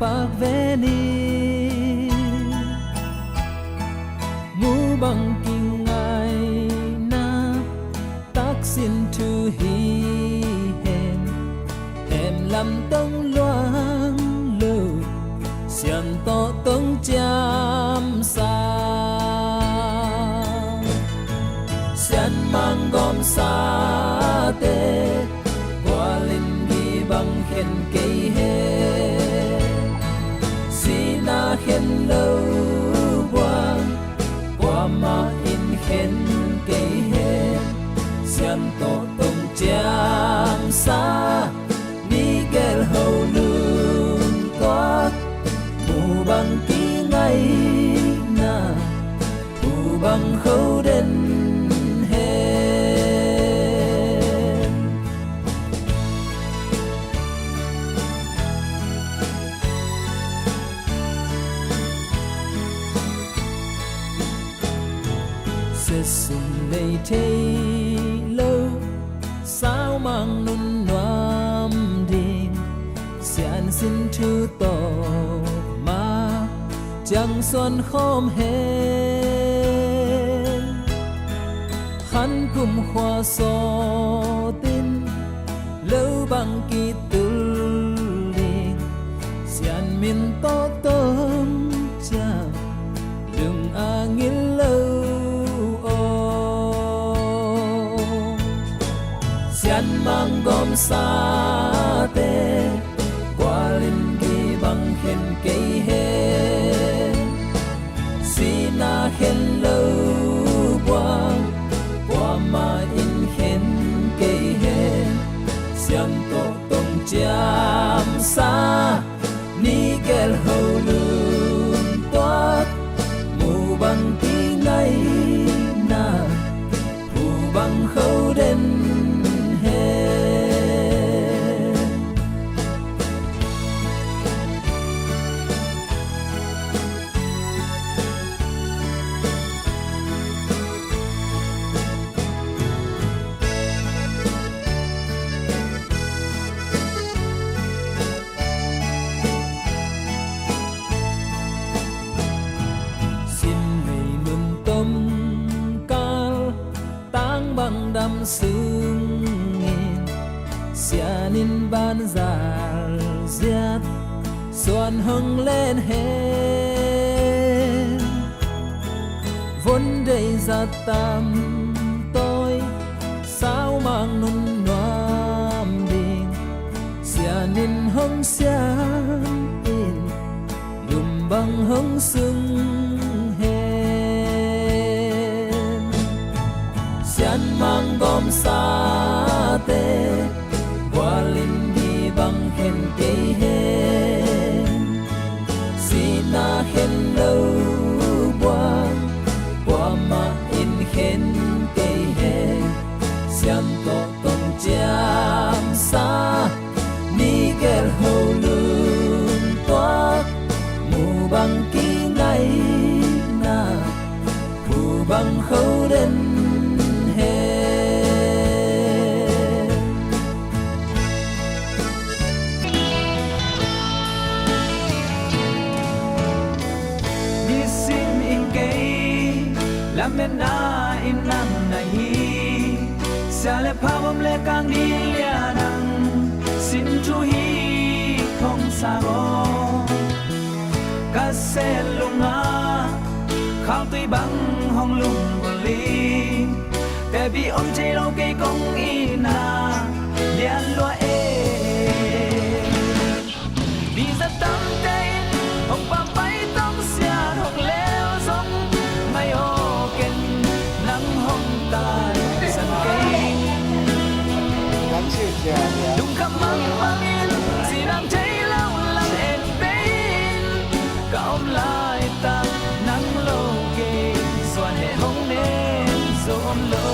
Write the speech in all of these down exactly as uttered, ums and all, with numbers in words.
Pakve ni, mu bang kingaina, taksin thu hi hen. Em lam tong luang lo, sian tawh tong ciamsa. Sian manggawmsate, gualin gibang khen kei hen. Sihna khen lo buang, kuamah in khen kei hen. Sian tawh tong ciamsa, ni gel ho lum tuak, mu bang kingaina, mu bang kho den hen. Siatsum nei thei lo, saumang nun nuam ding, siansin thu tawh ma ciang suan khawm hen. Khan kum khua sawtin, lo bang kitul ding, sian min tawh tong ciang, lung a ngil lo aw. Sian manggawmsate, gualin gibang khen kei hen. Sihna khen lo buang, kuamah in khen kei hen. Sian tawh tong ciamsa, ni gel ho lum tuak, mu bang kingaina, mu bang kho den hen. Sin mei mun tom kal, tang bang dam sungin, sianin ban zal ziat, suan hong len hen. Von dei zat tam tawi, saumang nun nuam ding, sianin hong siam in, lum bang hong sung hen. Sian manggawmsate, gualin gibang khen kei hen. Sihna khen lo buang, kuamah in khen kei hen. Sian tawh tong ciamsa, ni gel ho lum tuak, mu bang kingaina, mu bang kho den hen. Nisim in kei lametna in nam na hi, sia le pha, bawm le kang, ni lian ang, sin thu hi thong sa aw. Ka sel lung ah khangtui bang hong lum buli, tebi om thei lo kei kong itna lian lua e. Mi za tamte in hong pampai tong sian hong lel zong, ngai aw ken nang hong taisan kei. Lungkham mangmang in, zinang thei lo lang en pei in, ka om laitak nang lo kei, suan he hong nen zo om lo.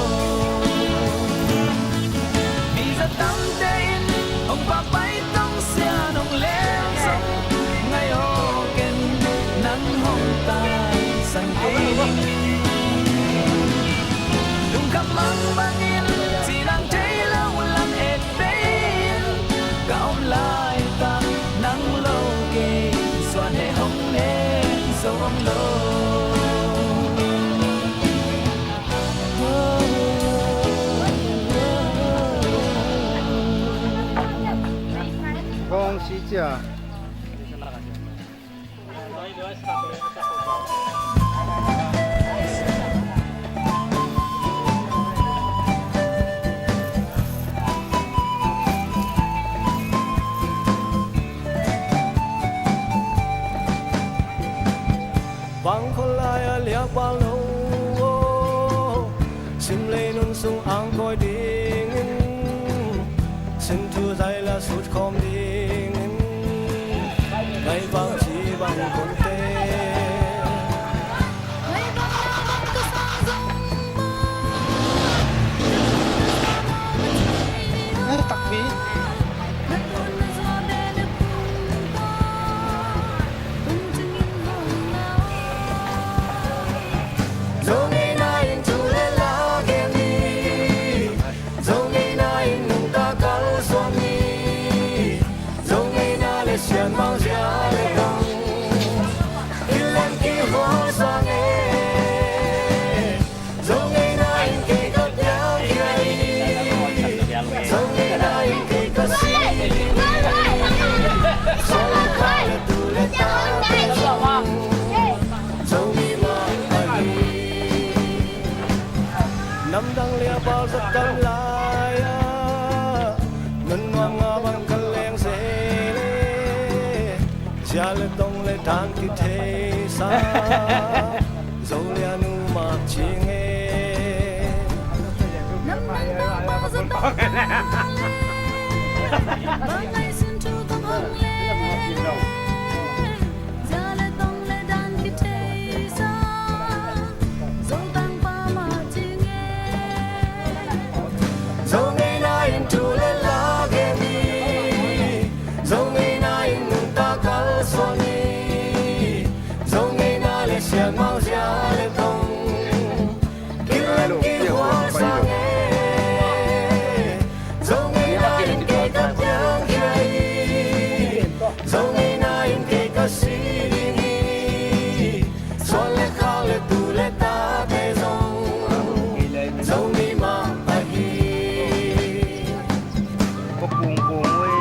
Kong si cia. Bang khol lai-a liakbal no aw, sim lei nun sung angkawi dingin, sin thu zai la sut khawm dingin, ngai bang ci bang khol te. Ngai takpi. Zo ngeina in thu le la gen ni. Zo ngeina in nungta kalsuan ni. Zo ngeina le sianmang zia le dong. Kilem kihua sang e. Zo ngeina in kei ka piang khia hi. Zo ngeina in kei ka si hi. Suan le khak le tu le ta te zong, Zomi mah ahi. Namdang liakbal zat kam lai-ah, nun nuam nga bang ka leng zel e. Zia le tong le dan kithei sa. Zo lian uh mah ci nge. Nam nang tang pa za tang le. Bang ngai sin thu ka phang le. Za le tong le dan kithei sa. Zo tang pa mah ci nge. Zo ngeina in thu le la gen ni. Zo ngeina in nungta kalsuan ni. Zo ngeina le sianmang zia le tong. Kilem kihua sang e. Zo ngeina in kei ka piang khia hi. Zo ngeina in kei ka si ding hi. Suan le khak le tu le ta te zong, Zomi mah ahi. Ka pung pung ui.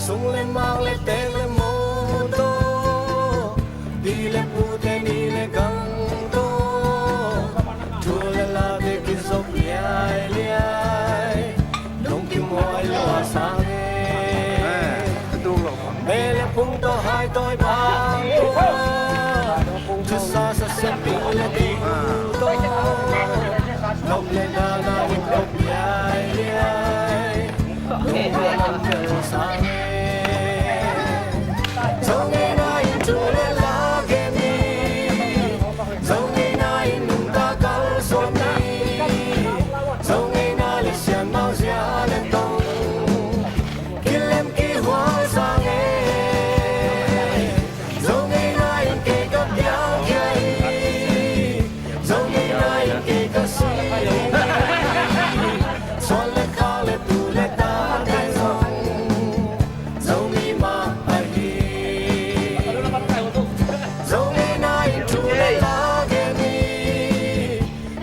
Sung le mak le tek le mawtaw, pi le pute ni le gang tawh, thu le late kizop liailiai. Lungkim huai lua sang e. Me le phung tawh hai tawi bang tua. Thusa sa siam ding le ding tawh. Nop le dana in kop liai liai. Lungkim huai lua sang e. Zo ngeina in thu le la gen ni. Zo ngeina in nungta kalsuan ni. Zo ngeina le sianmang zia le tong. Kilem kihua sang e. Zo ngeina in kei ka piang khia hi. Zo ngeina in kei ka si hi. Suan le khak le tu le ta te zong, Zomi mah ahi. Zo ngeina in thu le la gen ni.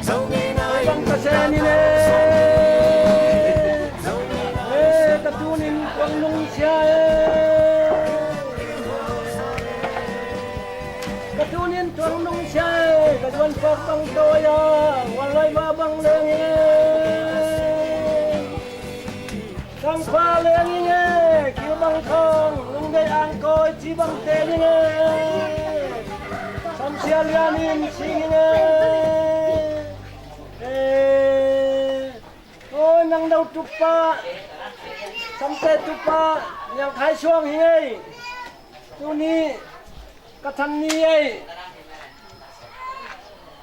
Zo ngeina in bang ka se ni le. Zo ngeina in, eh, ka tunin tuang nung sia e. Ka tunin tuang nung sia e. Ka zuan pak bang tawi a, wal lai ma bang leng e. Tangpha leng ing e, kilbang khang, lungdei angkawi ci bangte ing e. Samsia lian in sing ing e. E, o nang do tupa, samte tupa, Niang Khai Suang hi e. Tuni, ka than ni e.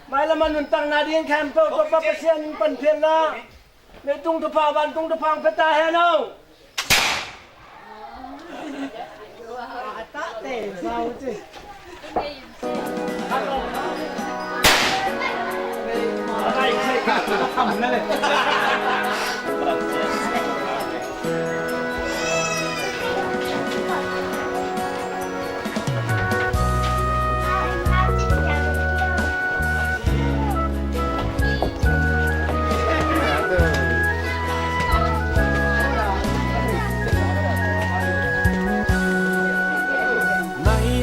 Mailam a nuntakna ding khempeuh Topa Pasian in panphiatna. Leitung thupha, vantung thupha hong pia ta hen aw. A tate zau ci. Mai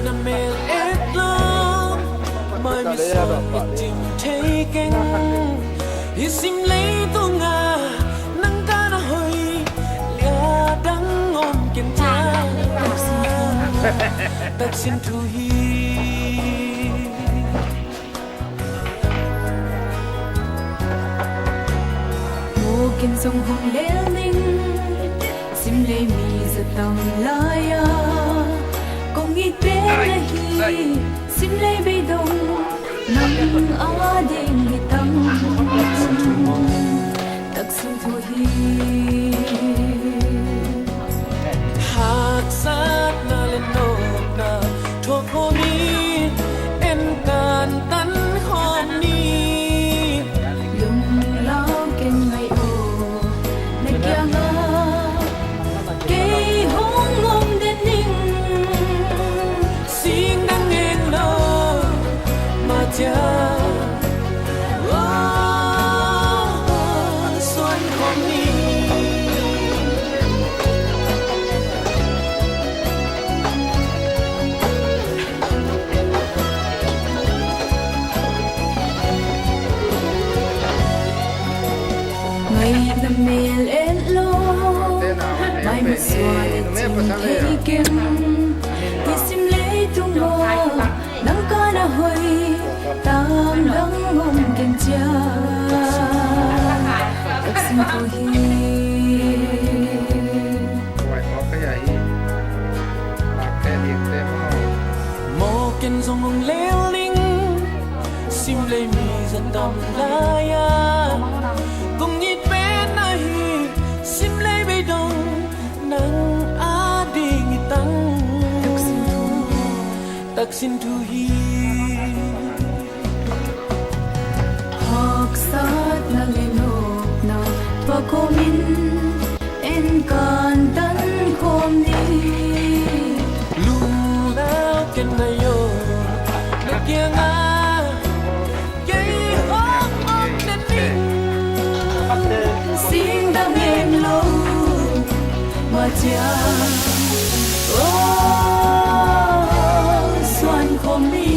na mel et lo, mai misuan i cim thei keng. Hih sim leitung ah nang ka na hoih, lia dang om ken ciang. Taksin thu hi. Mawk in zong hong lel ning, sim lei mi za tam lai-a kong it pen ahi, sim lei beidong nang ading hi tang. Taksin thu hi. Haksatna le nopna thuak khawm in, en kantan khawm ni. Lunglau ken ngai aw, na kiangah kei hong om den ning. Sing dang en lo, ma cia. Oh, suan khawm ni. Ngai na mel en lo, mai masuan i cim thei keng. Hih sim leitung ah nang ka na hoih, tang dang om ken ciang. Taksin thu hi. Mawk in zong hong lel ning, sim lei mi za tam lai-a kong it pen ahi, sim lei beidong nang ading hi tang. Taksin thu hi. Haksatna le nopna thuak khawm in, en kantan khawm ni. Lunglau ken ngai aw, na kiangah kei hong om den ning. Sing dang en lo, ma cia. Oh, suan khawm ni.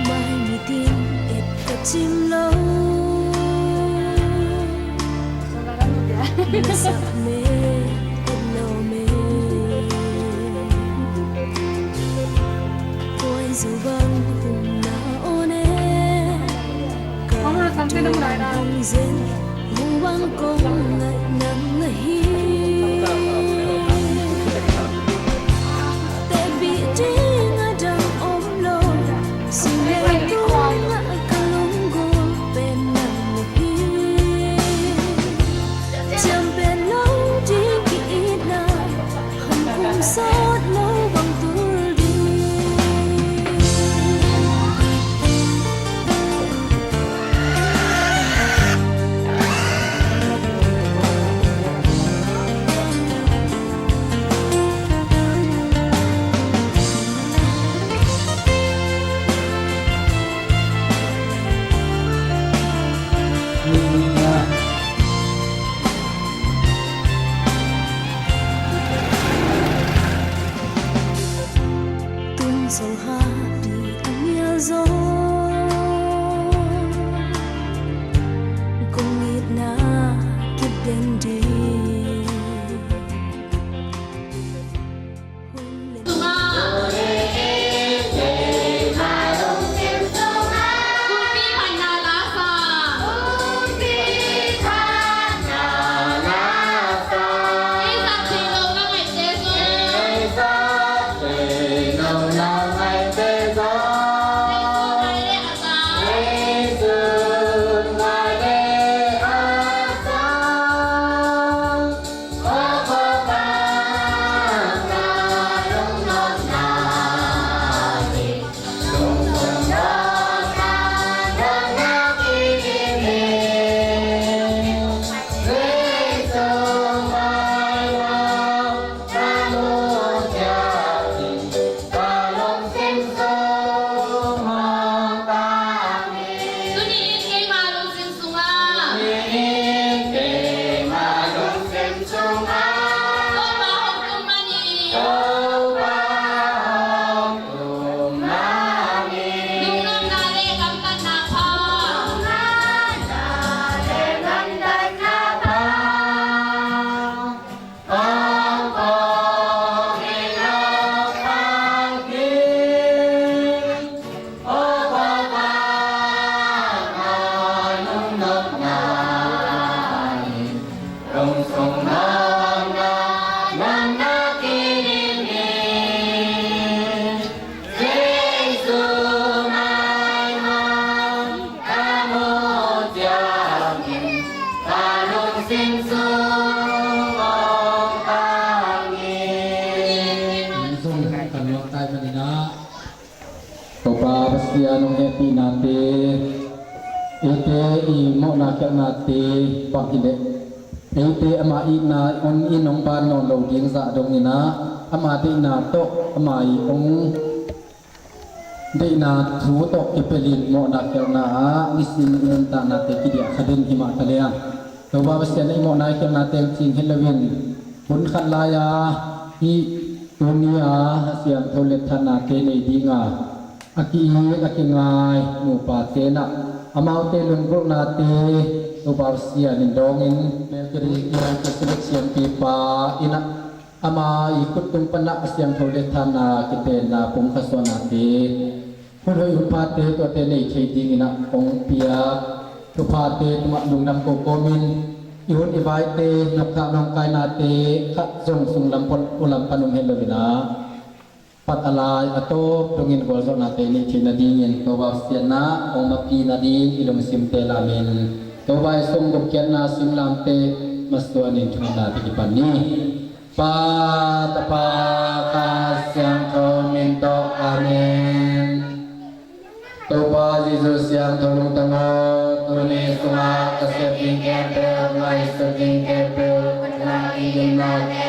Mai mitin et ka cim lo. Na sak me et lo me. Koi zu bang hum na one. Ka hong zen. Mung bang kong ngaih nang na hi. Tepih ding a dang om lo, sim leitung ah ka lunggulh pen nang na hi. Ciam pen lo ding ki-itna, hong kum sawt lo bang tul ding. Eite i mawhna khialhnate bang hileh, eite ama itna hong in hong ban nawn lo ding zah dongin ah, ama deihna tawh ama i hong deihna thu tawh kipelin mawhna khialhna ah nisim i nuntaknate kidiah kha den himah ta liang. Topa Pasian, i mawhna i khialhnate hong cing het loin, hun khat lai-a hih tuni-a a siangtho letthatnate nei dinga a ki-it a kingai nupate in ah, amaute lunggulhnate Topa Pasian in dawngin, Melchizedek, Melchizedek siampipa in ah ama i khut tung panah a siangtho letthatna kitenna pumkhat suahnate, hun hoih hun phate tuate nei thei dingin ah hong piak thuphate tungah lungdam ko kawmin, i hun i vaite, nopna nong kainate khat zong sunglam pan, ulam pan om het loin ah, pat a lai a tawp dongin gualzawhnate nei theih nadingin Topa Pasian in ah hong mapih nading i lungsimte lamin, Topa i sung gupkhiatna singlamteh masuanin thungetnate kipan ni. Pa, Tapa, Kha Siangtho min tawh. Amen. Topa Jesuh siangtho lungtang aw, tuni sungah ka sep ding khempeuh, ngaihsut ding khempeuh, ka tungah i gimnate,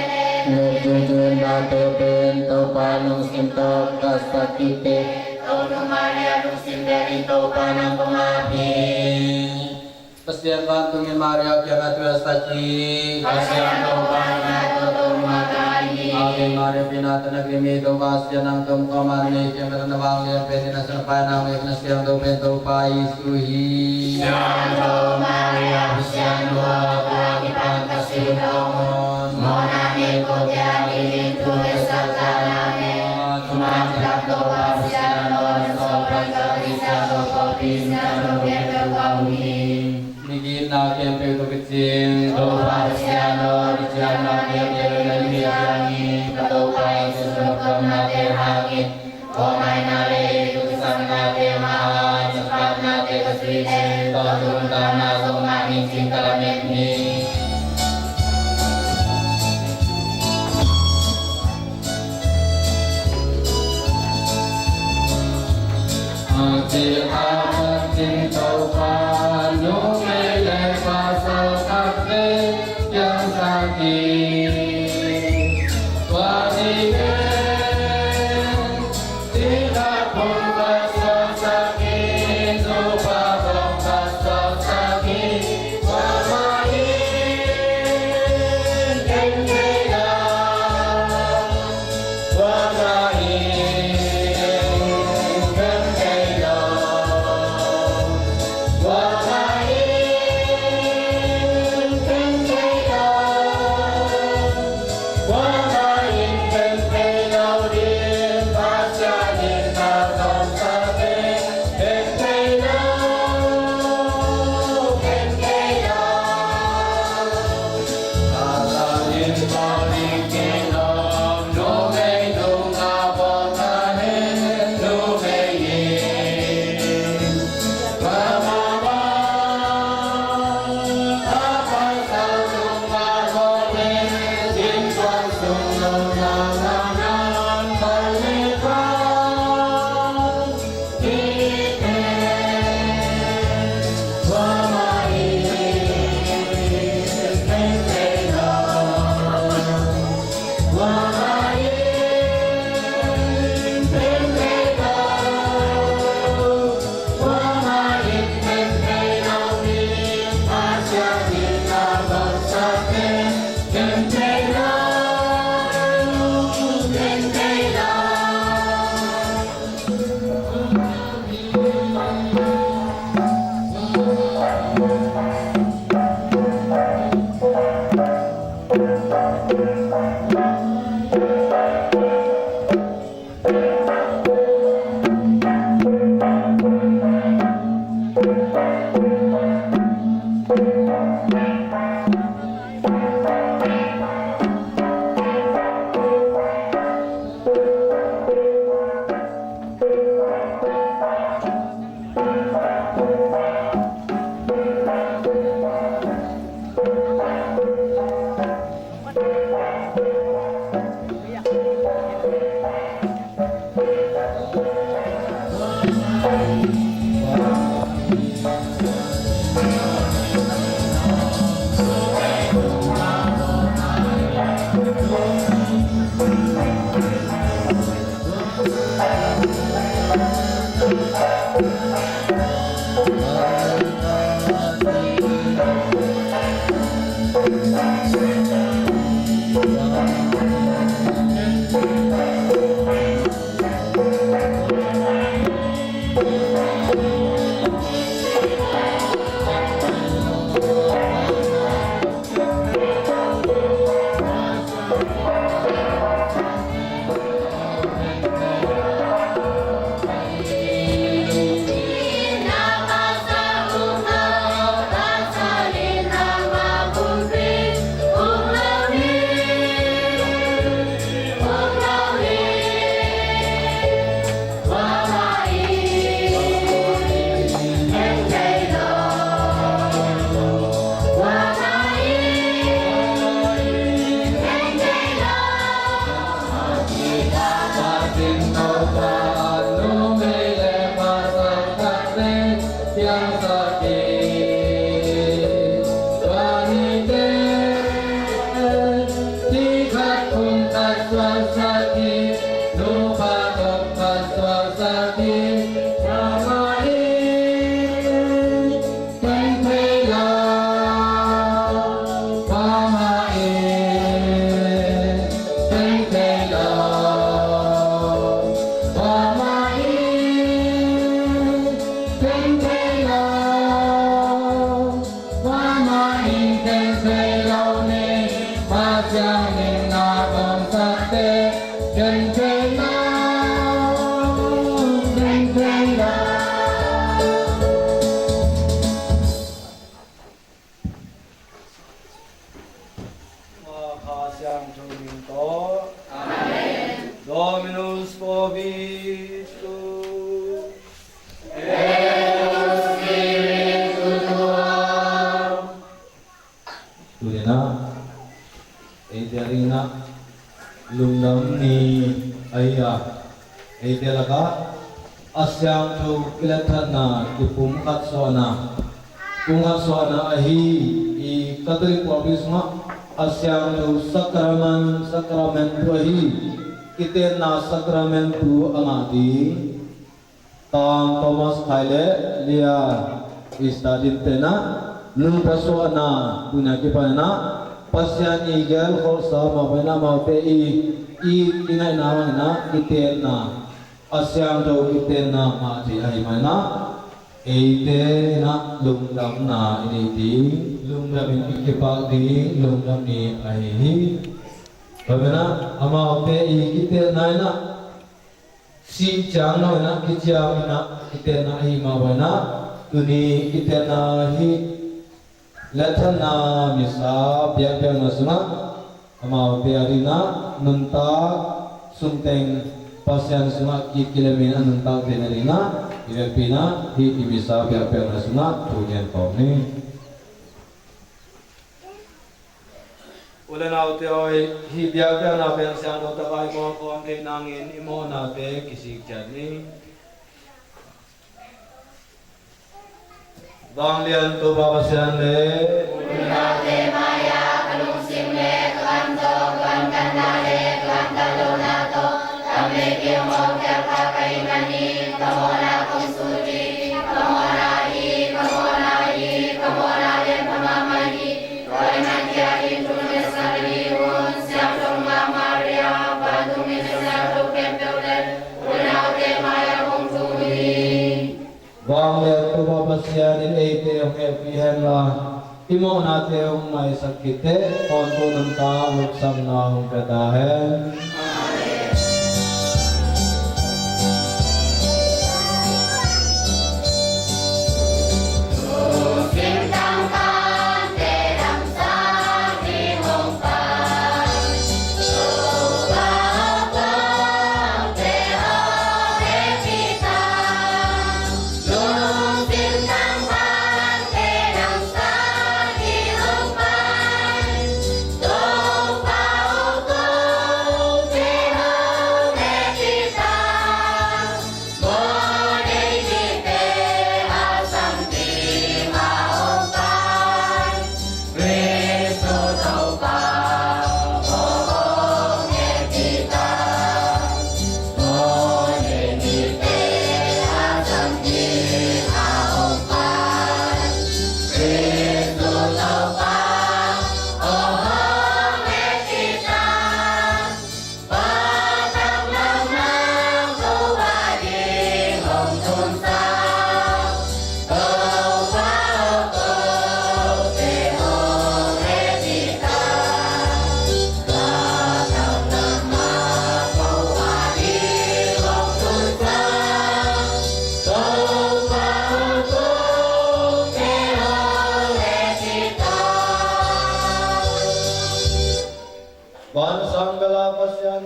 nget ding thuhilhnate pen Topa lungsim tawh ka sak kik hi. Tonu Maria lungsim belin Topa nang kong ap hi. Pasian vantungmi Maria kiangah thu hong sak hi. Pasian Topa in a tawh tonu mah ta in hi. Ave Maria, pina tawh na kim hi, Topa Pasian nang tawh om kawm a, na mei kiangah na vanglian pen in, na Sanau pen, na Siangtho pen Topa Jesuh hi. Siangtho Maria, Pasian nu aw, tua kipan ka sih tawh, mawhna nei ko kiang in thu hong sak ta in. Amen. Topa Pasian aw, na sawlpa Siangtho Pawlpi, Siangtho khempeuh khawng hi. Migitna khempeuh tawh kicing Topa Pasian aw, kiciamna khempeuh na migit ciangin, ka Topa Jesuh lungdamnate hangin, khuamaina le i tusaknate mah ah, saknate ka zuih leh, tua nuntakna zong mah ningcing ka lamen hi. A cil a phat cin Topa, numei le pasal khat vei piangsak hi. Tua ni pen tingkhat pumkhat suaksak hi, nupa pumkhat suaksak hi. Tua mah hi, ken thei lo. Kha Siangtho min tawh. Amen. Dominus vobiscum. Tuni-in ah eite adingin ah Lungdam Ni ahi a, eite lakah a siangtho kiletthatna kipumkhat suahna, pumkhat suahna ahi i Catholic pawlpi sungah a siangtho sakramen, sakramentu ahi, kiteenna sakramentu a ngah ding Tang Thomas Khai le Lia Stadin te in ah nungta suahna tuni-a kipan in ah Pasian i gelkholhsa mah bangin ah amaute i, i kingaihna bangin ah kiteenna, a siangtho kiteenna ngah thei ahih manin ah eite in ah lungdamna i nei ding, lungdam in i kipak ding Lungdam Ni ahi hi. Tua manin ah amaute i kiteenna in ah sih ciang lo in ah kiciam in ah kiteenna ahi mah bangin ah tuni kiteenna hi letthatna misa biakpiakna sungah amaute adingin ah nuntak sungteng Pasian sungah ki, kilemin a nuntak theihna dingin ah i vekpi in ah hih i misa biakpiakna sungah thu ngen khawm ni. U le naute aw, hih biakpiakna pen siangtho tak a i bawl khawm theih nangin i mawhnate kisik ciat ni. Vanglian Topa Pasian le. U le naute mai-ah ka lungsim le ka gamzawh, ka gamtatna le ka gamtat lohna tawh tam le kiam hong khialhkha ka hih manin ka mawhna kong sut hi. Ka mawhna hi, ka mawhna hi, ka mawhna lianpha mahmah hi. Tua ahih manin hih thu na sak ding un, Siangtho Nungak Maria, vantung mite, siangtho khempeuh le u le naute mai-ah kong thum ni. Vanglian Topa Pasian in eite hong hehpih hen la, i mawhnate hong maisak khit teh, tawntung nuntak nopsakna hong pia ta hen.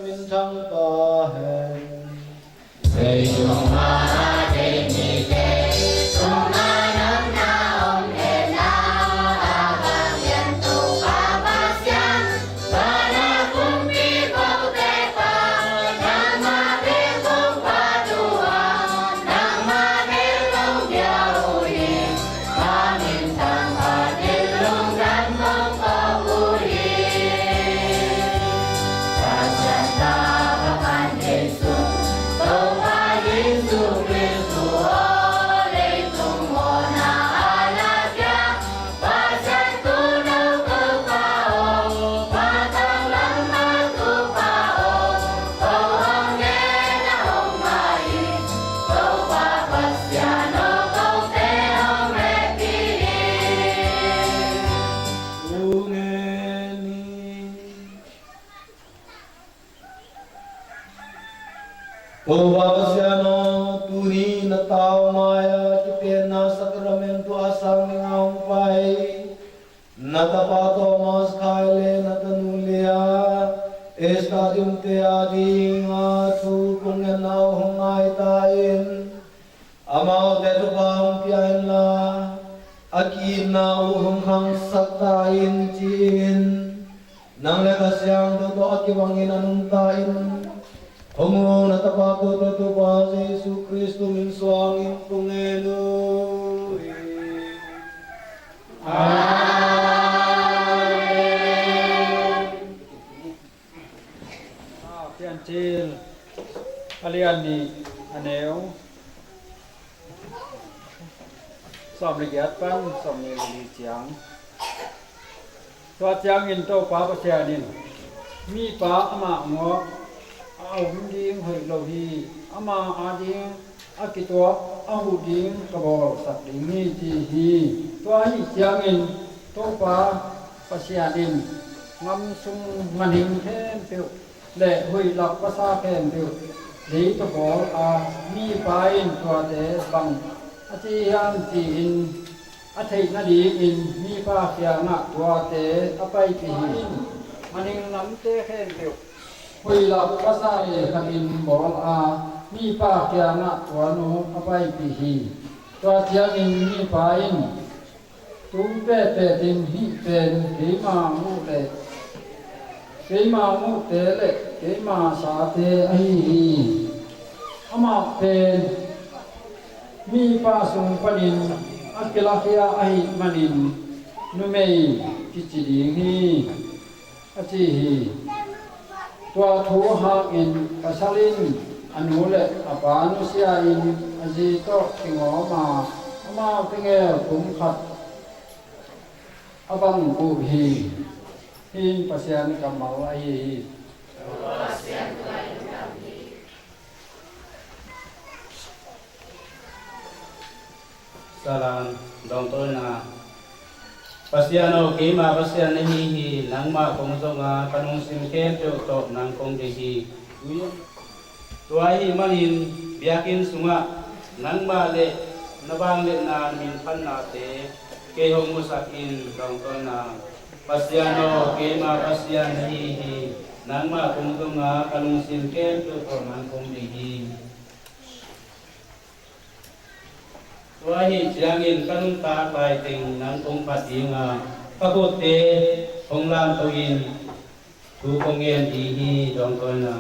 minthang ta hen. Leitung a dei mite tungah nopna om hen la, a vang lian Topa Pasian, vanah kumpi kote Pa, nangmah bek hong phat uh a, nangmah bek hong pia uh hi. A minthang, a thin, lungdam kong ko uh hi. Pasian tapa man thei sung, Topa Jesu Khrist aw, leitung mawhna a na pia Pasian, tuuno Topa aw, matang lam a Topa aw, ko hong gen a hong ngai in, Topa Pasian aw, kote hong hehpih in. Ung en ni. Topa Pasian aw, tuni na tau mai-a kipenna sakramentu a sang ding a hong pai na tapa Thomas Khai le na tanu Leah, Esther Dimte a dingin thu kong ngetna uh hong ngai ta in. Amaute thupha hong pia in la, a ki-itna uh hong khangsak ta in, ci-in nang le Kha Siangtho tawh a kibangin a nungta in, hong uh na tapa kote Topa Jesu Khrist min suangin kong ngen uh hi. Amen. Piancil a lian nih, a neu sawm le giat pan sawm le li ciang. Tua ciangin Topa Pasian in mipa amah ngawh a om ding hoih lo hi. Amah ading a kituak a huh ding ka bawlsak ding hi, ci hi. Tua ahih ciangin Topa Pasian in gam sung ganhing khempeuh le huih lak pasa khempeuh lei tawh bawl a, mipa in tuate bang a ci hiam ci-in a theih nadingin mipa kiangah tuate a paipih hi. Ganhing lamte khempeuh huih lak pasa le khatin bawl a, mipa kiangah tua nu a paipih hi. Tua ciangin mipa in, tung petpetin hih pen keima muh le keima muhte le keima sate ahi hi. Amah pen mipa sung panin a kilakhia ahih manin numei kici ding hi, a ci hi. Tua thu hangin pasal in a nu le a pa nusia-in a zi tawh kingawm a, amau tegel kum khat a bang uh hi. Hih in Pasian kammal ahi hi. Salam, dawngtawina. Pasian aw, keima Pasian na hi hi, nangmah kong zong a, ka lungsim khempeuh tawh nang kong deih hi. Tua ahih manin biakinn sungah nangmah le na vangliatna, na minthannate kei hong musak in, dawngtawina. Pasian aw, keima Pasian na hi hi, nangmah kong zong a, ka lungsim khempeuh tawh nang kong deih hi. Tua ahih ciangin ka nuntak laiteng nang kong phat ding a, ka khutte hong lamto in thu kong ngen ding hi, dawngtawina.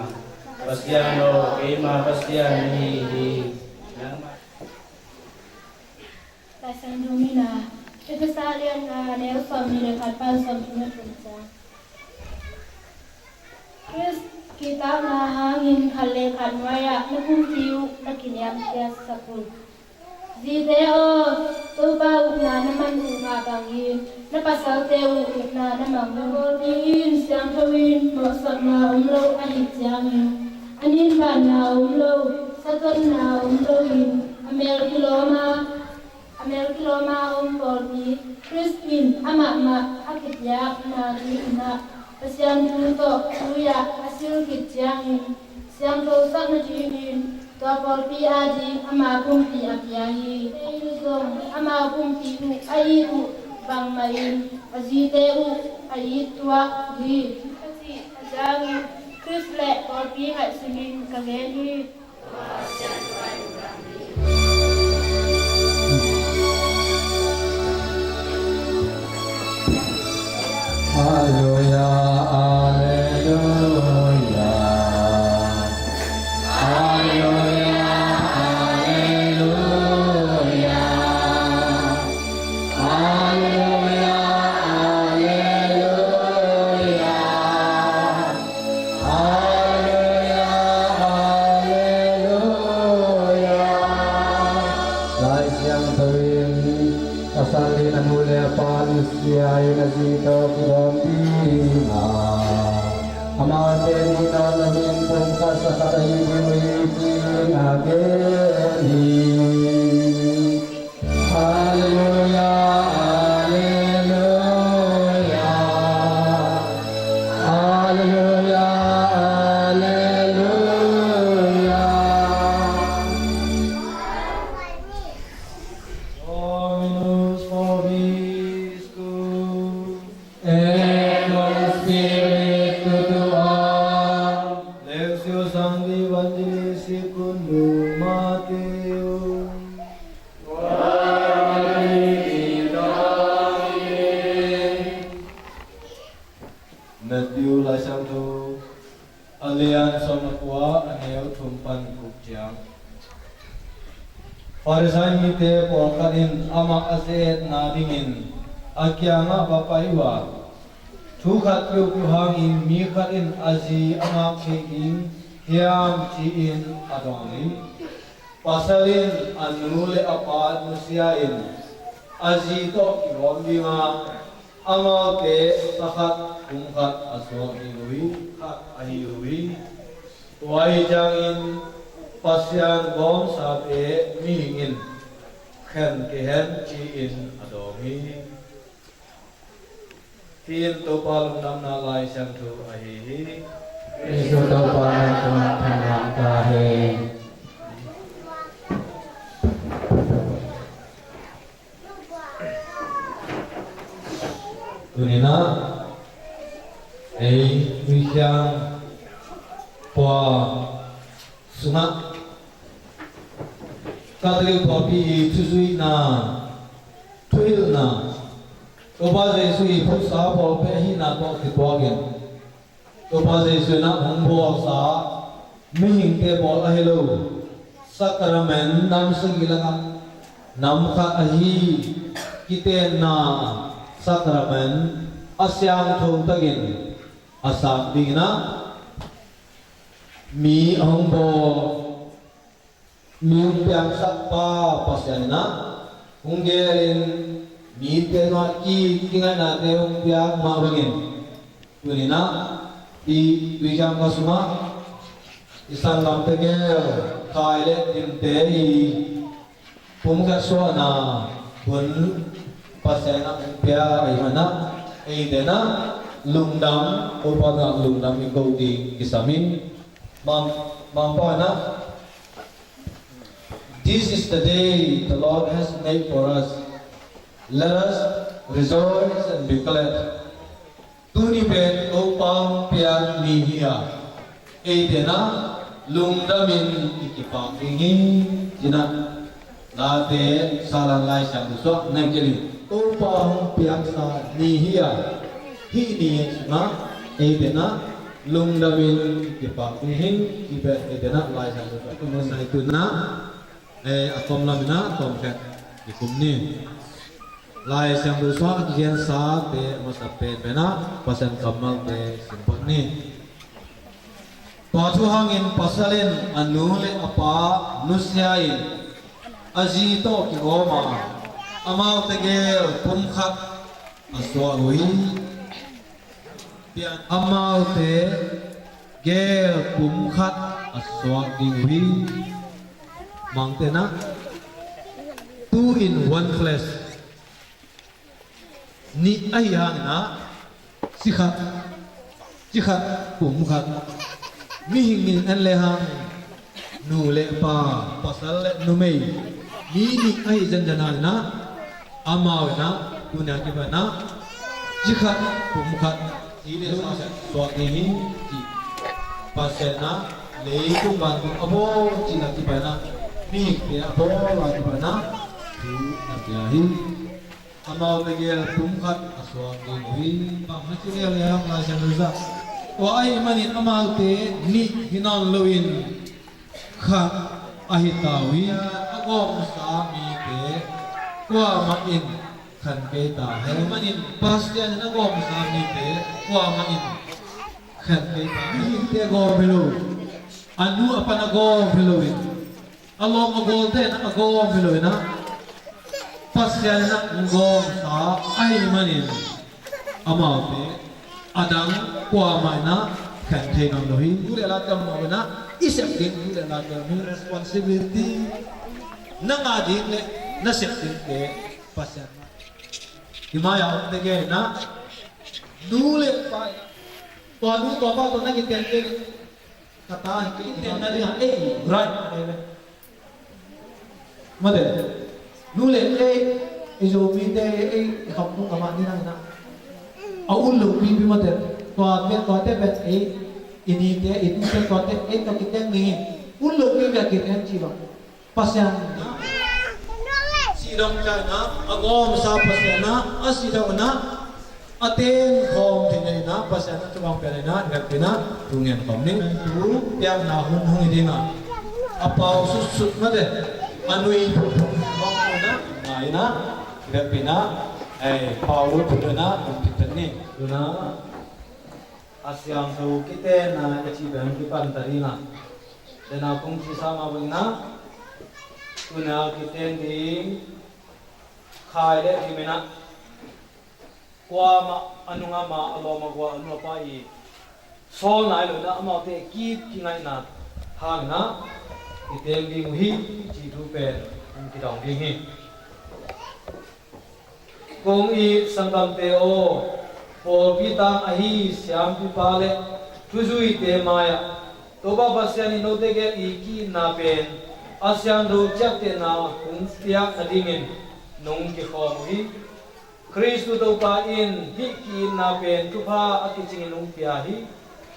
Pasian aw, keima Pasian na hi hi, nangmah. Laisiangtho mina, Efesa lian nga, a neu sawmnih le khat pan sawmthum le thum ciang. Khrist kihtakna hangin khat le khat nuai-ah na pumpi uh na kiniamkhiatsak un. Zite aw, Topa ukna na mang uh mah bangin na pasalte uh ukna na mang un. Pawlpi in siangtho in mawhsakna om lo ahih ciangin, a ninbanna om lo, satonna om loin, a mel kilawm a, a mel kilawm a om pawlpi, Khrist in amah mah a kipiak nadingin ah, Pasian thu tawh tui-ah a sil khit ciangin, siangthosak nadingin tua pawlpi ading ama pumpi a pia hi. Kei zong ama pumpi uh a it uh bangmahin a zite uh a it tuak hi. A cih a ciangin Khrist le pawlpi ngaihsunin ka ngen hi. Alleluia, alleluia. Alleluia, alleluia. Alleluia, alleluia. Alleluia, alleluia. Lai Siangtho in, pasal in a nu le a pa nusia in a zi tawh kigawm ding a, amaute nih nawn loin pumkhat sa khat ahi ding uh hi, ci-in a gen hi. Alleluia, alleluia. Alleluia, alleluia. Dominus vobiscum. Et cum spiritu tuo. Lectio Sancti Evangelii secundum Matthäum. Matthew Lai Siangtho a lian sawm le kua, a neu thum pan guk ciang. Farisai mite pawlkhat in amah a ze-etna dingin a kiangah va pai uh a, thu khat peuhpeuh hangin mi khat in a zi a ngak thei ding hiam, ci-in a dong hi. Pasal in a nu le a pa nusia in a zi tawh kigawm ding a, amaute sa khat kum khat a suak ding uh hi, khat ahi uh hi. Tua ahi ciangin Pasian gawmsate mihing in khen kei hen, ci-in a dawng hi. Hih in Topa lungdamna Lai Siangtho ahi hi. Jesuh Topa na tungah thangah ka hi. Tuni-in ah ei Tuikhiang pua sungah Catholic pawlpi i thuzuihna, thuhilhna, Topa Jesuh i phuhsa pawlpi ahihna tawh kituakin Topa Jesuh in ah hong bawlsa mihingte bawl ahi lo, sakramen nam sagih lakah nam khat ahi kitenna sakramen a siangtho takin a sak dingin ah mi a hong bawl, mi hong piangsak pa Pasian in ah hong gelin mite tungah ki, kingaihnate hong piak mah bangin tuni-in ah i Tuikhiang kha sungah i sanggamte gel Khai le Timte i pumkhat suahna hun Pasian in ah hong pia ahih manin ah eite in ah lungdam, Topa tungah lungdam i ko ding kisam hi. Mang, Mangpa in ah, "This is the day the Lord has made for us. Let us rejoice and be glad." Tuni pen Topa hong piak ni hi a, eite in ah lungdamin i kipak ding hi, ci-in ah Late Salan Lai Siangtho sungah na kikhen hi. Topa hong piaksa ni hi a, hih ni sungah eite in ah lungdamin kipak ding hi, ci pen eite in ah Lai Siangtho sungah kum sai tu-in ah, eh, a tom lam in ah tom khat i kum ni. Lai Siangtho sungah a kikhensate a masa pen pen ah Pasian kammalte sim phot ni. Tua thu hangin pasal in a nu le a pa nusia in a zi tawh kigawm a, amaute gel pumkhat a suak uh hi. Amaute gel pumkhat a suak ding uh hi. Mangte in ah, two in one flesh. Nih ahi hangin ah, ci khat, ci khat, pum khat. Mihing in en le hang, nu le pa, pasal le numei, mi nih ahi zenzen hangin ah, amau in ah, tuni a kipan ah, ci khat, pum khat, ci le sa suak ding hi, ci. Pasian in ah leitung vantung a bawl cihna kipan ah, mihingte a bawl a kipan ah thu na pia hi. Amaute gel pumkhat a suak ding uh hi. Bang na ci lel hiam, Lai Siangtho ah? Tua ahih manin amaute nih hi nawn loin khat ahi ta uh hi. A gawmsa mite kuamah in khen kei ta hen. Ahih manin Pasian in a gawmsa mite kuamah in khen kei ta hen. Mihingte a gawm hi lo, a nu a pa in a gawm hi loin, a lawm a gawlte in a gawm hi loin ah, Pasian in a gawmsa ahih manin amaute a dang kuamah in ah khen thei nawn lo hi. Tu le la kam mah in ah i sep ding, tu le la kam hi, responsibility. Na ngah ding le na sep dingte Pasian mah. I mai-ah omte gen in ah, nu le pa in ah, tua nu tua pa tawh na kiten kei, ka ta hi kei, kiten na ding ah, ei, right, ei, ei. Mate, nu le ei, i Zomite ei, i khamtung amah ni nang in ah, a ut lo pipi mate, tuate, tuate pen ei, i nite, i tute, tuate ei tawh kiteng ni hi. Ut lo pipi a kiten ci bang. Pasian sih dong ciangin ah, a gawmsa Pasian ah, a sih dong in ah, a teng khawm theihna in ah, Pasian a thupha pia in ah, i vekpi in ah thu ngen khawm ni. Thu piakna hun hong hi ding ah, a pau sutsut mate, a nui phutphut mawk in ah, ngai in ah, i vekpi in ah, ei, pau lut phut in ah, hong kipet ni. Tu in ah, a siangtho kitenna i cih pen kipan ta ding ah, den a kong ci sa mah bangin ah, tu in ah kiten ding Khai le Kim in ah, kuamah a nung a ma, a lawm a gua, a nu a pa i sawl nai lo in ah, amaute ki-it kingaihna hangin ah kiteng ding uh hi, cih thu pen hong kidong ding hi. Kong it sanggam te aw, pawlpi tang ahi siampipa le thuzuite mai-ah Topa Pasian in note gel i ki-itna pen a siangtho ciaptehna hong piak nadingin nong kikhawm uh hi. Khristu Topa in hih ki-itna pen thupha a kicingin hong pia hi.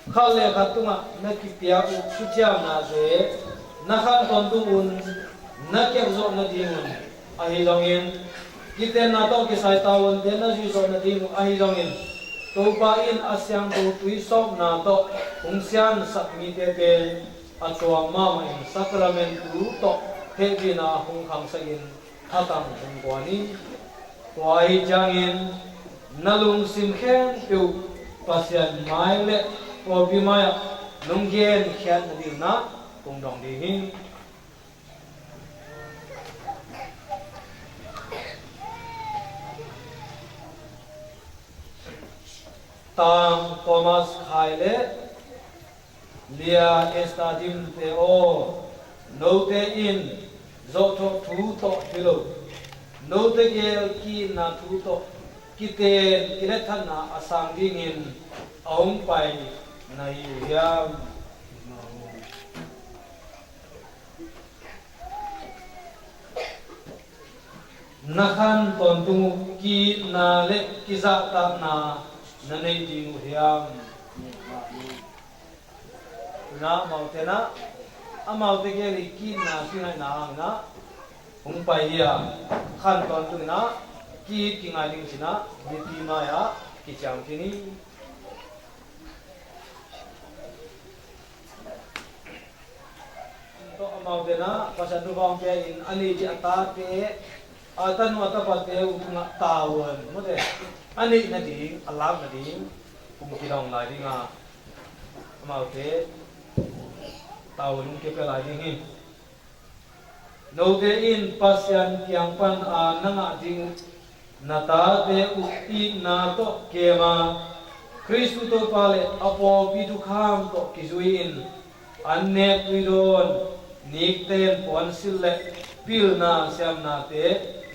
Khat le khat tungah na kipiak uh thuciamnate na khan tawntung un, na kep zawh nadingun, ahi zongin kitenna tawh kisai tavuante na zuih zawh nading uh, ahi zongin Topa in a siangtho tuisawpna tawh hong siansak mite pen a tuam mahmah in sakramentu tawh hehpihna hong khangsak in a tang hong guan hi. Tua ahi ciangin na lungsim khempeuh Pasian mai le pawlpi mai-ah nong genkhiat nadingin ah kong dong ding hi. Tang Thomas Khai le Lia Esther Dim te aw, note in zawhthawh thu tawh hi lo, note gel ki-itna thu tawh kiten kiletthatna a sang dingin a hong pai na hi uh hiam? Na khan tawntung uh, ki-itna le kizahtakna na neih ding uh hiam? Tuna amaute na, amaute gel i ki-itna kingaihna hangin ah hong pai hi a, khan tawntung in ah ki-it kingai ding ci-in ah mipi mai-ah kiciam khin hi. Tawh amaute na Pasian thupha hong pia in a neih ding a tate, a tanu a tapate uh tungah tavuan mawte a neih nading, a lak nading kong kidong lai ding a, amaute tavuan hong kipia lai ding hi. Note in Pasian kiang pan a na ngah ding uh na tate uh itna tawh kem a, Khristu Topa le a pawlpi thukham tawh kizui-in an nek tui dawn, nikten puansilh le pilna siamnate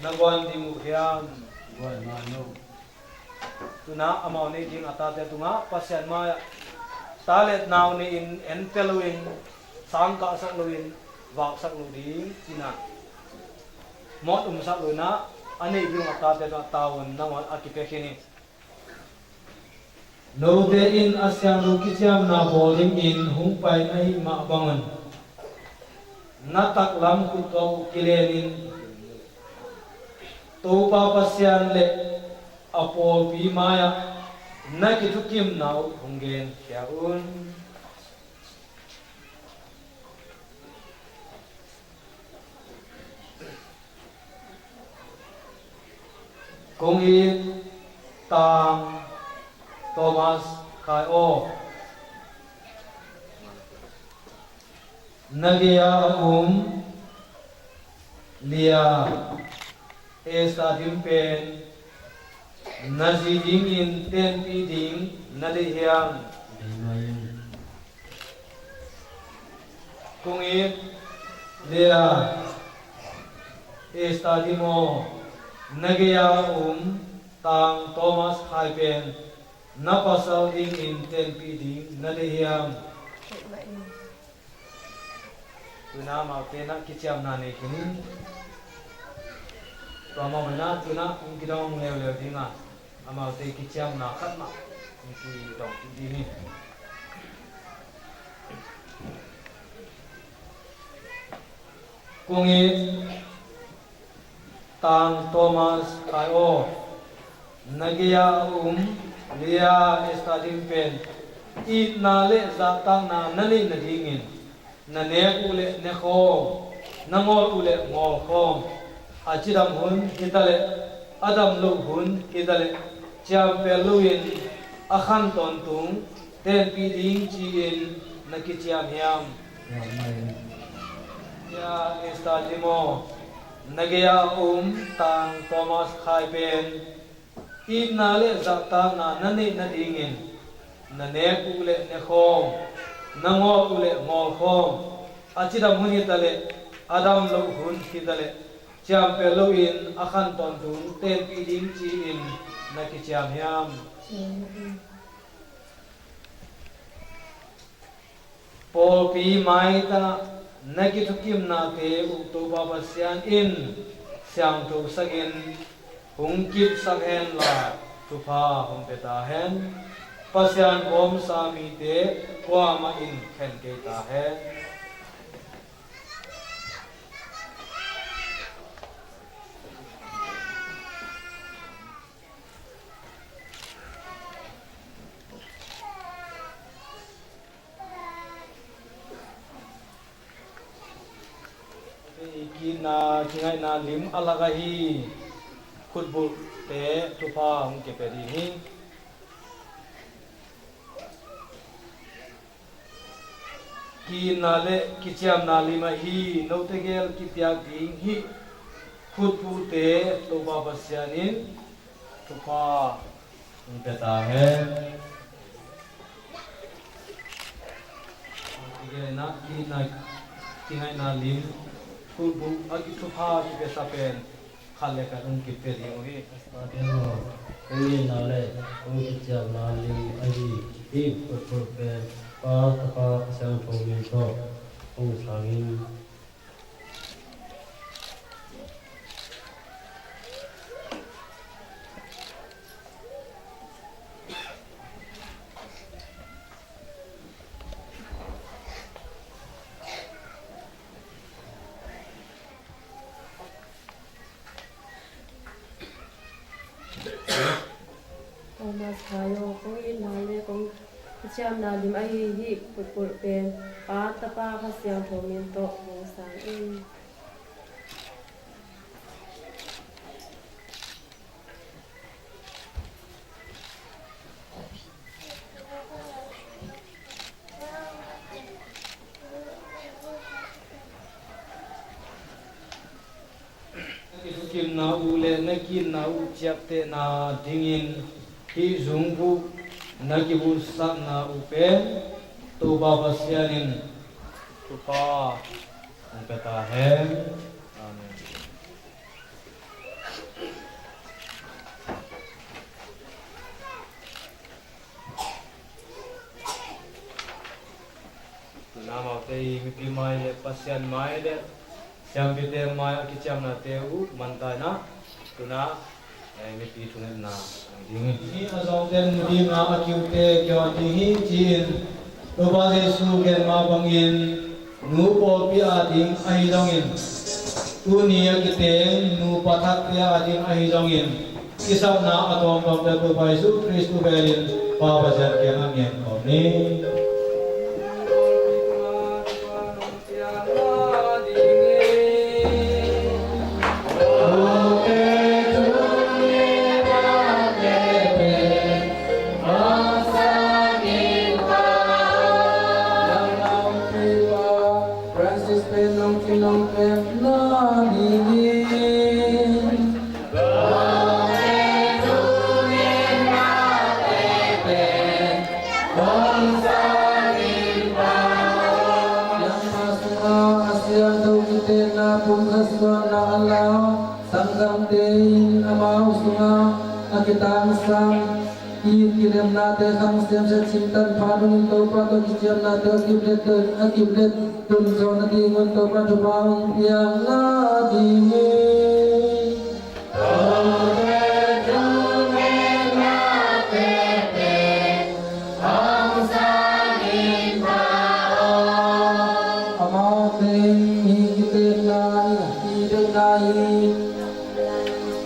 na guan ding uh hiam? Guan nai lo. Tuna amau neih ding a tate tungah Pasian mai-ah ta le nau nei-in, en pia loin, sang kahsak loin, vaksak lo ding ci-in ah, mawt umsak loin ah, a neih ding a tate tungah tavuan nangawn a kipia khin hi. Note in a siangtho kiciamna bawl dingin hong pai na hih mah bangun na taklam khut tawh kilenin Topa Pasian le a pawlpi mai-ah na kithukimna uh hong genkhia un. Kong it Tang Thomas Khai aw, na gei-a a um Lia Esther Dim pen na zi dingin tenpih ding na deih hiam? Kong it Lia Esther Dim aw, na gei-a a um Tang Thomas Khai pen na pasal dingin tenpih ding na deih hiam? Tuna amaute na kiciamna nei khin in. Tua mah bangin tuna hong kidong leuleu ding a, amaute kiciamna khat mah hong kidong kik ding hi. Kong it Tang Thomas Khai aw, na gei-a a um Lia Esther Dim pen itna le zahtakna na neih nadingin na nek uh le ne khawm, na ngawl uh le ngawl khawm, a cidam hun hi ta leh a dam loh hun hi ta leh ciampel loin a khan tawntung tenpih ding ci-in na kiciam hiam? Lia Esther Dim aw, na gei-a a um Tang Thomas Khai pen itna le zahtakna na neih nadingin na nek uh le ne khawm, na ngawl uh le ngawl khawm, a cidam hun hi ta leh a dam loh hun hi ta leh ciampel loin a khan tawntung tenpih ding ci-in na kiciam hiam? Pawlpi maitang ah na kithukimnate uh Topa Pasian in siangtho sakin hong kipsak hen la, thupha hong pia ta hen. Pasian bawmsa mite kuamah in khen kei ta hen. Ki-itna kingaihna lim a lak ahi khutbulhte thupha hong kipia ding hi. Ki-itna le kiciamna lim ahi note gel kipiak ding hih khutbulhte Topa Pasian in thupha hong pia ta hen. Note gel na ki-itna kingaihna lim khutbulh a kithupha kipiasa pen khat le khat hong kipia ding uh hi. Kong itna le kong kiciamna lim ahi hih khutbulh pen Pa, Tapa, Kha Siangtho min tawh hong sang in. Thomas Khai aw, kong itna le kong kiciamna lim ahi hih khutbulh pen Pa, Tapa, Kha Siangtho min tawh hong sang in. Na kithukimna uh le na ki-itna uh ciaptehna dingin hih zungbuh na kibuhsakna uh pen Topa Pasian in thupha hong pia ta hen. Amen. Tuna amaute i mipi mai le Pasian mai le siampite mai a kiciamnate uh mantaina tuna Mipi thungetna ding hi. A zawngten muding a a kiute kiawh ding hi ci-in Topa Jesu gen mah bangin nu pawlpi ading ahi zongin, tuni a kiteng nupa thakte ading ahi zongin, kisapna a tawmtawmte Topa Jesu Khristu velin Pa Pasian kiangah ngen kawm ni. Francis pen nong ci nong pemna dingin. Nangma sunga a siangtho kitenna pumkhat suanna a lau sanggamte in amau sunga a kitangsam it kilemnate khang siamsiat cingtan pha dongin Topa tawh kiciamnate a kiplet dun, a kiplet dun zawh nadingun Topa thupha hong piakna dingin. Amaute in hih kitenna, hih deihna hi.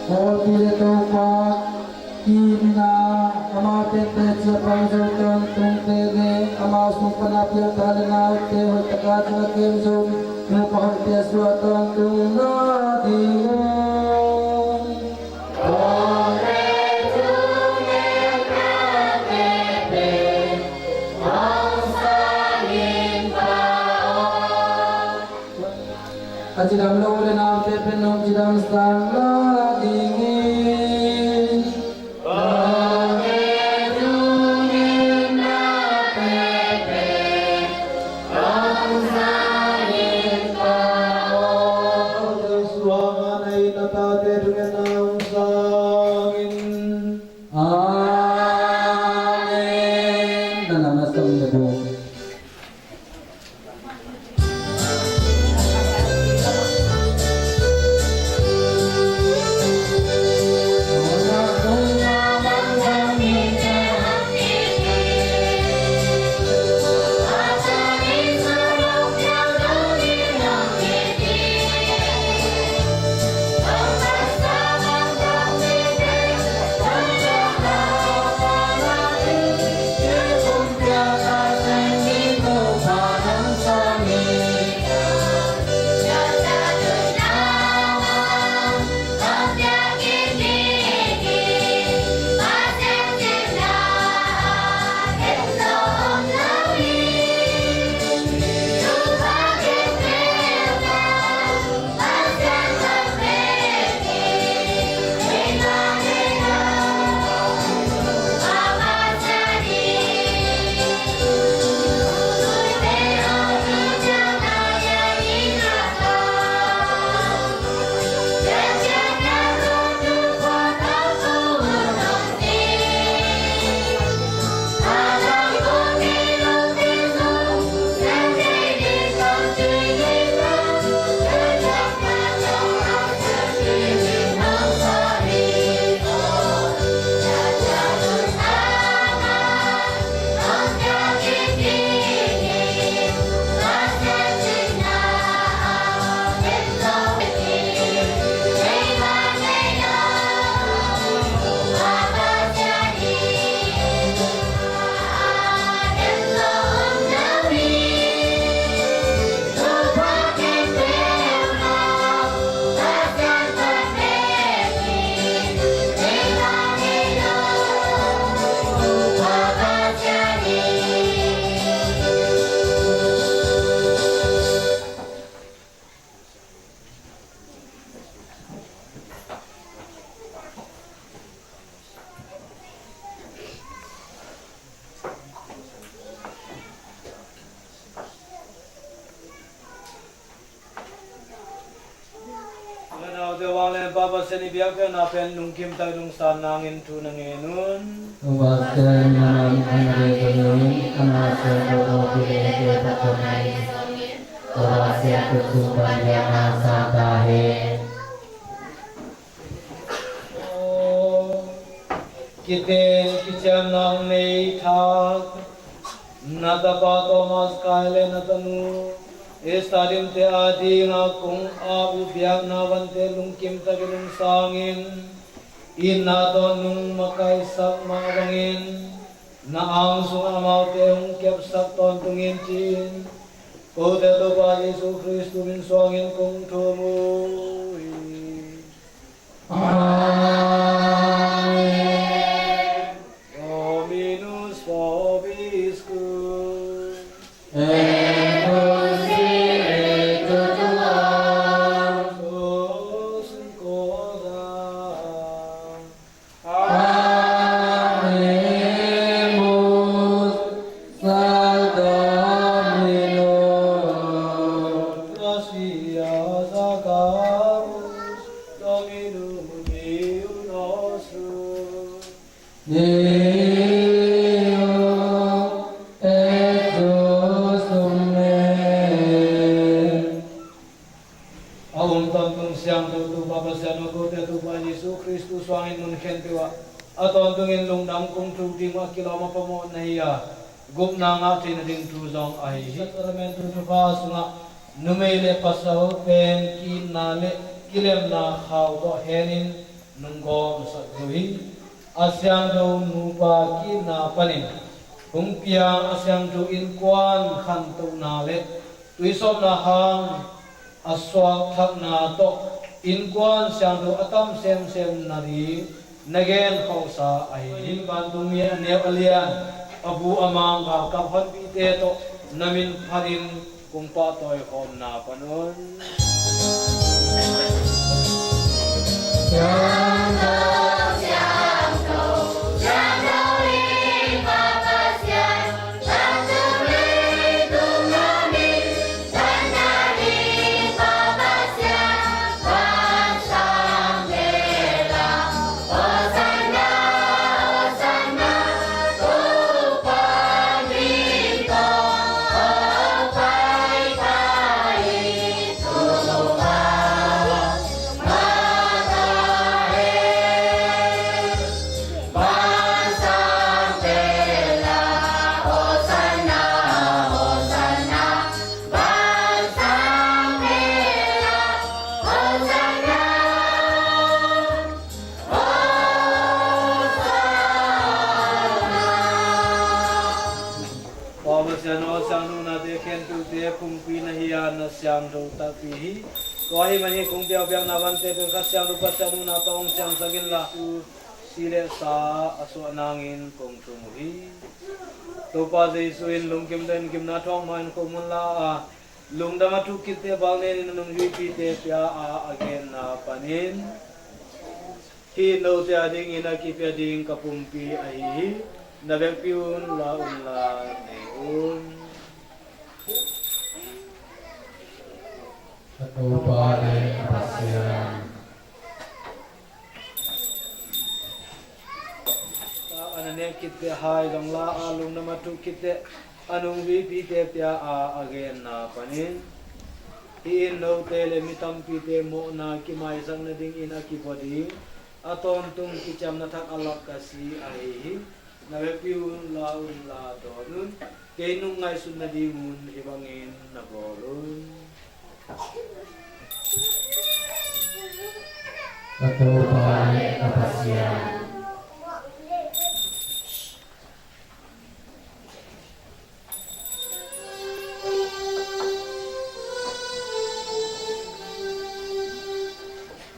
Pawlpi le Topa itna, amau tete ciah pang zo tawntungte le amau sung pana piangtha le naute hoih taka ciah kem zo nupa hoihte suah tawntung nadingun. A cidam lo le naute pen nong cidam sang nadingin. Amen. Ute vang le Pa Pasian i biakpiakna pen lungkim tak lungsan nangin thu na ngen un. Pasian in a man a na le tunin a na siangtho tawh kilehte taktak in Pasian tuk sung pan biakna sang ta hen. Kiteng kiciamna hong nei thak na tapa Thomas Khai le na tanu Esther Lim te adingin kong ap uh biakna vante lungkim takin hong sangin, itna tawntung makaihsak mah bangin na ang sungah amaute hong kepsak tawntung in, ci-in kote Topa Jesu Khristu min suangin kong thum uh hi. Amen. Dominus vobiscum. Et cum spiritu tuo. Suos coda. Habemus Sancta Domino. Gratias a Deus, Dominum Deus nostrum. Deo et sustum me. A um tawntung siangtho Topa Pasian aw, kote Topa Jesu Khristu suangin mun khempeuh ah a tawntungin lungdam kong thuk ding uh a kilawm a phamawh na hi a, gupna ngah theih nading thu zong ahi hi. Sakramentu thupha sungah numei le pasal pen ki-itna le kilemna khau tawh henin nong gawmsak zo hi. A siangtho nupa ki-itna panin hong piang a siangtho innkuan khantohna le tuisawpna hang a suakthakna tawh innkuan siangtho a tam semsem nading na genkhawhsa ahi hi. Vantungmi a neu a lian, a bu a mang galkap honpite tawh na min phatin kong pahtawi khawmna pan un. Pa Pasian aw, siangtho nate khempeuhte pumpi na hi a, na siangtho takpi hi. Tua ahih manin kong piak biakna vante pen Kha Siangtho Pasian nunna tawh hong siangsak inla, si le sa a suah nangin kong thum uh hi. Topa Jesu in lungkim takin gimna thuak ma-in khomun la a, lungdam a thuk khitteh bal nenin a nungzuipite pia a, a genna panin, hih note adingin a kipia ding ka pumpi ahi hi. Na vekpi un la unla nei un. Ka Topa le ka Pasian. A na nek khitteh hai zong la a, lungdam a thuk khitteh a nungzuipite pia a, a genna panin, hih in note le mi tampite mawhna kimaisak nadingin a kipua ding a tawntung kiciamna thak a lak ka si ahi hi. Na vekpi un la unla dawn un. Kei nong ngaihsut nadingun hih bangin na bawl un. Ka Topa le ka Pasian.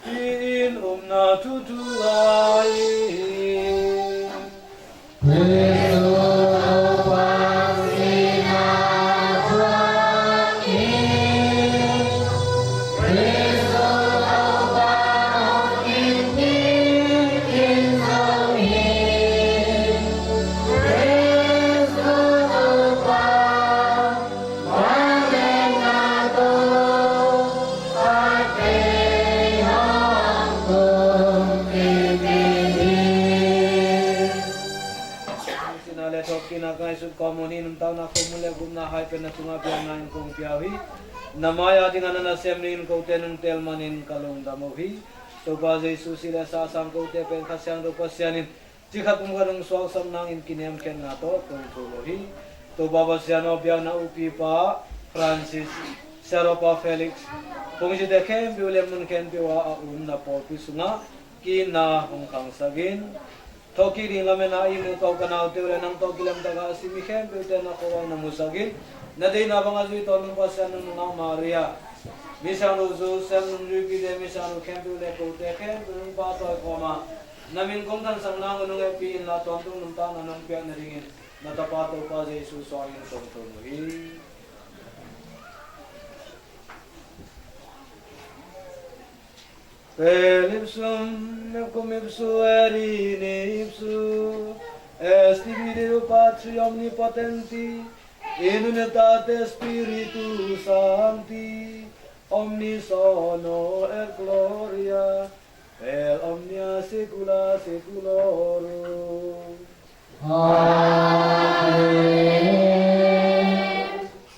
Hih in upna thuthu lai. Sina le thawhkikna ka ngaihsut kawm un, hih nuntakna khomun le gupna hai pen na tungah biakna in kong pia uh hi. Na mai-a dingin na nasem dingin kote nong teel manin ka lungdam uh hi. Topa Jesu, si le sa a sang kote pen Kha Siangtho Pasian in Cikhat pumkhat hong suaksam nangin kiniamkhiatna tawh kong thum uh hi. Topa Pasian aw, biakna upipa Francis, siaropa Felix, phungzite khempeuh le mun khempeuh ah a um na pawlpi sungah ki-itna hong khangsak in. Thawhkik ding lametna ihmu kau ka naute uh le nang tawh kilemtaka a si mi khempeuhte na khuavak na musak in. Na deihna bang a zui tawntung Pasian nunung ah Maria, Misiangtho Joseph, nungzuipite, misiangtho khempeuh le kote khempeuh nong pahtawi khawm a, na min kong thansakna uh nong hehpih inla, tawntung nuntakna nong piak nadingin na tapa Topa Jesu suangin kong thum uh hi. Benediction cum ipsu et in ipsu, et Spiritu Patri omnipotenti, in unitate Spiritu Sancti, omnis honor et gloria, per omnia saecula saeculorum. Amen.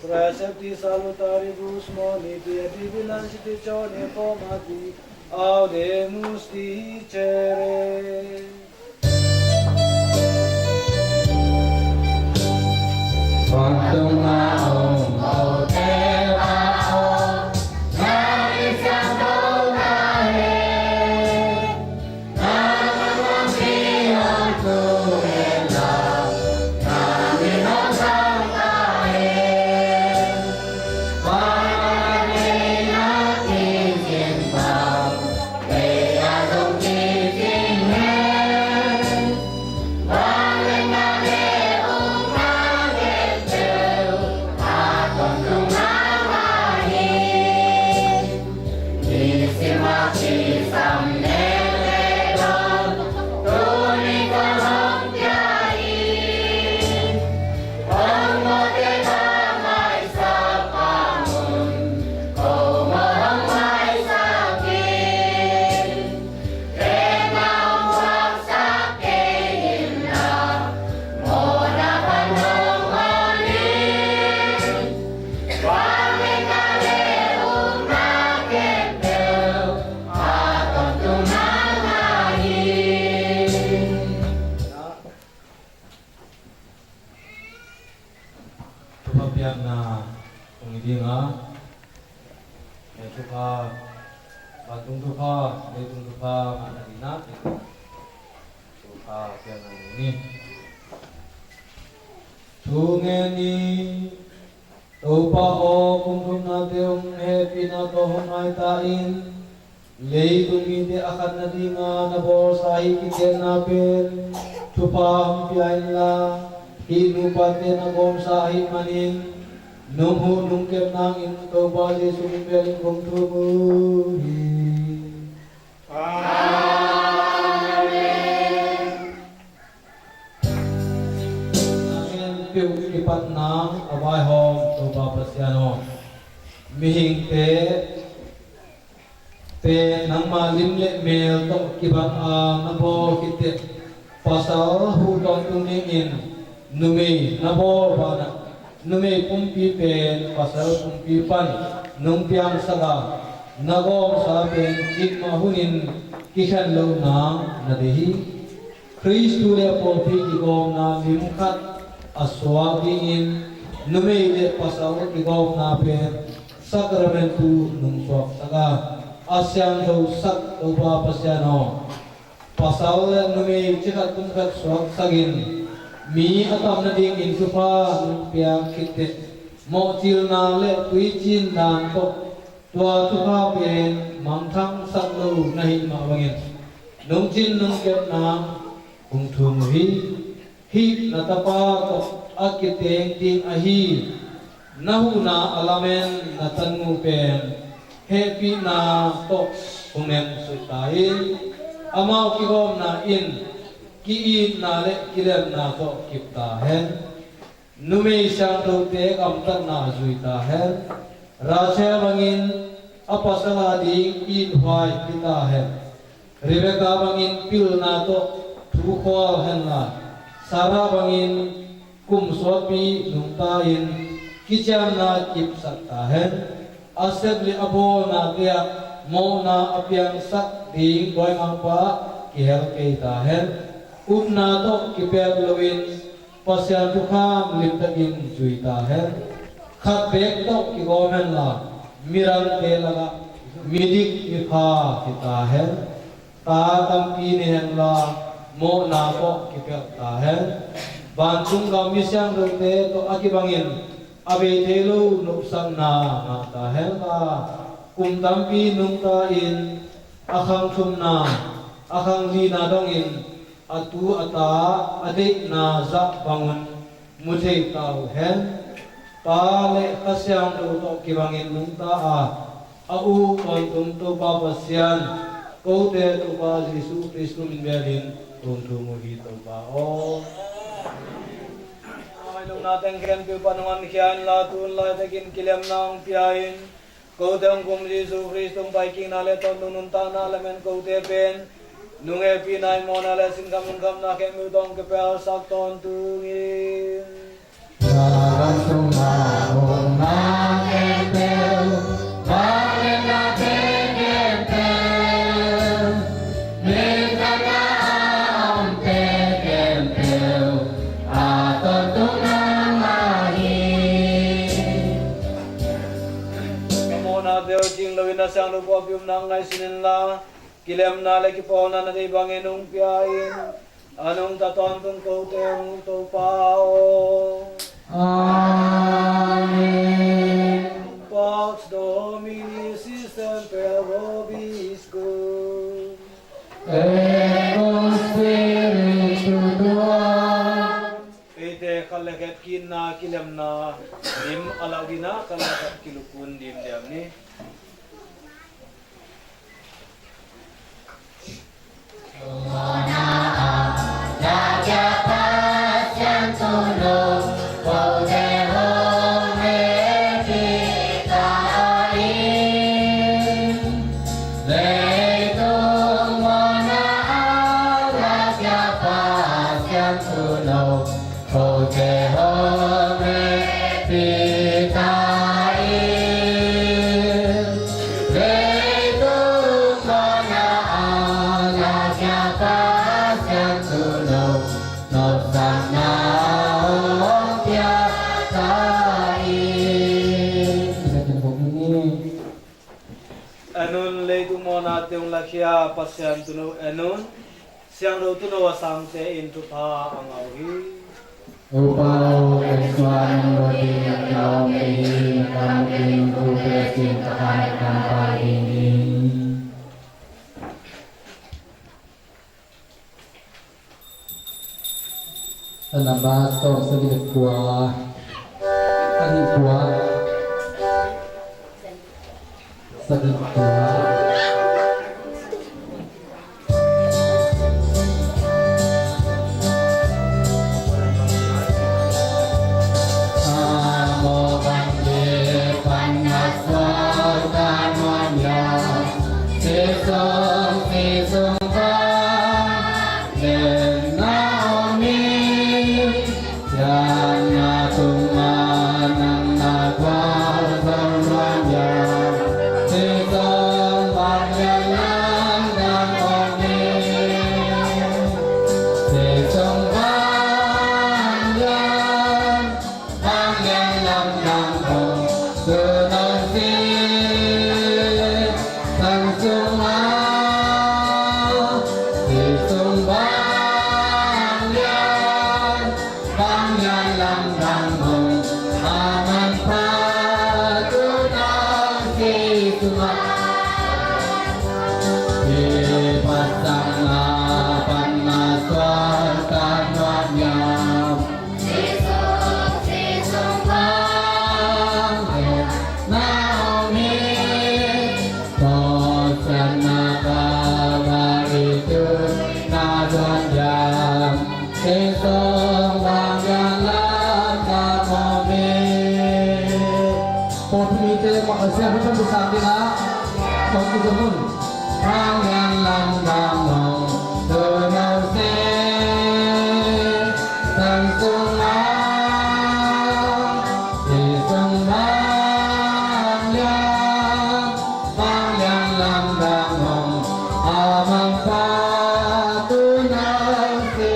Praecepti salutaribus moniti et divina institutione formati audemus dicere. Thupha piakna hong i ding a, thupha, vantung thupha, leitung thupha ngahna dingin thupha piakna ni. Thu ngen ni. Topa aw, kum thumnate hong hehpihna tawh hong maita in, leitung mite a khat nadinga na bawlsa hi kiteenna pen thupha hong pia inla, hih nupate na gawmsa ahih manin nong huh nong kep nangin Topa Jesu min bel in kong thum uh hi. Amen. A khempeuh kipatna a vaihawm Topa Pasian aw, mihingte pen nangma lim le mel tawh kibat a na bawl khit teh, pasal huh tawntung dingin numei na bawl banah, numei pumpi pen pasal pumpi pan nong piangsak a, na gawmsa pen cikmah hunin kikhen loh nang na deih hi. Khristu le a pawlpi kigawmna lim khat a suak dingin numei le pasal kigawmna pen sakramentu nong suaksak a, a siangthosak Topa Pasian aw, pasal le numei cikhat tumkhat suaksakin mi a tam nadingin thupha nong piak khit teh, mawhcilna le tuicin dan tawh tua thupha pen mangthangsak lo na hih mah bangin nong cin nong kepna kong thum uh hi. Hih na tapa tawh a kiteng ding ahi na huhna a lamen na tanmu pen hehpihna tawh hong nensuh ta in, amau kigawmna in ki-itna le kilemna tawh kip ta hen. Numei siangthote gamtatna zui ta hen. Rachel bangin a pasal ading ithuai hi ta hen. Rebekah bangin pilna tawh thukhual henla, Sarah bangin kum suakpi nungta-in kiciamna kipsak ta hen. A sep le a bawlnate ah mawhna a piangsak ding dawimangpa kihel kei ta hen. Upna tawh kipelh loin Pasian thukham limtakin zui ta hen. Khat beek tawh kigawm henla, midangte lakah midik mipha hi ta hen. Ta tampi nei henla, mawhna tawh kipelh ta hen. Vantung gam mi siangthote tawh a kibangin a bei thei lo nopsakna ngah ta henla, kum tampi nungta-in a khang thumna, a khang lina dongin a tu a ta a deihna zah bangun mu thei ta uh hen. Pa le Kha Siangtho tawh kibangin nungta a, a uk tawntung Topa Pasian, kote Topa Jesu Khrist min bel in kong thum uh hi, Topa aw. Ai, lungna teng khempeuh pan hong honkhia inla, tu-in laitakin kilemna hong pia in. Kote hong kum Jesu Khrist hong paikikna le tawntung nuntakna lamen kote pen nung hehpihna, himawhna le sinkham lungkhamna khempeuh tawh hong kipelsak tawntung in. Vantung a om na khempeuh, vangliatna khempeuh, minthanna a omte khempeuh, a tawntung nangmah hi. Ka mawhnate uh cing loin a siangtho pawlpi upna hong ngaihsun inla, kilemna le kipawlna na deih bangin hong pia in. A nungta tawntung kote hong uk Topa aw. Amen. Pax Domini, si semper vobiscum. Et cum spiritu tuo. Eite khat le khat ki-itna, kilemna lim a lak dingin khat le khat kilukun dimdiam ni. Kote hong hehpih ta in, leitung mawhna ah Laisiangtho Pasian thu nop, nopsakna hong pia ta in. En un, leitung mawhnate hong lakhia Pasian Tuuno en un. Siangtho Tuuno a sangte in thupha a ngah uh hi. Topa aw, Khrist nang lawhcing a kilawm kei hi. Na kam bek in thupha cing, ka khan na kam pai ding hi. A namba sawm sagih le kua. Sagih kua. Sagih kua. A mawh bang le pan na suak ta nuam ia, si sung si sung bang len na om hi. Siatna tungah nang na gualzo nuam ia, si sung bang lian lamdang om hi. Si sung bang lian, bang lian lamdang om, tu nong si sang sung a, si sung bang lian, bang lian lamdang om, a manpha tu nong si sung a. Kiphatsakna pan na suak ta nuam ia, si sung si sung bang lian na om hi. Tawh siatna Kalvari tu na dawn diam, si sung bang lian lamdang om hi. Pawlpi mite mah a siangtho pawlpi sang dingah kong kizom un. Bang lian lamdang om, tu nong si sang sung a, si sung bang lian, bang lian lamdang om, a manpha tu nong si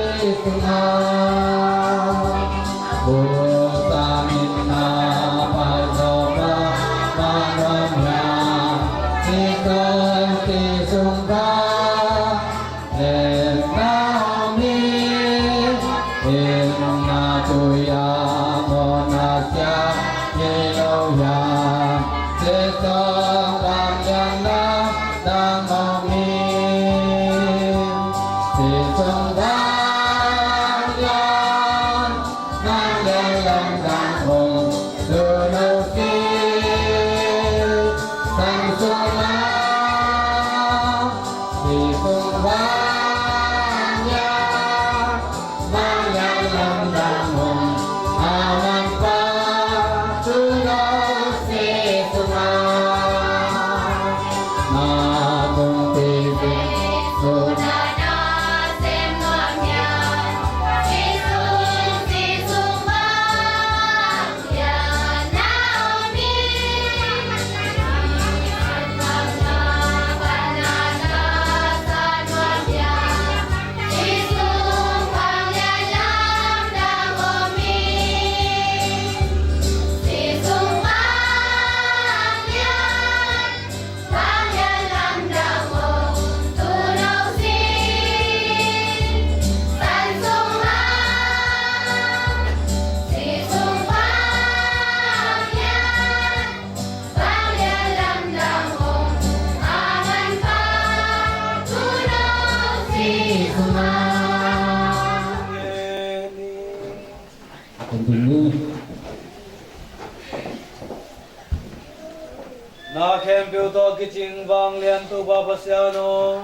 Na khempeuh tawh kicing vanglian Topa Pasian aw,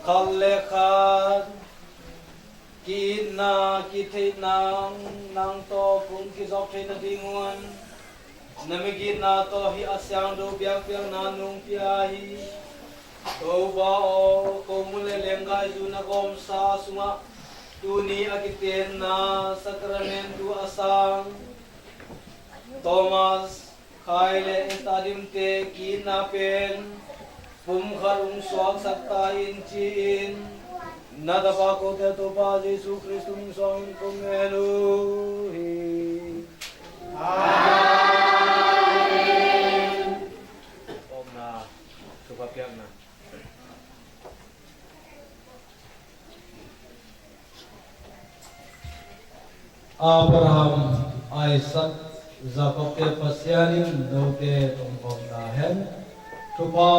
khat le khat ki-itna, kitheihna nang tawh kong kizop theih nadingun na migitna tawh hih a siangtho biakpiakna nong pia hi. Topa aw, ko mun le lenggai zu na gawmsa sungah tuni a kitenna sakramentu a sang Thomas, Khai le Esther Dimte ki-itna pen pumkhat hong suaksak ta in ci-in na tapa kote Topa Jesu Khrist hong suangin kong ngen uh hi. Amen. Omna, thupha piakna. Abraham, Isaac, Jacob te Pasian in note tongkhawm ta hen. Thupha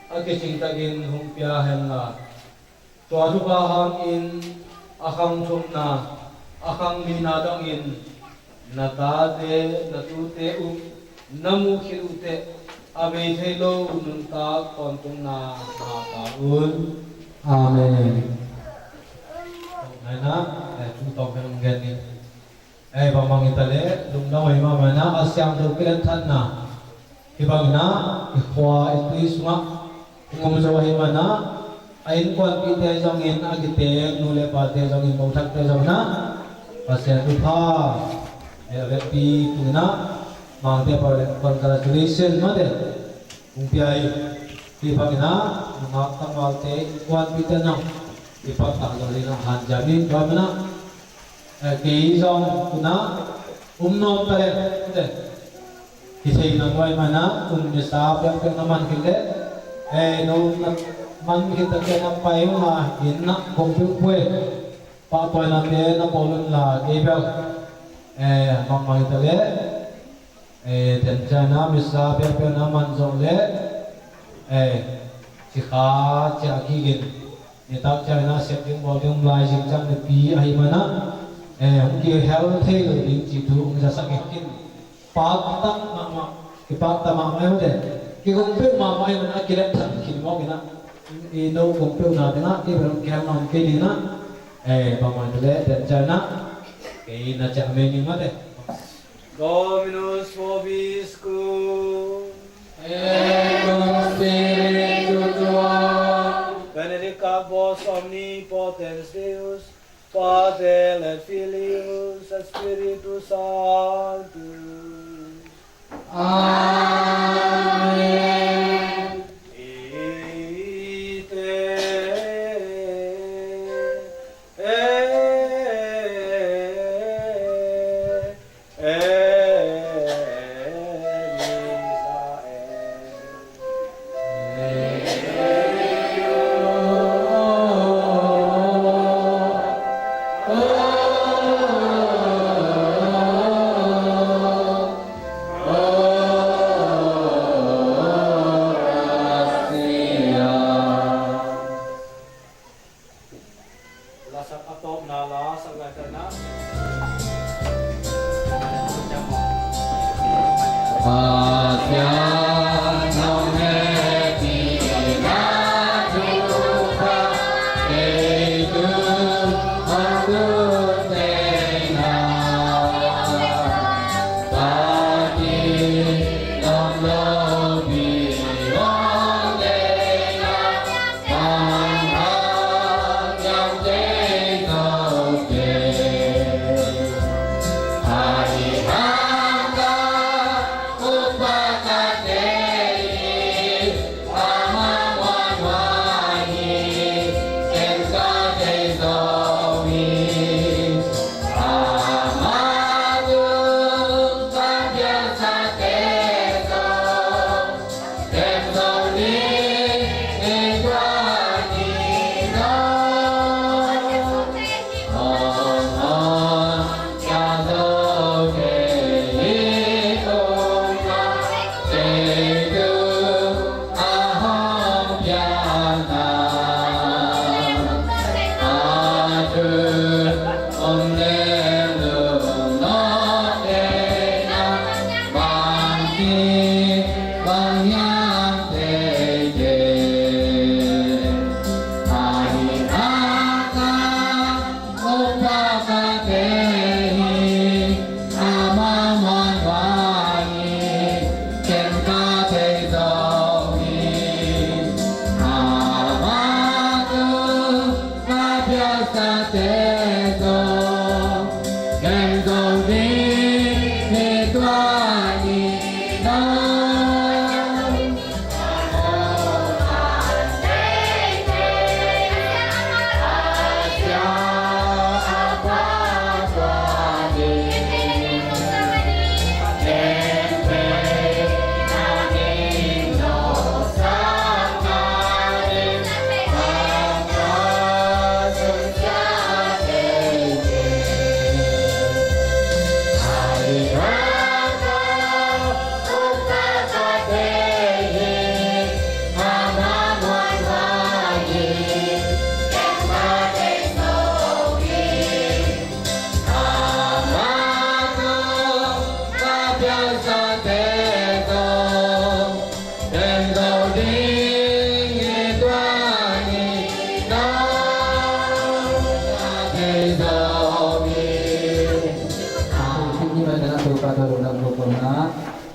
a kicingtakin hong pia hen la, tua thupha hangin a khang thumna, a khang lina dongin na tate, na tute uh na muh khit uh teh a bei thei lo nuntak tawntungna ngah ta un. Amen. Naina, eh, thu tawng kan hong gen ni. Eh, bangbang hi ta leh lungdam hi mahmah na, a siangtho kilet thatna. Hih bangin ah i khua i tui sungah hong om zo ahih manin ah, a innkuanpihte zongin, a kiteng nu le pate zongin, mothakte zongin ah Pasian thupha, eh, a vekpi tungin ah Mangte pau le congratulation mate hong pia hi. Hih bangin ah nungak tangvalte, innkuanpihte zong i pakta zo dingin ah hanciam hi. Tua manin ah, eh, kei zong tu-in ah um nuam ta leh, eh, hi thei nawn lo ahih manin ah, tun misa piakpiakna man khin leh, eh, no na man khin ta kei na pai un la, inn ah kong peuh pue. Pahtawinate na bawl un la, kei bel, eh, mahmah hi ta leh, eh, den ciangin ah misa piakpiakna man zawh leh, eh, sikha ciah kik in, nitak ciangin ah sep ding bawl ding lai zing ciang mipi ahih manin ah, eh, hong kihel thei lo ding cih thu hong zasak hi. Pakta mahmah, kipakta mahmah hi mate. Kigong peuh mahmah hi manin ah kilet thak khin mawk in ah, i no gong peuhna teng ah kei bel hong kihel nuam kei ding in ah, eh, bangmah hi ta leh den ciangin ah kei na ciah mei ning mate. Dominus vobiscum. Et cum spiritu tuo. Benedicat vos omnipotens Deus, Pater et Filius et Spiritus Sanctus. Amen. Ite Lasak a tawpna la sak lai ta na. Pasian nong hehpihna thupha kei tung hong tun teng na, Papi nong lopi hong teng na, Bang hang hiam kei tawh kei, ahi hangin ka upa ka te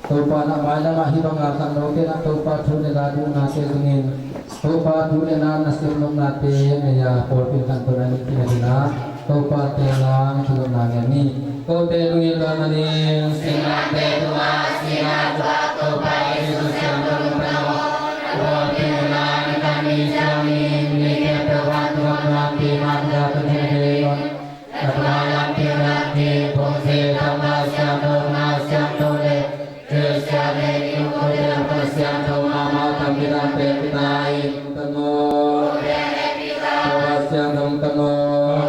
Topa na mailam ah hih banga khangnote na Topa thu le la duhnate zongin Topa thu le la na sem nopnate nei-a pawlpi khangto na ni kina ding ah Topa te lang thunopna ngen ni. Kote lungin lawm a ning. Singlamteh tungah sihna thuak Topa Jesu siangtho lungtang aw. Pawlpi le la na kan ni ciangin mi khempeuh vantung gam lampi mangthang tungin ding. Ka tua lampi lampi pongse tangma siangtho, ma siangtho le Khristian le Niu kote Pasian tho mahmah tampi tamte kita in tang aw. Pasian tho tang aw.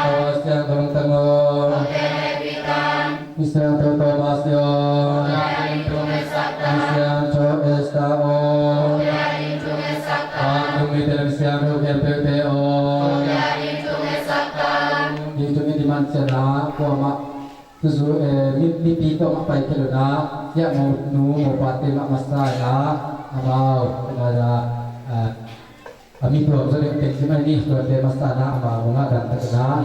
Pasian tho tang aw. Misiangtho Thomas aw. Misiangtho Esther aw. Vantung mite le misiangtho khempeuhte aw. Hih tungin i man ciangin ah kuamah tuzu, eh, mi, mipi kuamah pai kei lo in ah, hiah monu mopate mah masa in ah, amau, eh, eh, a mi tuam zaw ding teng ci mai ni, tuate masa in ah amau ngah dan tak in ah,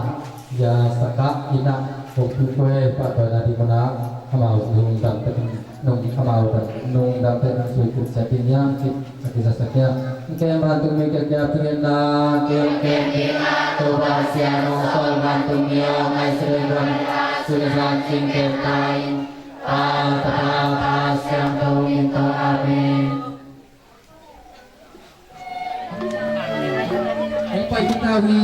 ya saka in ah, kong tu kuai pahtawi na ding mun ah, amau nungdam tak in, nung, amau nungdam tak in ah, sui kum cia ding hiam ci. Kem vantung mi kiakiap thungen na, kem kem ding a, Topa Pasian hong sawl vantung mi aw, ngai selen wan, sun zan cing kem ta in, Pa, Tapa, Pa Siangtho min tawh. Amen. Hong pai hi ta hi.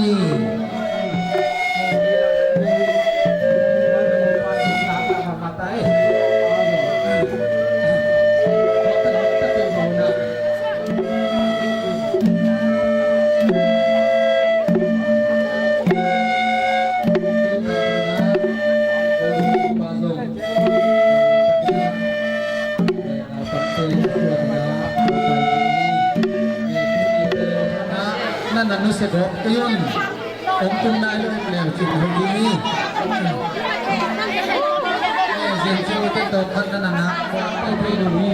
Na na nusia gawp kei un. Om tung nai lo em leu cin ho ding hi. Zin cin ho ken tawh khat na na na gawp kei thei lo hi.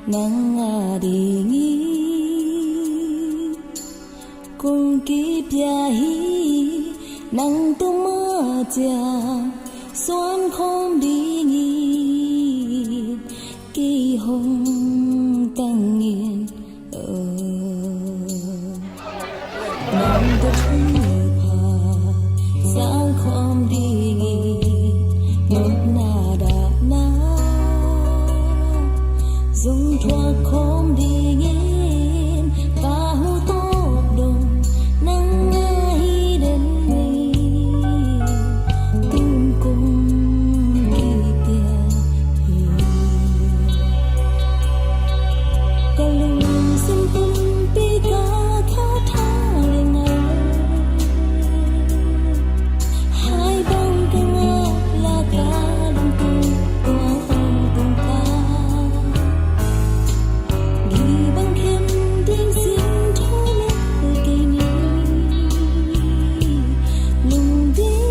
Nang a dingin kong kipia hi, nang tuma ciang suan khawm dingin kei hong tang in. Nang tawh thupha sang khawm dingin nopna dahna zong thuak khawm dingin ka hu tawp dong nang ahi den ni. Tun kong kipia hi. Ka lungsim pumpi ka kha tha le ngal. Hai bang ka ngak la ka lungtung tua hong tung ta. Gih bang khen ding sin tho le kei ni. Lungding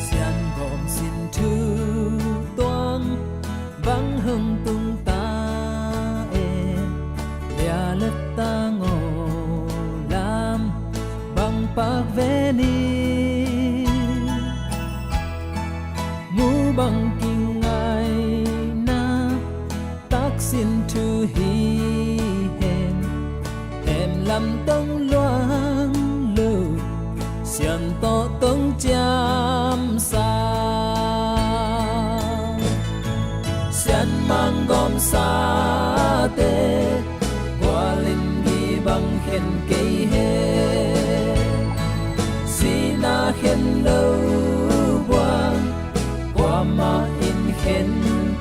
Sian gawm sin thu tuang bang hong tung ta e, lia le tang aw lam bang pak ve ni. Mu bang kingaina taksin thu hi hen, hem lam tong luang lo, sian tawh tong ciam sa. Sian mang gawm sate gualin gih bang khen kei hen, sihna khen lo buang kuamah in khen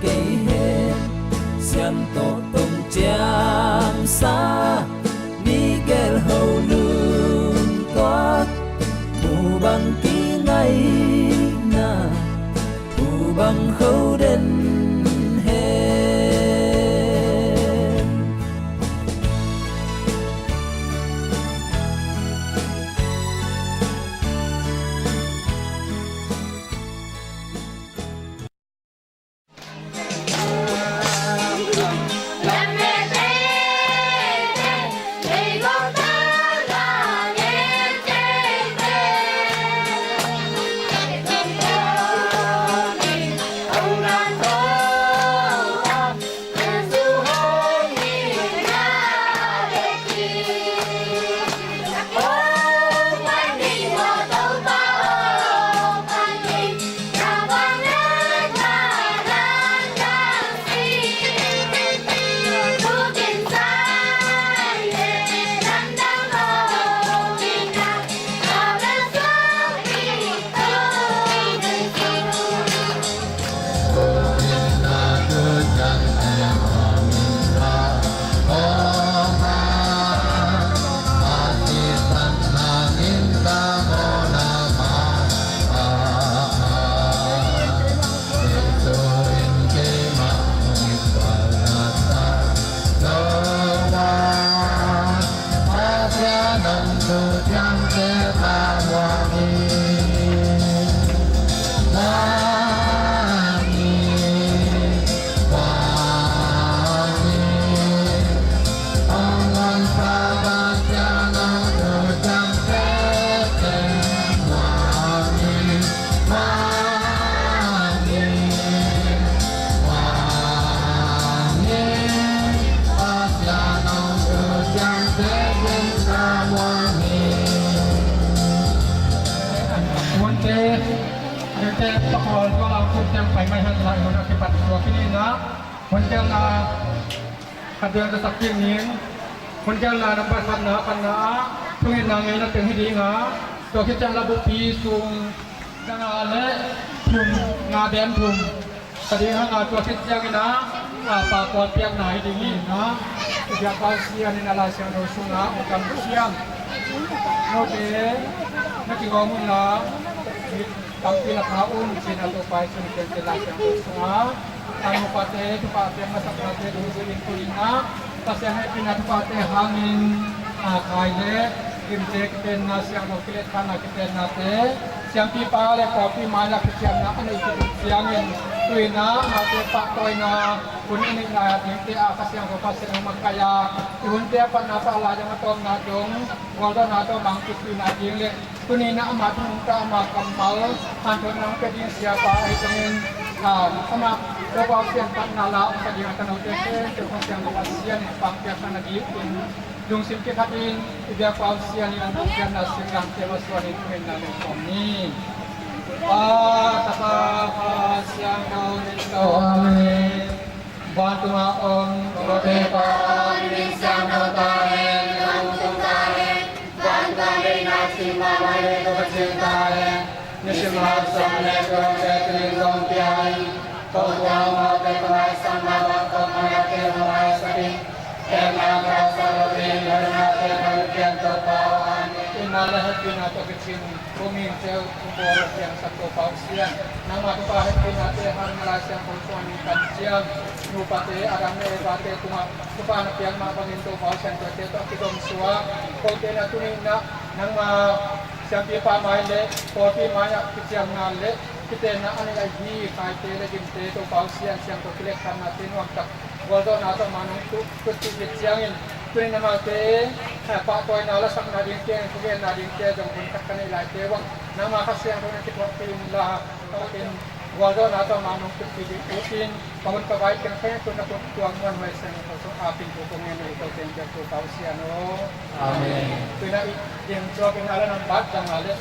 kei hen. Sian tawh tong ciam sa, mi gel ho lungtuak, mu bang kingaina, mu bang kho den he. Siang pai mai han la i hun a kipat tua kini na hun kiang na khat duan ka sak kik ning. Hun kiang na nambat khatna khatna a thungetna ngeina teng hi ding a, tua khit ciang la buppi sung nga le thum, nga dem thum. Ka ding hang a tua khit ciangin a, a, pakkual piakna hi ding hi na. I biakpa Sian in a Lai Siangtho sungah a kam ciang note na kigawm un la, tampi la pha un ci-in a Topa Jesuh in piancil Lai Siangtho sungah a nupate thupha piak masaknate dungzui in tuni-in a Pasian hehpihna thuphate hangin, a, khai le gimte kitenna, siangtho kiletkhanna kitennate, siampipa le pawlpi mai-ah kiciamna a neih khit uh ciangin, tu-in a amate pahtawina hun a neihna dingte ah Kha Siangtho Pasian hong makaih a, i hunte a patna tawh a laizang a tawpna dong gualzawhna tawh mangkipna ding le tuni-in a ama thu nungta, ama kammal hanthawn nang pia ding siapa ahi zongin, a, ama Topa Pasian patna la hong sa ding a tanote khempeuh Kha Siangtho Pasian in pangpiak khan a dingin lungsim kikhatin i biakpa Sian in hong piakna singlamteh masuanin thungetna nei kawm ni. Pa, Tapa, Kha Siangtho min tawh. Amen. Vantung a om Topa, na min siangtho ta hen, na muh ta hen, vantung a deihna cih bang a deih bang a cih ta hen. Nisim a haksatna tuamte tuni-in zong pia in. Ko tua mawte ko ngaisang na bang ko mawte ko ngaisak in. Hehpihna tawh sa lo ding, hehpihna tawh sa lo ding, Topa. Amen. Hehpihna le hehpihna tawh kicing. Ko mite uh bawl piangsak Topa Pasian, nangma thupha hehpihnate hang Lai Siangtho sungah nungta ciang, nupate Adam le Evate tungah thupha na piak mah bangin Topa Pasian tuate tawh kizom suak. Kote na tuni-in ah nangma siampipa mai le pawlpi mai-ah kiciamna le kitenna a neih ahi Khaite le Gimte Topa Pasian, siangtho kiletkhanna te nuamtak gualzawhna tawh ma nong tut, tutpih khit ciangin, tuni-in amaute, eh, pahtawina lasakna dingte, thugenna dingte zong hun khat ka neih laite uah nangma Kha Siangtho na kithuahpih inla, takin gualzawhna tawh ma nong tutpih ding ut in, ka hun ka vai teng khempeuh na khut tuak muanhuai siangtho sungah a pin thu kong ngen uh hi ko teng biak Topa Pasian aw. Amen. Tuna i ding suak in a la nambat dang a le.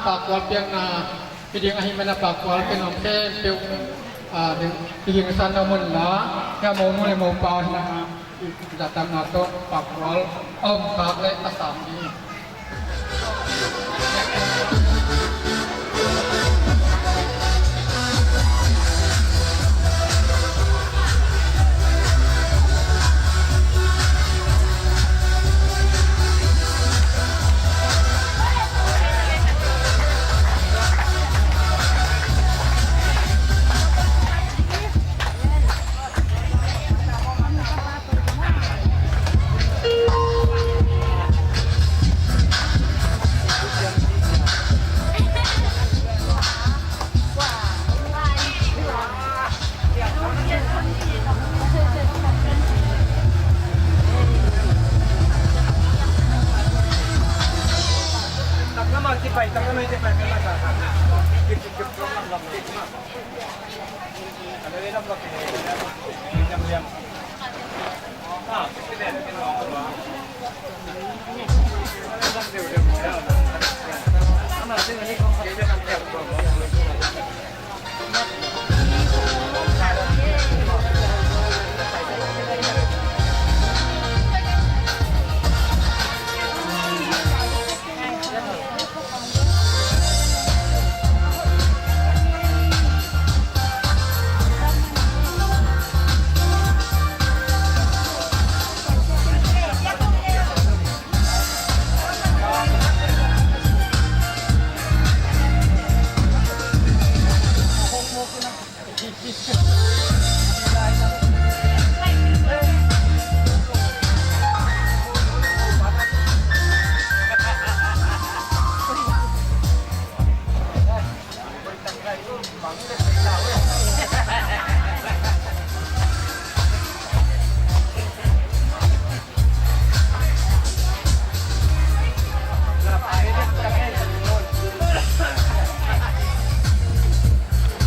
Pakkual piakna hi ding ahih manin a pakkual pia nuam khempeuh, a, ding, i hing san a mun la, hia monu le mopa hi na, i zatanna tawh pakkual a om khak le a sang ding.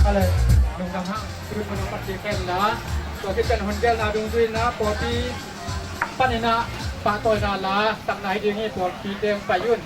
Ale, lungdam hang, tun manung pati pen la, tua kipen hun gelna dungzui na, pawlpi panin ah pahtawina la sakna hi ding hi, pawlpi teng pai un.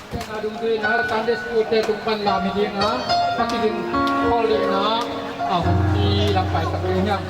Tena dungzui na Sunday school te tung pan la mi ding a, pakiding khol ding na, a hong pi lam pai tak ding hiam.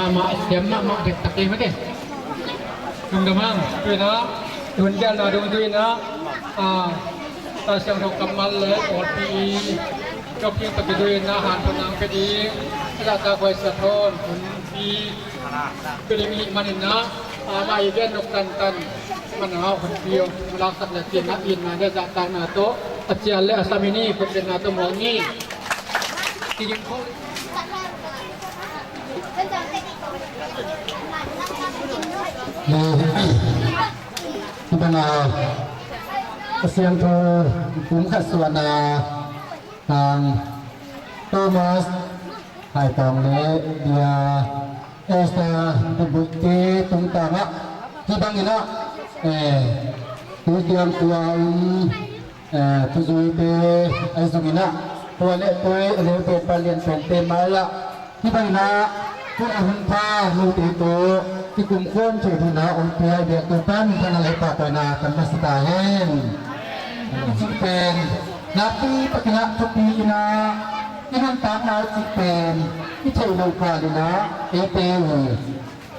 Mah siam mahmah dektak hi mate. Lungdam hang. Tu-in ah i hun gelna dungzui-in ah, a, Lai Siangtho kammal le pawlpi i kawping tawh kizui-in ah hanthotna hong pia ding, a zahtakhuai sia thawn hunpi pia ding i hih manin ah, amah i gen nop tantan man a hunpi hong laksak le, a cialna, itna le zahtakna tawh, a cial le a sam i ni, khutbetna tawh muang ni. Kiding khawh. Hih banga a siangtho pumkhat suahna tang Thomas Haitawng le Dia Esther Bubuite tungtangah hih bangin ah, eh, tu tiang tua um, eh, thuzuite ahi zongin ah, tua le tua a leu pen, palian pente mai-ah hih bangin ah, tua a hun pha note tawh kikum khawm thei dingin ah hong pia i biak Topa min thang a lei pahtawina kan masa ta hen. Cih pen nakpi takin ah thupi in ah, i nuntakna cih pen i theih loh kalin ah eite i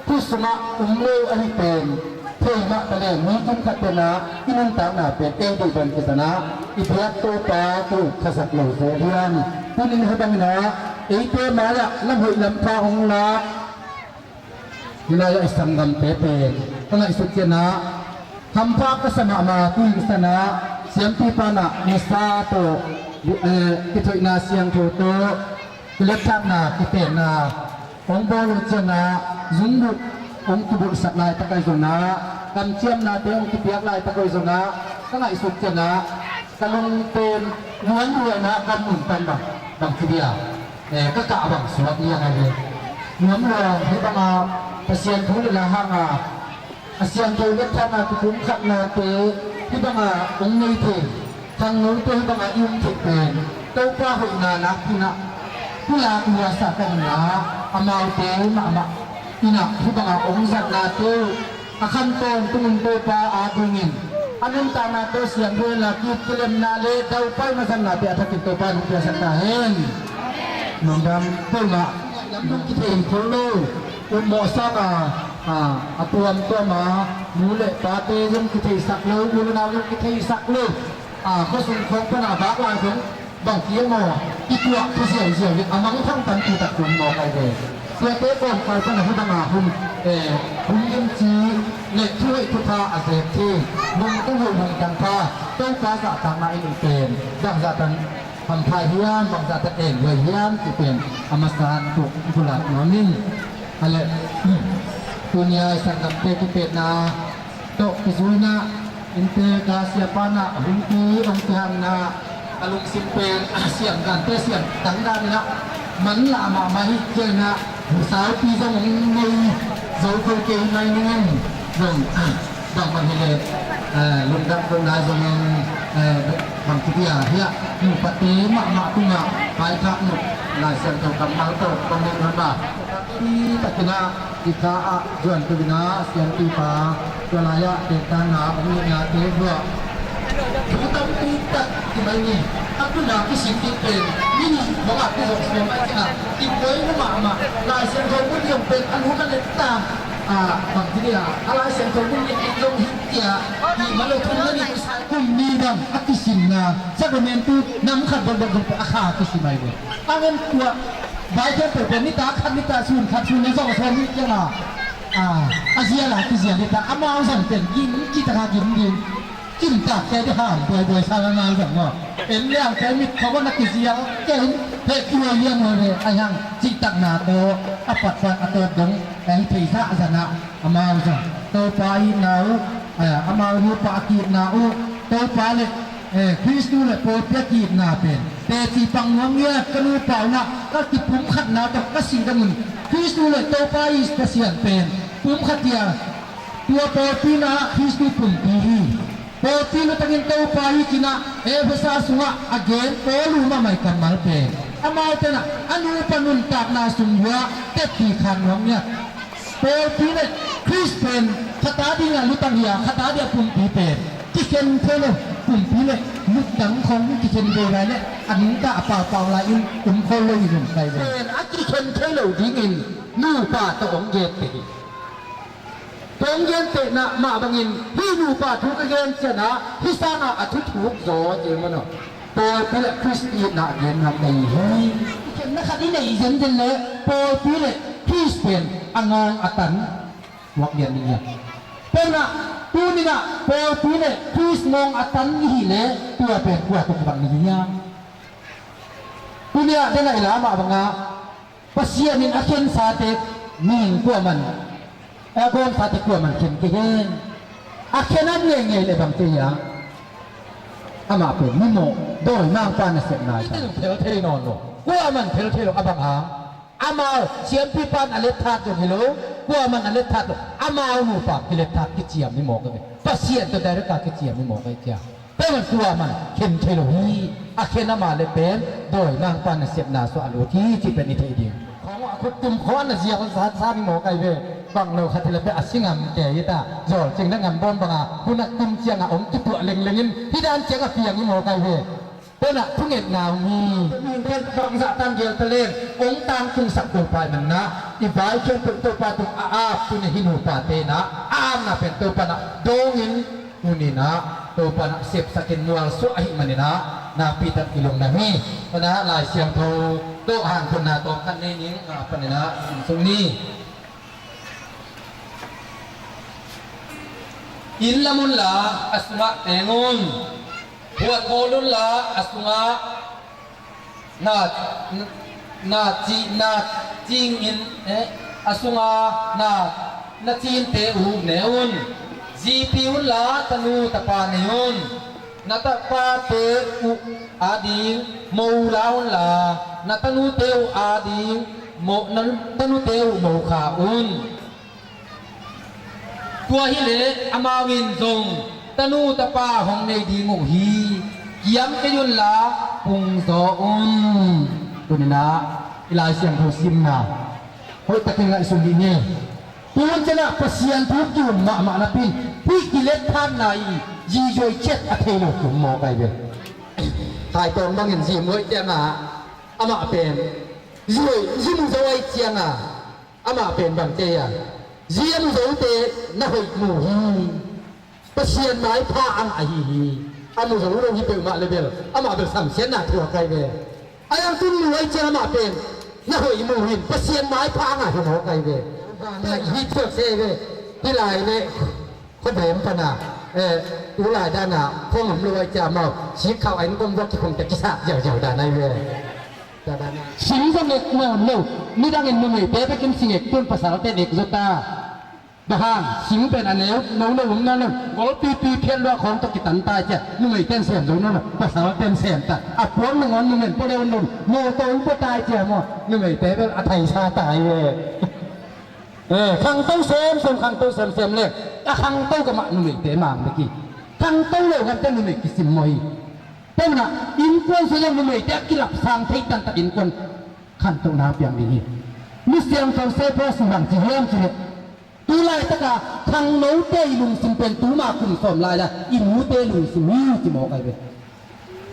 thu sungah um lo ahi pen thei mah taleng, mi kimkhat pen ah i nuntakna pen ei deih bang kizang ah i biak Topa thu khasak lo zel hiam? Tunin hih bangin ah eite mai-ah lam hoih lam pha hong lak hih lai-ah i sanggamte pen ka ngaihsut ciangin ah hampha ka sa mahmah. Tuin san ah siampipa in ah nisa tawh, eh, kithoihna siangtho tawh, kilepthanna, kitenna hong bawl uh ciangin ah, zungbuh hong kibulhsak laitak ahi zongin ah, kamciamnate hong kipiak laitak ahi zongin ah, ka ngaihsut ciangin ah ka lung pen nuam lua in ah ka mun pan bang, bang ci dia, eh, ka kah bang suak liang ahi ve. Nuam lua, hih bangah Pasian thu le la hangah a siangtho lepthanna kipumkhatnate hih bangah hong nei thei, khangnote hih bangah i um thei pen Topa hoihna nakpi in ah pulak luasa ka hi in ah, amaute mahmah in ah hih bangah hong zatnate uh a khan tawntung in Topa adingin a nuntakna tawh siam buaina, kip kilemna le Daupa i mazatnate a thakin Topa in hong piaksak ta hen. Lungdam. Peuhmah lam dong kithei khol lo. Upmawh sangin a, a tuamtuam a nu le pate zong kitheisak lo, u le nau zong kitheisak lo. A, khuasung khawng pan a vak lai zong bangci a maw, i tuah thu ziauziau in a mangthang tampi tak hun maw kai ve. Tuate kawmkal pan a hih bangah hun, eh, hun limci le thuhoih thupha a zek thei, lungtang hoih lungtang pha, Topa zahtakna in i pen bangzah tan hampha hiam, bangzah tan en huai hiam cih pen a masa in tuk i pulak nuam ing. A leh, tuni-a i sanggamte kipetna tawh kizuina, innte ka siapa in ah a humpi hong kihangna a lungsim pen a siam dante siam dangdan in ah manlah mahmah hi. Ciangin ah saupi zong hong nei zo kho kei hi mai ning in zong, bang bang hi leh, eh, lungdam kohna zong in, eh, bang ci dia hiah, nupate mahmah tungah paikhak nop Lai Siangtho kammal tawh kong nei nuam a, pi takin ah i kha ah zuan tu in ah siampipa tua lai-ah tentanna hong neihnate buah thu tampi tak ki mai ni. A tuna kisim ding pen mi nih bangah kizawh suam a, ci-a i buai mahmah. Lai Siangtho mun zong pen a lum a let ta, a, bang ci dia, a Lai Siangtho mun nih zong hi, ci-a i malo thum na ni kum ni bang a kisimna sakramentu nam khat bawlbawlh zong pen a kha kisim ai ve. A ngen tua Bible pen pen nitak khat, nitak sun khat, sun nih zawh sawm hi ciang a, a, a zial a kizial hi ta. Amau zong pen gim ci tak a gim ding, gim tak kei dih ham buaibuai sa na ngal zong maw. En liang kei mit khawng a na kizial kei in heh kihuai liang maw ve. A hiang cihtakna tawh a patpat a tawt dong a hi thei zahzah na. Amau zong Topa itna uh, eh, amau nupa a ki-itna uh, Topa le, eh, Khristu le pawlpi a ki-itna pen teci pang nuam ngiat. Ka nupa un ah ka kipumkhatna tawh ka sih dam un Khristu le Topa i Pasian pen pumkhat hi a, tua pawlpi in ah Khristu pumpi hi. Pawlpi lutangin Topa hi ci-in ah Efesa sungah a gen Paul uh mahmah i kammal pen, amaute in ah a nupa nuntakna sung uh ah teci khan nuam ngiat. Pawlpi le Khrist pen khat a dingah lutang hi a, khat a dingah pumpi pen kikhen thei lo. Pumpi le lutang khawng kikhen thei lai le a nungta a paupau lai in um khol lo hi zong kai ve. Pen a kikhen thei lo dingin Nupa tawh hong gente hi. Tawh hong gentehna mah bangin hih nupa thu ka gen ciangah hih sangah a thuthuk zaw ci maw. Pawlpi le Khrist itna a gen ngam ei hi. Khenna khat i neih zenzen le pawlpi le Khrist pen a ngawng a tan. Tuak lian ni hiam? Penah tuninah pawlpi le Khrist ngawng a tan i hih leh tua pen kua tung bang ni hiam? Tuni-ah dena i lamah bangah Pasian in a khensate mihing kuaman, a gawnsate kuaman khen kei hen. A khen a ngeingei le bang kei hiam? Amah pen mimawh dawimangpa nasepna hi ta. Thei nawn lo. Kuaman thei thei lo a bang hang. Amau siampipa in a letthat zong hi lo, kuaman a letthat lo, amau nupa kiletthat kiciam ni maw ka ve. Pasian tawh direct a kiciam ni maw ka ve cia. Tua man kuaman khen thei lo hi, a khen ama le pen dawimangpa nasepna suah a lut hi cih pen i theih ding. Khawng a khut tum khawng a na zial sa sa ni maw ka ve. Bang lo khat hi le pen a si ngam kei hi ta, zawlcing na ngam bawm banga hun a tum cianga om kituah lenglengin hih dan cianga piang ni maw ka ve. Tua-inah thungetna om hi. Tua mi pen bangzah tan gel taleng hong tangtungsak Topa i manna i vai khempeuh Topa tung a ap tuni hih nupate inah a apna pen Topa inah dawngin tuninah Topa inah sepsakin mualsuah ahih maninah nakpi tak i lungdam hi. Tua-inah Lai Siangtho tawh hankhutna tawm khat nei ning a paninah simsung ni. Inn lam unla a sungah teng un. Huat bawl unla a sungah na, na ci, na cingin, eh, a sungah na, na cinte uh ne un. Zipi unla tanu tapa nei un. Na tapate uh ading mo la unla na tanute uh ading mo, na tanute uh mo kha un. Tua hileh amau in zong tanu tapa hong nei ding uh hi. Kiam kei unla pungzaw un. Tuninah i Lai Siangtho simna hoihtakin ngaihsun dih ni. Tun cianah Pasian thu ki-um mahmah napi-in hih kiletthatna i zizuai ciat a thei lo ki-um maw kai ve. Thaitawng bangin zi muaih ciangah amah pen zi muzaw ai ciangah amah pen bang cei a, zi a muzote na hoih mu hi. Pasian maipha ang ahi hi. A muzo lo hi peuhmah le bel amah bel samsiatna thuak ai ve. A yang tun mu ai ciang amah pen na hoih mu hin Pasian maipha ang ahi mawk ai ve. Hi thuak se ve. Hi lai le khuadem pana, eh, u lai dana khong om lo ai ciang amau sik khauh a inn gom vuak kikhong te kisak ziauziau dan ai ve. Sing zong ngek nawn lo. Nidangin numeite bekin sing ngek tun pasalte ngek zo ta. Bang hang sing pen a neu no lo um nawn lo. Golpipi phiat lua khawng tawh kitan ta cia numeite in sem zo nawn lo. Pasalte in sem ta. A puang nangawn numen pua le un lo. Mawtaw in pua ta cia maw numeite bel a thaisa ta hi ve. Eh, khangto semsem khangto semsem le a khangto kamah numeite mang beki. Khangto lo gamte numei kisim maw hi. Tua manin innkuan sung zong numeite a kilapsang thei tantak innkuan khantohna piang ding hi. Mi Siangtho Seth Hawes in bang ci hiam cih leh tu laitaka khangnote i lungsim pen tuma kum sawm lai-a i nute lungsim hi ci mawk ai ve.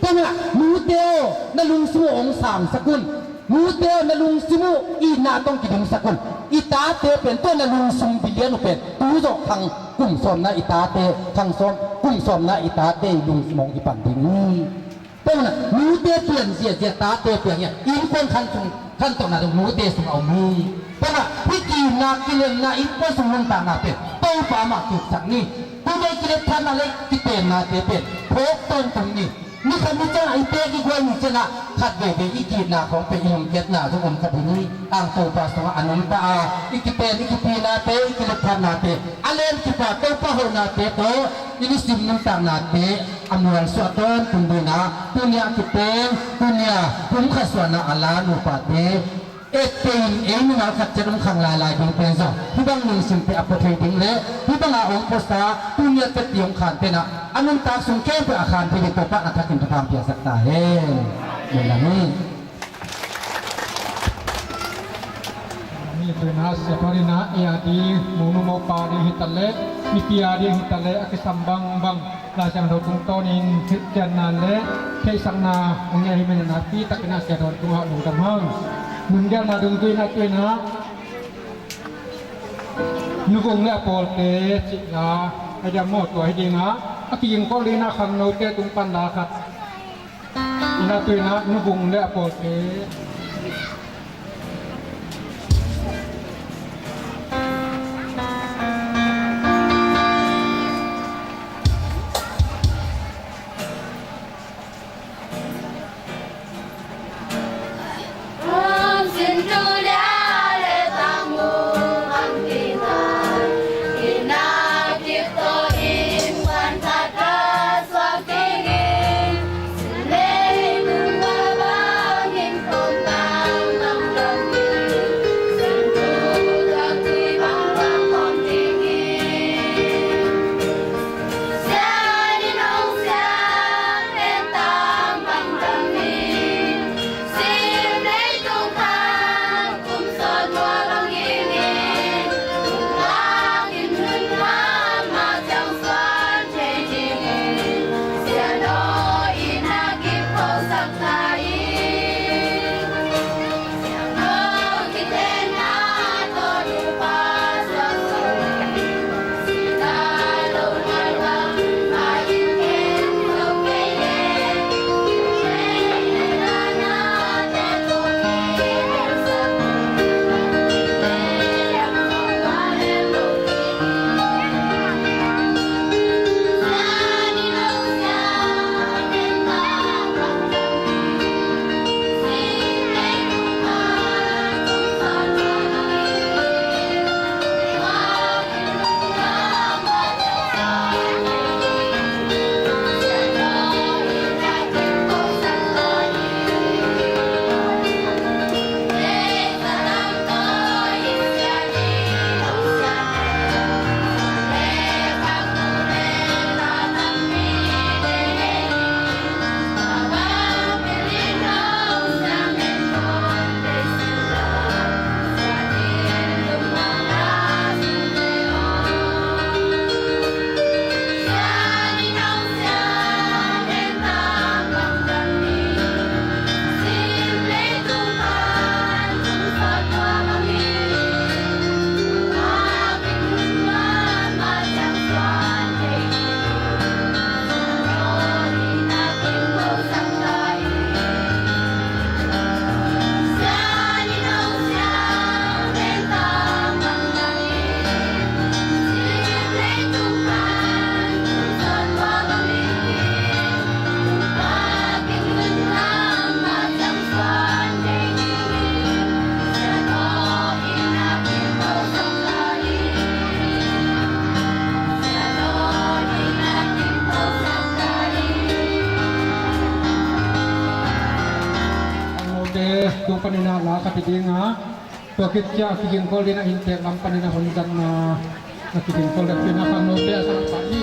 Tua manin nute aw na lungsim uh hong sangsak un. Nute aw na lungsim uh itna tawh kidingsak un. I tate pen tua na lungsim bilian uh pen tu zawh khang kum sawmna i tate khang sawm kum sawmna i tate i lungsim hong kipan ding hi. Tua manin nute pian ziahziah tate piang hi a, innkuan khan sung khantohna zong nute sungah om hi. Tua manin hih kiimna kilemna innkuan sung nuntakna pen Topa amah kiuksak ni. Tute kiletthatna le kitennate pen phawk tawntung ni. Ni khat ni ciangah i pek i guai ni ciangah khat veve i kiitna khawng pen i lungkiatna zong om kha ding hi. Ang Topa sungah a nungta a i kiten i kipinate i kiletthatnate a len kipa Topa hoihnate tawh i nisim nuntaknate a mualsuah tawntung dingin ah tuni-ah kiten tuni-a kum khat suahna a la nupate etteh in ei mimal khat ciat hong khang lailai ding pen zong hih bang lungsimte a pua thei ding le hih banga hong puasa tuni-a ciat hong khante'n ah a nuntak sung khempeuh a khan thei ding Topa na thakin thupha piaksak ta hen. Lungdam hi. Ni tuina sia parinah i a ding monu mopa ding hitaleh mipi a ding hitaleh a kisam bangbang Lai Siangtho tungtawnin hilhcianna le theihsakna hong ngei ahih manin a pi takin a sia dawn tungah lungdam hang. Nungialna dungzui in a tuina Nuvung le a pawlte cih la, a diam maw, tua hi ding a, a kigingkol ding a khangnote tung pan la khat. Ina tuina nuvung le a pawlte. Tua panin a la khat hi ding a, tua khit ciang kigingkol ding a inntek lam panin a hun zatna, na kigingkol ding a khangnote a sang pah hi.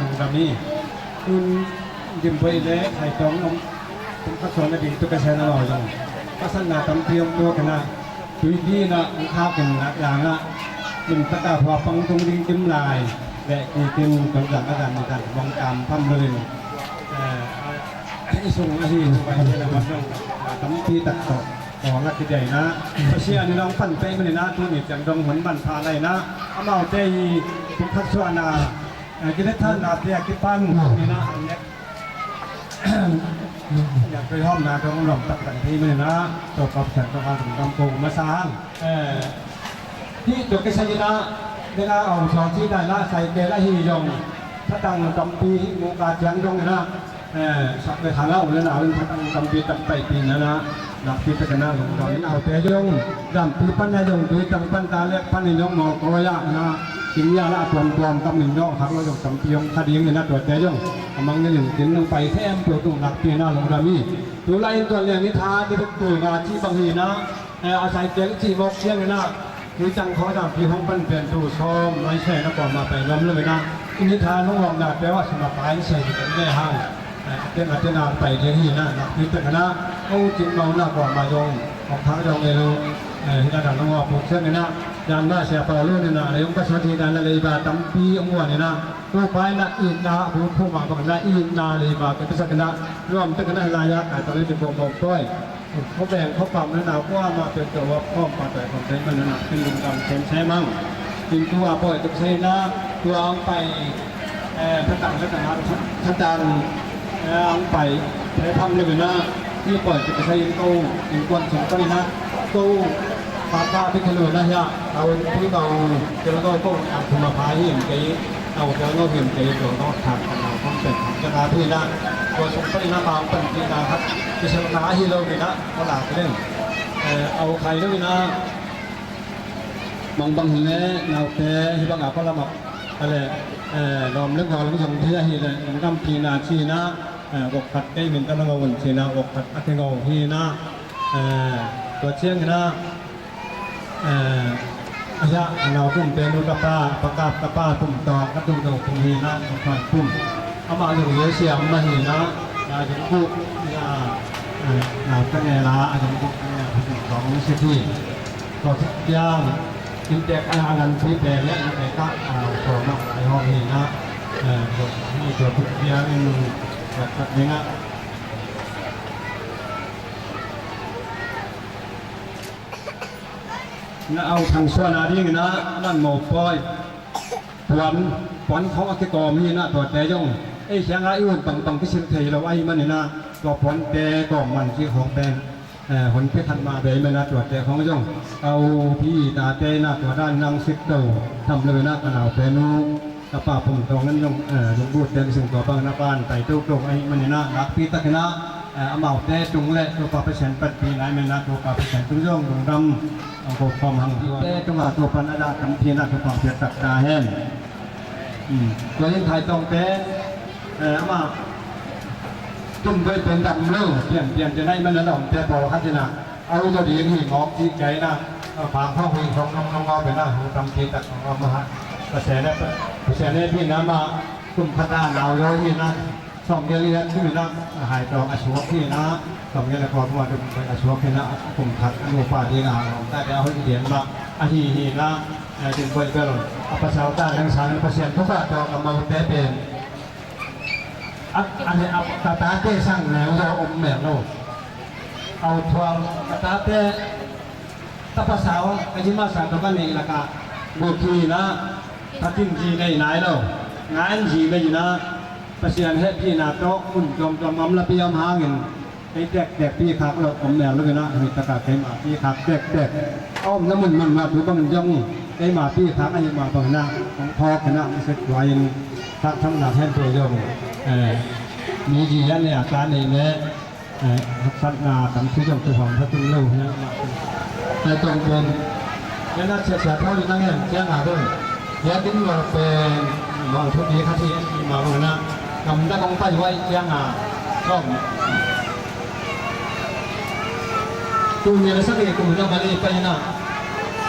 lungdam hi. Tun Gimboih le Saitawng om, kum khat suan a ding tu ka sen a law zong, pasal na tampi om tua kena, tuipi na ung khak in nak langa, in taka hua pang tung ding kim lai le ki kim tong zang a zan ni zan bang kam pham lo in, eh, i sung ahi, sung ahi na mat zong, ah, tampi tak tawh, tawh lak ki dei na. Pasian in hong pan pei man in a, tuni ciang dong hun man pha lai na. Amaute i kum khat suan a, eh, ki le than na te a kipan in a, an nek. Ya koi hom na dong lom tak dang thei man in a, to kap san to a dong dam ko ma sang. Eh, Hih tua kisai in ah, dena aung suang ci dai lah, sai kei lah hi zong, thatang tampi hih mu ka ciang dong in ah, eh, sak le kha lah, um le na, um thatang tampi tak paipih na na, nakpi tak na lungdam in ah, aute zong, dampi pan na zong, tui tang pan ta lek pan in zong, mawlkawi ah na, ting ya lah, tuamtuam kam in zong, khak lo zong tampi zong kha ding in ah, tuate zong, a mang in zong, tin nong pai them, tua tung nakpi na lungdam hi. Tu lai in tua liang i tha, ni bek tui nga ci bang hi na, Eh, a sai keng cih mawk ciangin ah, tui tang khawng a dampi hong pan pen tu sawm nai se na kuamah pai nuam lo in ah, i ni tha nong lawmna peuh ah sum a pai se hi kan le hang. Eh, a teng a teng a pai ding hi na, nakpi tak in ah, hong cih mawkna kuamah zong, hong khang zong ei lo, eh, hi na dan hong awk ciangin ah, dan mah sia pau lo in ah, lei hong ka suan hi dan a leiba tampi hong muan in ah, tu pai na itna, bu phu mah bang na itna leiba ka pisak in ah, nuam tak in ah, lai ah, kai tak in ah, ci pawh mawk tuai. Khua beng khua pam na nau kua mah peuh tawh a khawm pah tawh khawm tawh man na kin lungdam sem sem ang. Kin tu a pawi tuk sei na tua ang pai, eh, thatang thatang a thatang, eh, ang pai, eh, pham le na i pawi tuk sei in ko in kuan sung ko na ko pa pa pi khalu na hia kau pi kau kau ko ang thuma pa hi in kei. Tau tel ngau hiam kei, tua ngau thang kan nau khong pen khong caka phi na, tua sung pai na, mau pan phi na khat, kiselna ahi lo hi na, ko la kelen. Eh, au khai lo hi na, mangbang hi le, naute, hi bang a ko lamak, ale, eh, lawm le gol zong thei ahi le, lungdam phi na chi na, eh, gok khat kei min ta na ngau un chi na, gok khat a kei ngau hi na, eh, tua chiang hi na, Eh, a hiah, a nau tum pen uh ka pa, pakap ka pa tum tawng, ka tum dong tum hi na, ka pa tum. Amah zong zia siam mah hi na, na zong buk, na, eh, na ka nge la, a zong buk ka nge la, ka tum tawng ni si thi. Ko sa kiang, in tek a, a nan thi pen ya, in tek a, a, ko na, a hong hi na, eh, ko, ni ko buk kiang in, ka, ka nge na. Na au thang suan a ding na, nan mo poi. Puan, puan khong a kikawm hi na tuate zong. Ei, siang a i un pangpang kisil thei lo ahi man hi na, tua puante kawm man ci khong pen. Eh, hun pi khat mah bei man na tuate khong zong. Au pi tate na tua dan nang sik to. Tham lo na ka nau pen uh. Ka pa pum tawng nan zong, eh, zong but pen sing tua bang na pan tai to to ahi man hi na, nakpi tak hi na. Amaute tung le Topa Pasian panpihna i menna Topa Pasian tung zong lungdam ang ko khawm hang. Te tungah Topa na dah tampi na Topa piat tak ta hen. Tua in Thai Tawngte ama tum doi pen dam lo pian pian te na i menna lawmte pawlkhat in a au zaw ding hi mawk cih kei na phang khawng hui khawng nong nong au pen a hu tampi tak nong au maha. Pasian e Pasian e pi na ma tum khat a nau lo hi na. Sawmgiat le giat kum in ah Hai Tawng a suak hi in ah, sawmgiat le kua kum a tum a suak hi in ah, kum khat a nupa ding a hong ta dia hoih dian mah ahi hi in ah, din buai bel a pasal ta leng sang in Pasian thupha tawh ka maute pen a, a ne a ka tate sang neu zaw om mel lo. Au thual ka tate ta pasal ka jima sang tawh ka neih lakah guk hi in ah, ka tin zi nei nai lo. Ngan zi nei in ah, Pasian hehpihna tawh mun tuamtuam ngam lapi om hangin kei tektek pi khak lo om mel lo in ah, hei taka keima pi khak tektek a omna mun man mah tu bangin zong keima pi khak ahi mah bangin ah hong phawk in ah, message tuai in thakthakna hen tua zong mi zi hian nei a ta nei leh haksatna tampi zong tua hong phatin lo hi ah. Hai Tawng pen Ena sia sia thau di nang en ciang a dong. Ya din lo pen lo thu di kha thi en di ma lo na. Kam da kong pai wai ciang a. Kom. Tu ni la sa ke kum da ma ni pai na.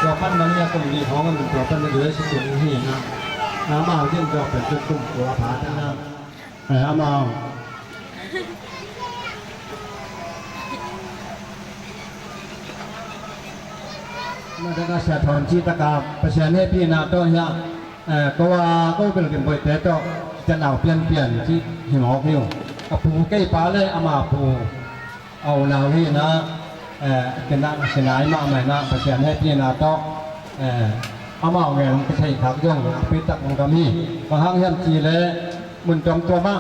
Tua pan ma ni a kum ni hong an tua pan ma ni si kum ni hi na. Na ma din tua pen kum tua pa ta na. Ama na taka sia thawn ci taka Pasian hehpihna tawh hiah ko a ko bil kim boite tawh canau pianpian ci hi mawk hi uh. Ka pu kei pa le ama pu a unau hi na. Kena sinai mahmah na Pasian hehpihna tawh amau ngel ka thei khak zong nakpi tak ong kam hi. Bang hang hiam ci le mun tuamtuam ah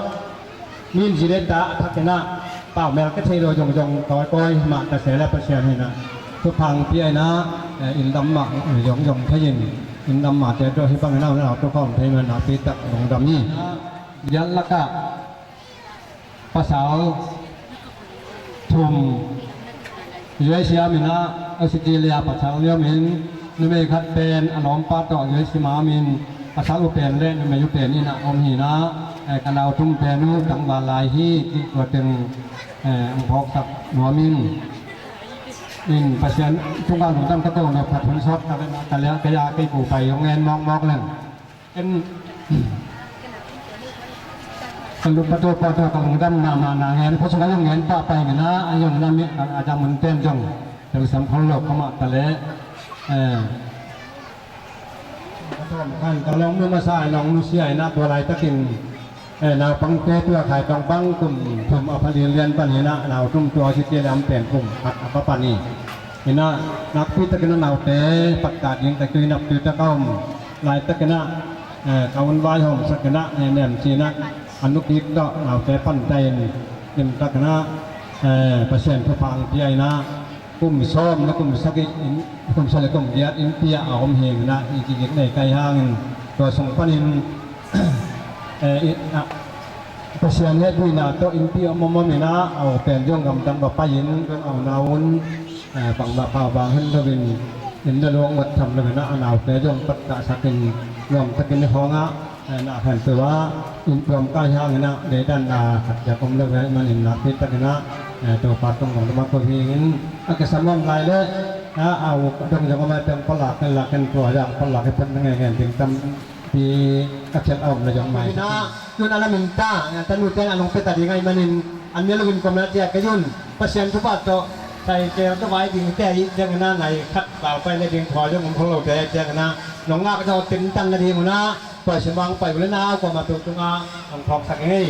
min zi le ta a thak in ah pau mel ka thei lo zong zong kawikawi mah ta se le Pasian hi in ah thuphang pia in ah inn dam mah zong zong thei in inn dam mah te tawh hi bang in ah unau tawh khawm thei mah nakpi tak lungdam hi. Yan lakah pasal thum U S A min ah Australia pasal liam in numei khat pen a lawmpa tawh U S A min pasal upen le numei upen in a om hi na. Ka nau thum pen uh tangval lai hi ti tua teng ang phawksak nuam in. In Pasian tungah lungdam ka ko na phat hun sawt ka le ka le ka ya kei ku pai hong ngen mawkmawk leng. En ka lungpatu patu ka lungdam mahmah na ngen khua sung ka zong ngen pahpah hi na a zong na mi a dang mun ten zong telsam khol lo ka mah ta leh. Kan ka long nu masa ai long nu sia ai na tua laitakin naupangte tua khai tong bang kum thum a pha lianlian pan hi na nau thum tua si tia lam pen kum khat a pa pan hi. Hi na nakpi takin a naute patta ding tak tui nappi tak a om laitakin a ka un vai hawm sakin a nem nem ci na a nukik tawh naute pan ta in lim takin a Pasian thupha ang pia in a kum sawm le kum sagih in kum sagih kum giat innpi ah a om hi in a i kigik nei kai hangin tua sung panin Pasian hehpihna tawh innpi om om om in a au pen zong gamdang va pai in zong au na un bangmah pau bang hen lo in inn le luang mat tham lo in a a naute zong pattah sakin nuam takin i hawng ah na khen tua in tuam kai hang in a deidanna khat zia om lo ve manin nakpi takin a Topa tung gong dama ko hi in a ka sam om lai le a au dong zong om a teng palak in lak in tua zang palak i phat na ngen ngen ding tam pi ka khial a om na zong mai. Tun a lamin ta tanu ten a lungpia ta ding ahi manin an mia lovin kawmna cia kei un Pasian thupha tawh sai tel tawh vai ding te ahi ciangin a nai khat bau pai le ding thua zong om khol lo te ciangin a nong ngak zaw temtan na ding un a tua simang pai uh le na kuama tuk tunga hong phawksak ing ei.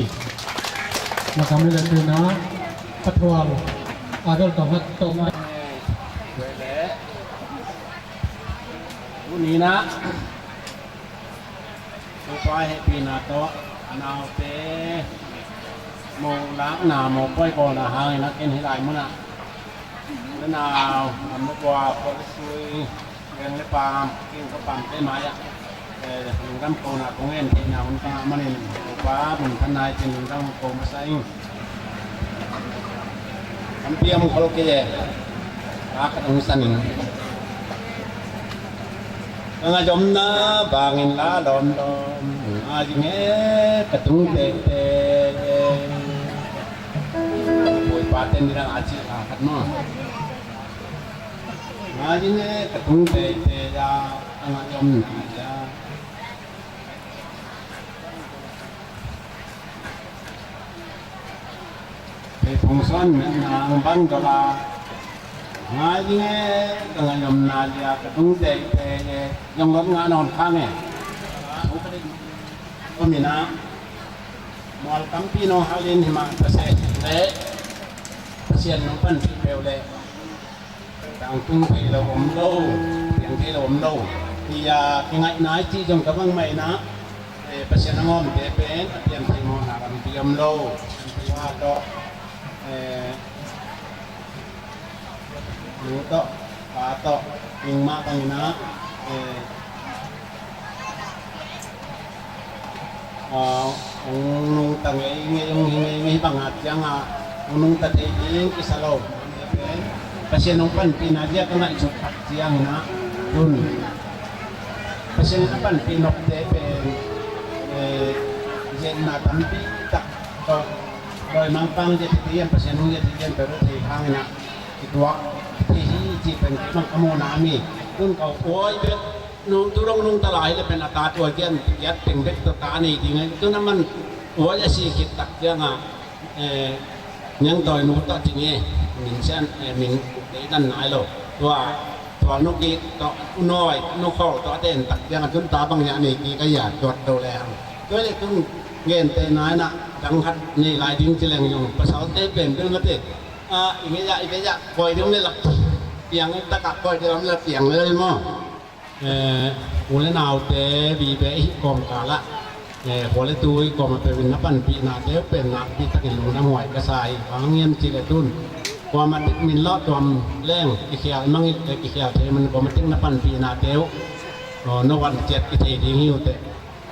Na kam le tuna pathuang a dol tawh hat tawh mai. Tuni na Topa hehpihna tawh a naute mawh lakna mawh pawi kawlna hangin a ken hih lai munah na nau a mawh bua pawh sui veng le paam king ka paamte mai-ah lungdam kona kong en theihna hun pangah manin Topa mun phanna hi pen lungdam ko masa ing. Piam khol kei e. Ka ka dong sanin. Ka ngaih omna bangin la lawmlawm. Ngai ding e ka tung teitei. Bawipa ten ding a ci ka khat maw. Ngai ding e ka tung teitei a, ka ngaih omna a. Kei phungsawn nang bang dola. Ngai ding e ka ngaih omna lia ka tung teitei e. Yong lot nga nawn khang e. Ko mina mual tampi nong halin hima Pasian le Pasian nong panpih peuh le. Tangtung thei lo om lo, piang thei lo om lo. Tia kingaihna i cih zong ka bangmah inah, eh, Pasian a ngawmte pen a pian thei mawhna lampi om lo. Tua tawh, eh, nu tawh, pa tawh, ningmah bang inah, eh, Ah, hong nungta ngei ngei, hong hi ngei ngei bang a ciang a, hong nungta thei ding kisa lo. Pasian hong panpihna zia ka ngaihsut tak ciang inah, tun Pasian in a panpih nopte pen, eh, ziatna tampi tak tawh, dawimangpa zia thei ding, Pasian hong zia thei ding, pe thei hang inah, kituak thei hi cih pen kei bang ka muhna mi. Tun ka uai bek nung tu dong nungta lai le pen a ta tua kian kiat teng bek tawh ta nei ding a, tu na man uai a si khit tak ciang a, eh, niang tawi nu tawh ci nge, min sian, eh, min dei dan nai lo. Tua, tua nu kik tawh u nawi, nu khol tawh a ten tak ciang a tun ta bang ya nei kik a ya tuat do le hang. Tua le tun gen te nai na dang khat nei lai ding ci leng zong pasalte pen ding a te. A, i nge ya, i nge ya, koi ding le lak piang tak a koi ding le lak piang le maw. Eh, u le naute vive i hih kawmkal ah, eh, khua le tui kawm a peuh in na panpihnate uh pen nakpi takin lungdam huai ka sa hi. Bang hang hiam cih le tun kuamah tek min lawh tuam leng kikhial mangngilh le kikhial thei man kuamah tek na panpihnate uh, aw, na van ciat kithei ding hi uh teh.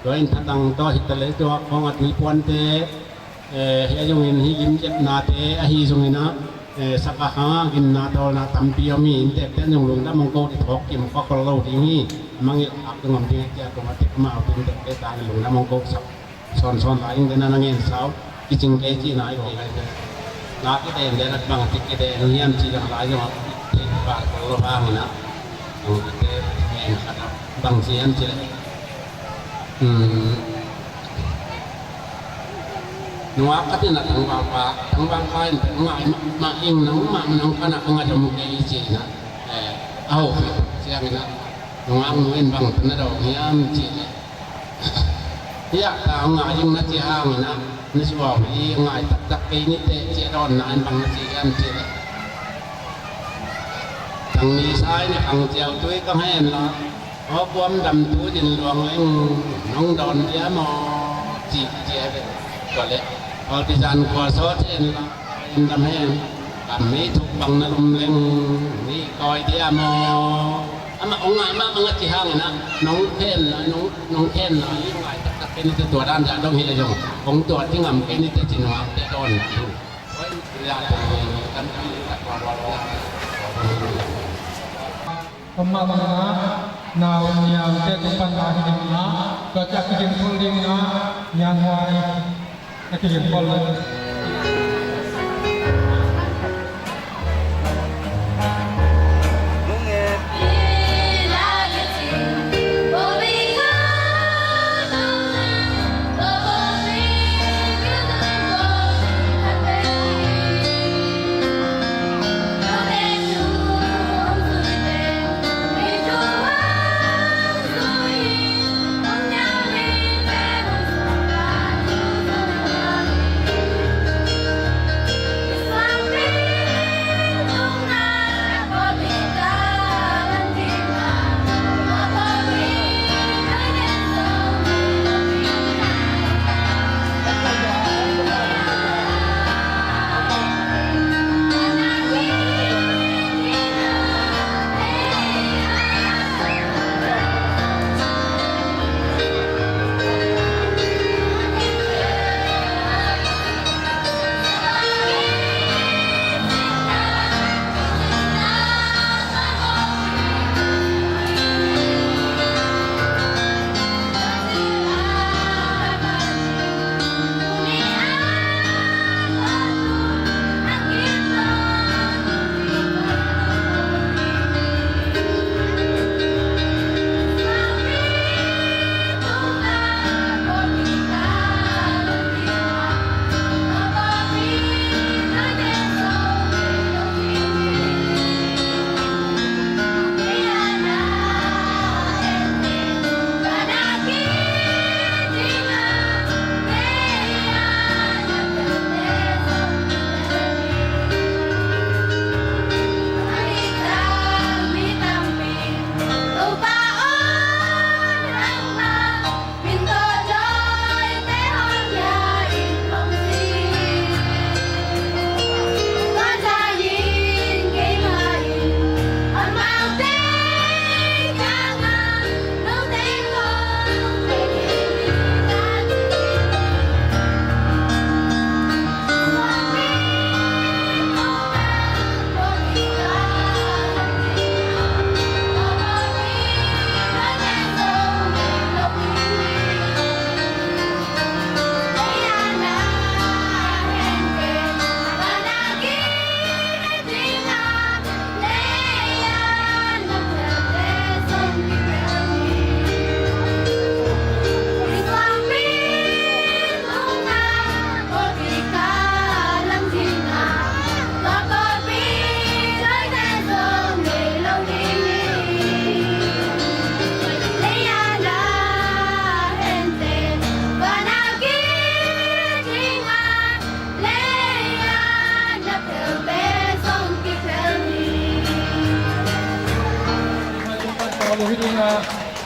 Tua in thatang tawh hi ta le tua kawng a tui puante, eh, hia zongin hih lim ciatnate ahi zongin ah, eh, sak a khang a ginna tawlna tampi om hi. Inntekte zong lungdam hong ko dih thawk kim kha khol lo ding hi. Mangngilh khak ding om ding a kia kong a tek amau inntekte tangin lungdam hong ko sak sawnsawn lai ing dena na ngen sau. Kicing kei cihna i ko kai te. Na kiden dena bang tik kiden hiam cih dang lai zong a thei kha khol lo hangin ah. Nong kite ngen khat a bang ci hiam cih le. Hmm. Nungak ka tina tangvalpa, tangvalpa in pen ngai mah ing nang mah nang kana ka ngai dom kei ci na. Eh, au, ciang ina. Nungak nu in bang tana dong hiam ci. Hiah ta ngai ing na ci hang ina. Ni suau hi ngai taktak kei ni te ci dawn na in bang na ci hiam ci. Tang ni sai na kang ciau tui ka hen la. Aw, buam dam tu din luang leng nong dawn dia maw? Cih cia ve. Tua leh Palpizan khua sawt hen la, in dam hen. Kam mi thuk bang na lum leng, mi kawi dia maw? Amah ong ngai mah bang a ci hang ina, nong khen na, nong, nong khen na, i ngai taktak kei ni te tua dan dia dong hi le zong, ong tua ti ngam kei ni te ci nong am te dawn na. Oi, ya, kan, kan, kan, kan, kan, kan. Amah bangin ah, nau niamte tung pan la hi ding ah, tua ciah kigin khol ding ah, nianghuai a kigin khol lai.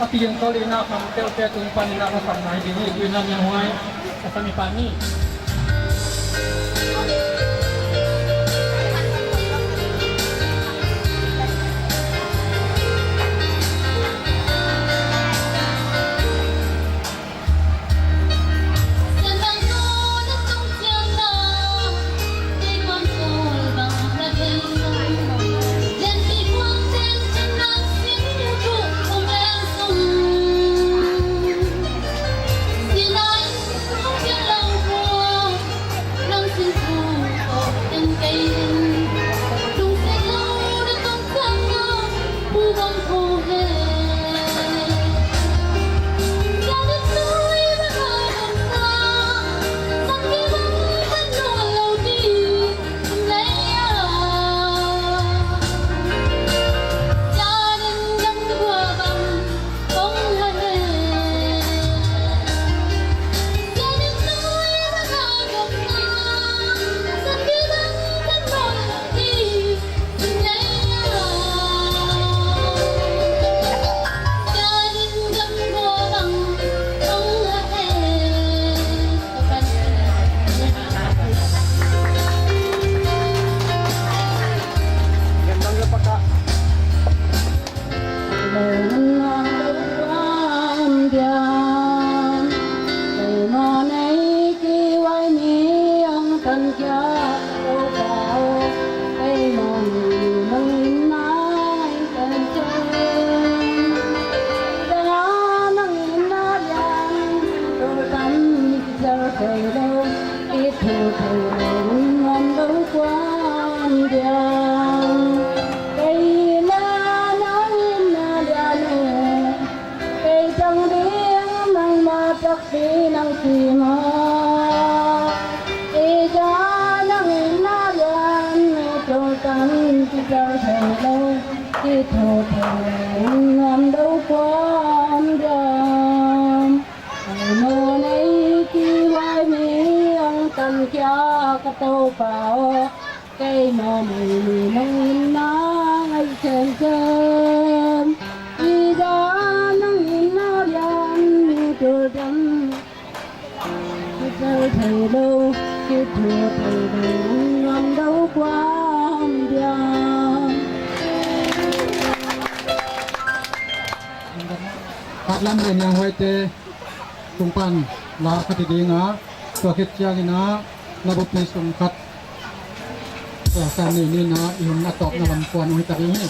A kiging tawh lina kham peuhte tung panin a va sam nai ding hi. Tuina Niang Huai a sam i pan ni. Ka Topa aw, keimah mah nang in na ngai semsem. I zah nang in na lian mi tul dam. Kisel thei lo, kithu thei lo, nuam lo kuam diam. Khat lam le Niang Huaite tung pan la khat i ding a, tua khit ciangin a, na bupi sung khat Tua san ni ni na i hun a tawpna lam kuan uh hi ta ding hi.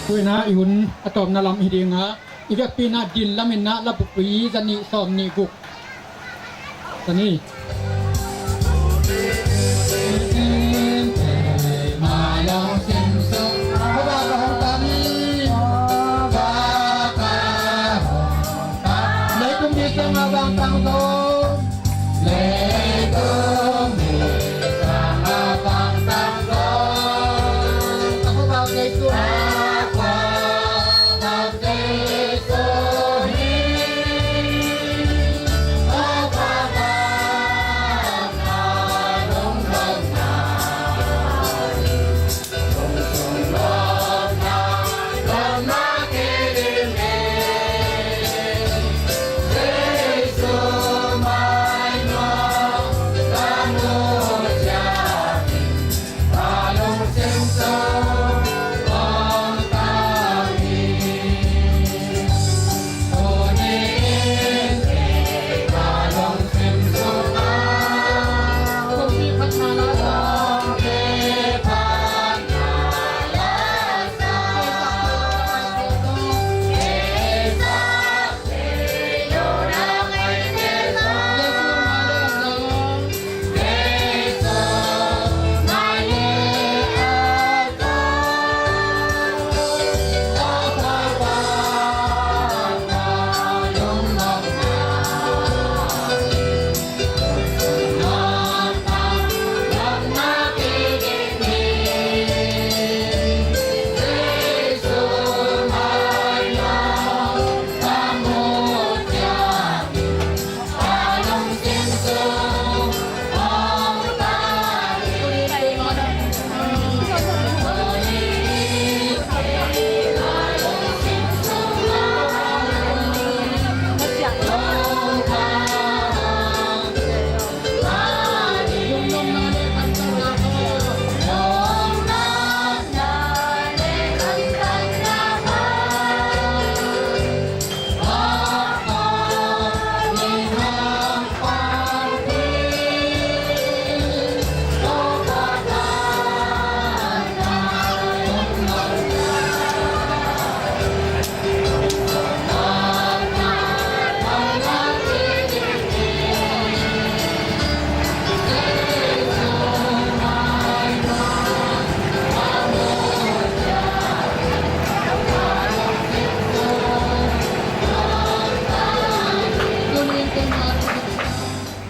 Tuina i hun a tawpna lam hi ding a, i vekpi-in ah din lamin ah Labupi za nih sawm nih guk. Sani.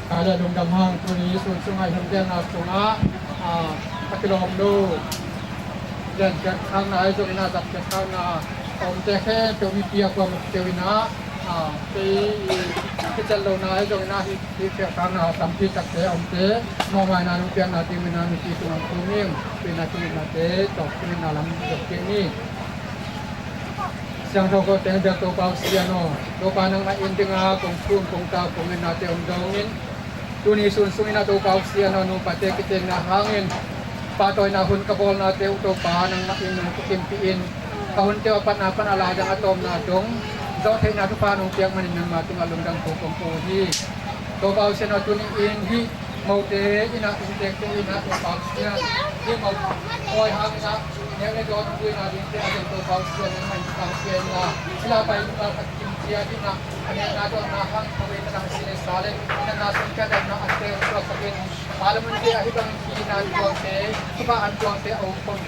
Kala lungdam hang tuni sun sungah i hun biakna sungah a kilawm lo. Lian kiat khakna ahi zongin ah, zat kiat khakna a omte khempeuh mipi a kuamah keu in ah, kei i kician lohna ahi zongin ah, hih kiat khakna tampi takte a omte mawhmaina nong piakna ding in ah, mipi tungah kong ing, pina kong itnate tawh kong itna lam zong keng ni. Siangtho ko teng biak Topa Pasian aw, Topa nangmah in dinga kong thum kong tau kong itnate om dongin, tuni sun sungin ah Topa Pasian aw, nupate kitenna hangin pahtawina hun ka bawlnate uh Topa nangmah in nong thukimpih in, ka hunte uh a patna pan a laidang a tawpna dong zawh theihna thupha nong piak manin nangma tungah lungdam ko kong ko hi. Topa Pasian aw, tuni in hih mote in ah, inntekte in ah Topa Pasian, hih mo pawi hangin ah nek le dawn buaina dingte a zong Topa Pasian nangmah in thupha pia in la, hih la pai in la ka kim cia in ah, a nekna dawnna hang khawei ka dang si le sa le, nangma sung ka damna a tel suak takin, Parliament te ahi bang hi nan tuangte, thupha an tuangte a om khawm,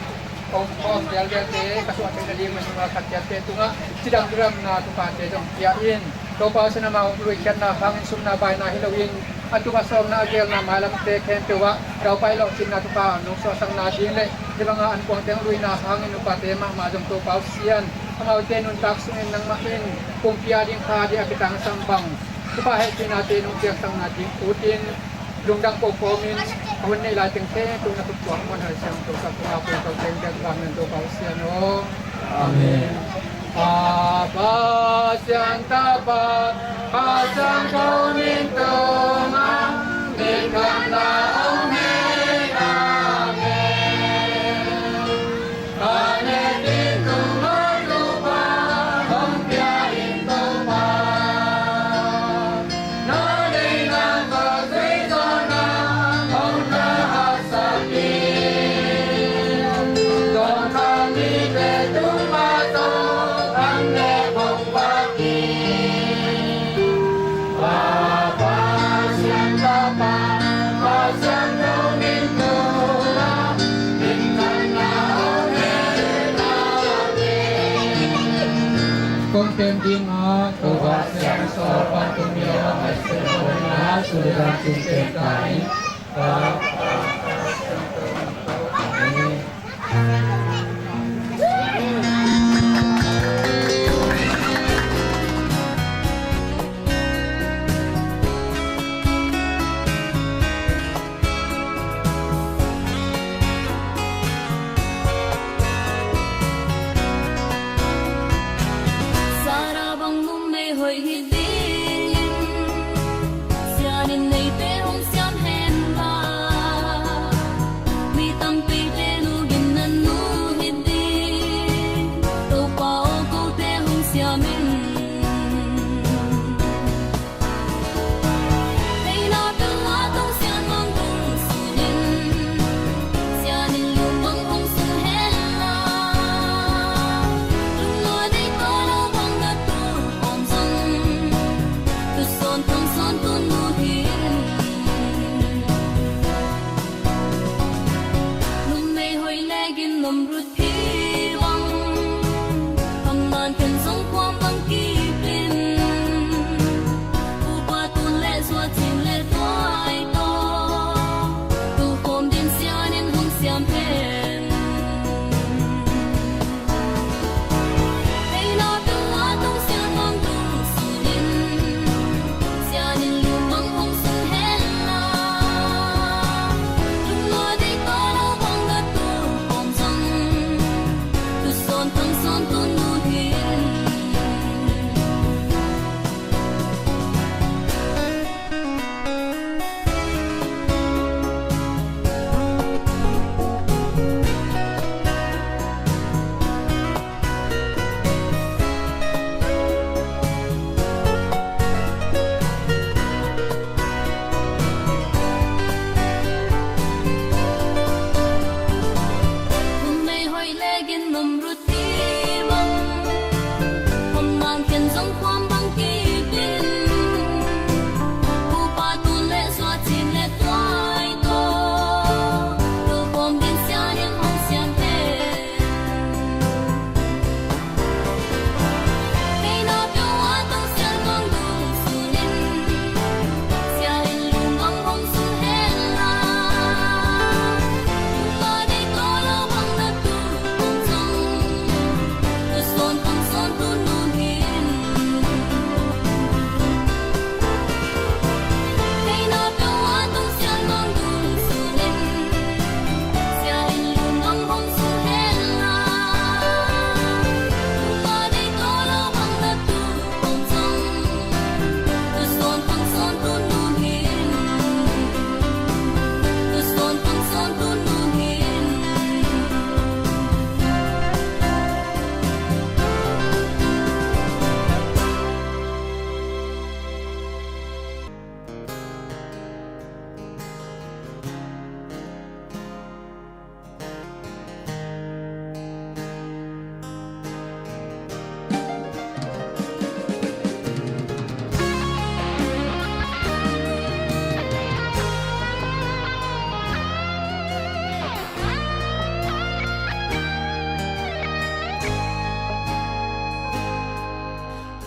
a om khawm vialvialte ka suah theihna ding manin a khat ciatte tungah cidam duhdamna thuphate zong pia in. Topa Pasian, amau luikhiatna hangin sumna baina hi loin, a tung a sawmna a geelna mailamte khempeuh ah daupai lawhcinna thupha nong suahsakna ding le hih banga an kuang teng luina hangin upate mahmah zong Topa Pasian, amaute nuntak sungin nangmah in pumpi a ding kha ding a kitangsam bang thupha hehpihnate nong piaksakna ding utin, lungdam ko kawmin a hun neih lai teng khempeuh na thupsuak muan hai siang Topa, Topa Pasian aw. Amen. Pa, Pa, Siangtho Pa, Pa Siangtho min tungah, min khanna om hen. Amen. Pa ne tin tung lo Topa, hong pia in Topa. Kong tem ding a, ko va siang so pa tu mi a, a su le dan tung tem ta ni. Sarah bang numei hoih hi dingin, sian in neite hong siam hen la.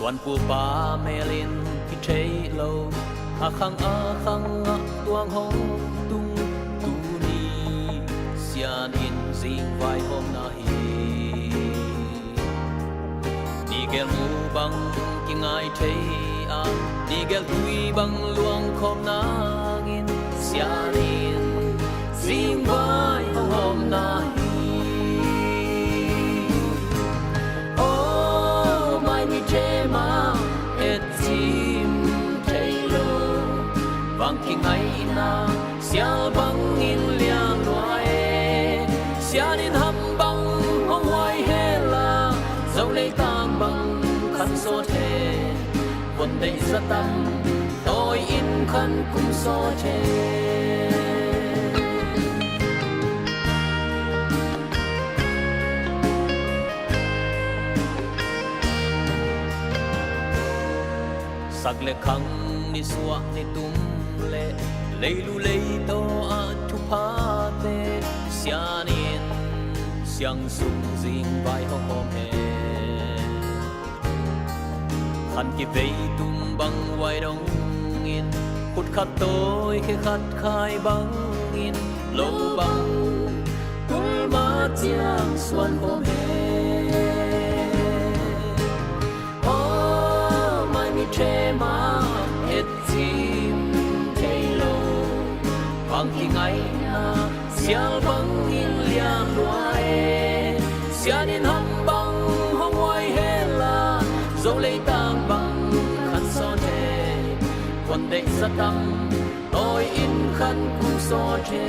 Tuankulpa mel in kithei lo, a khang a khang ah tuang hong tung. Tuni sian in zingvai hawmna hi. Ni gel mu bang kingai thei a, ni gel tui bang luang khawm nangin sian in zingvai hong hawmna hi. Aw mai mite mah, et cim thei lo, vang kingaihna sial bangin lian lua e. Sian in ham bang hong huai hela, Zo leitang bang khan sawt he. Von deih za tam, tawi in khan kum sawt he. Sak le khang, nisuah nitum le leilu leitaw a thuphate, sian in siang sung zingvai hong hawm he. Khan kivei tum bang huai dongin, khut khat tawi khe khat khai bangin, lo bang tul ma ciang suan khawm he. Aw mai mite mah, et cim thei lo, vang kingaihna sial bangin lian lua e. Sian in ham bang hong huai hela, Zo leitang bang khan sawt he. Von deih za tam, tawi in khan kum sawt he.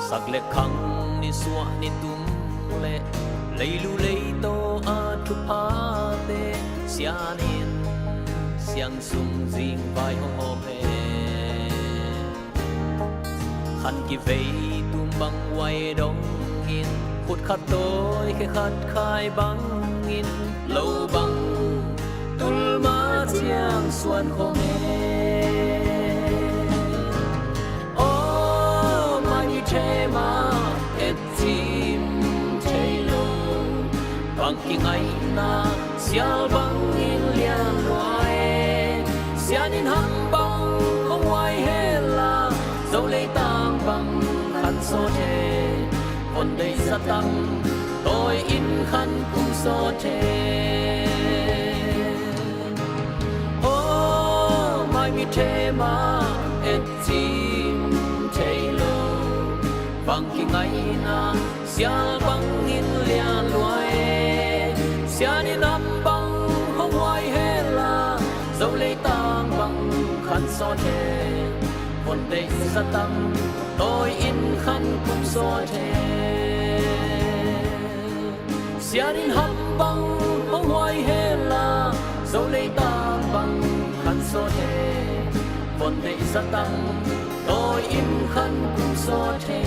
Sak le khang, nisuah nitum le leilu leitaw a thuphate, sian in siang sung zingvai hong hawm he. Khan kivei tum bang huai dongin, khut khat tawi khe khat khai bangin, lo bang tul ma ciang suan khawm he. Aw mai mite mah, et cim thei lo, vang kingaihna sial bangin lian lua e. Sian in ham bang hong huai hela, Zo leitang bang khan sawt he. Von deih za tam, tawi in khan kum sawt he. Aw mai mite mah, et cim thei lo, vang kingaihna sial bangin lian lua e. Sian in ham bang hong huai hela, Zo leitang bang khan sawt he. Von deih za tam, tawi in khan kum sawt he. Sian in ham bang hong huai hela, Zo leitang bang khan sawt he. Von deih za tam, tawi in khan kum sawt he.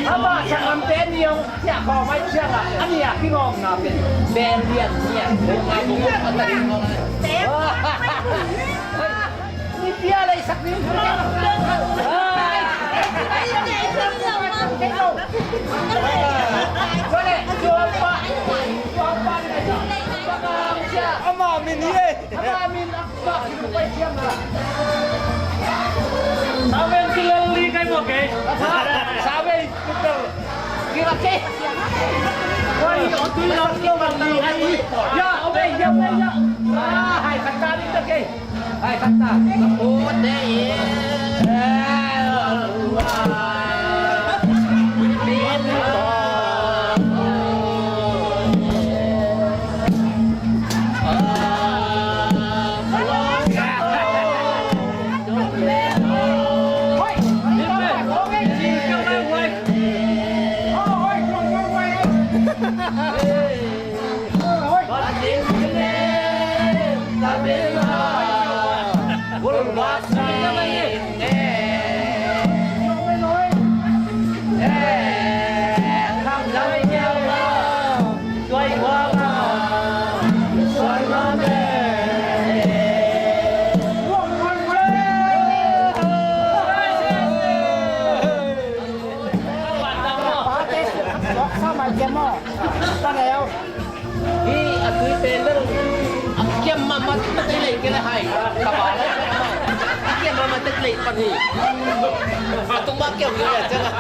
Ama sangam te ni ong sia ko mai sia la ani a ki ngom na pe. Bel lian ni a. Ni pia lai sak ni. Ama min ye. Ama min. Saben kilal li kai mo ke. Saben kilal. Kilal ke. Wai, o tu lo kilal li ai. Ya, o be, ya, o be, ya. Ah, hai kata ni ke. Hai kata. O de. Hi, a tui pen bel a kiam mahmah tek lei kei le hai. Ka ba le a kiam mahmah tek lei pan hi. A tung ba kiam hi le ciang a.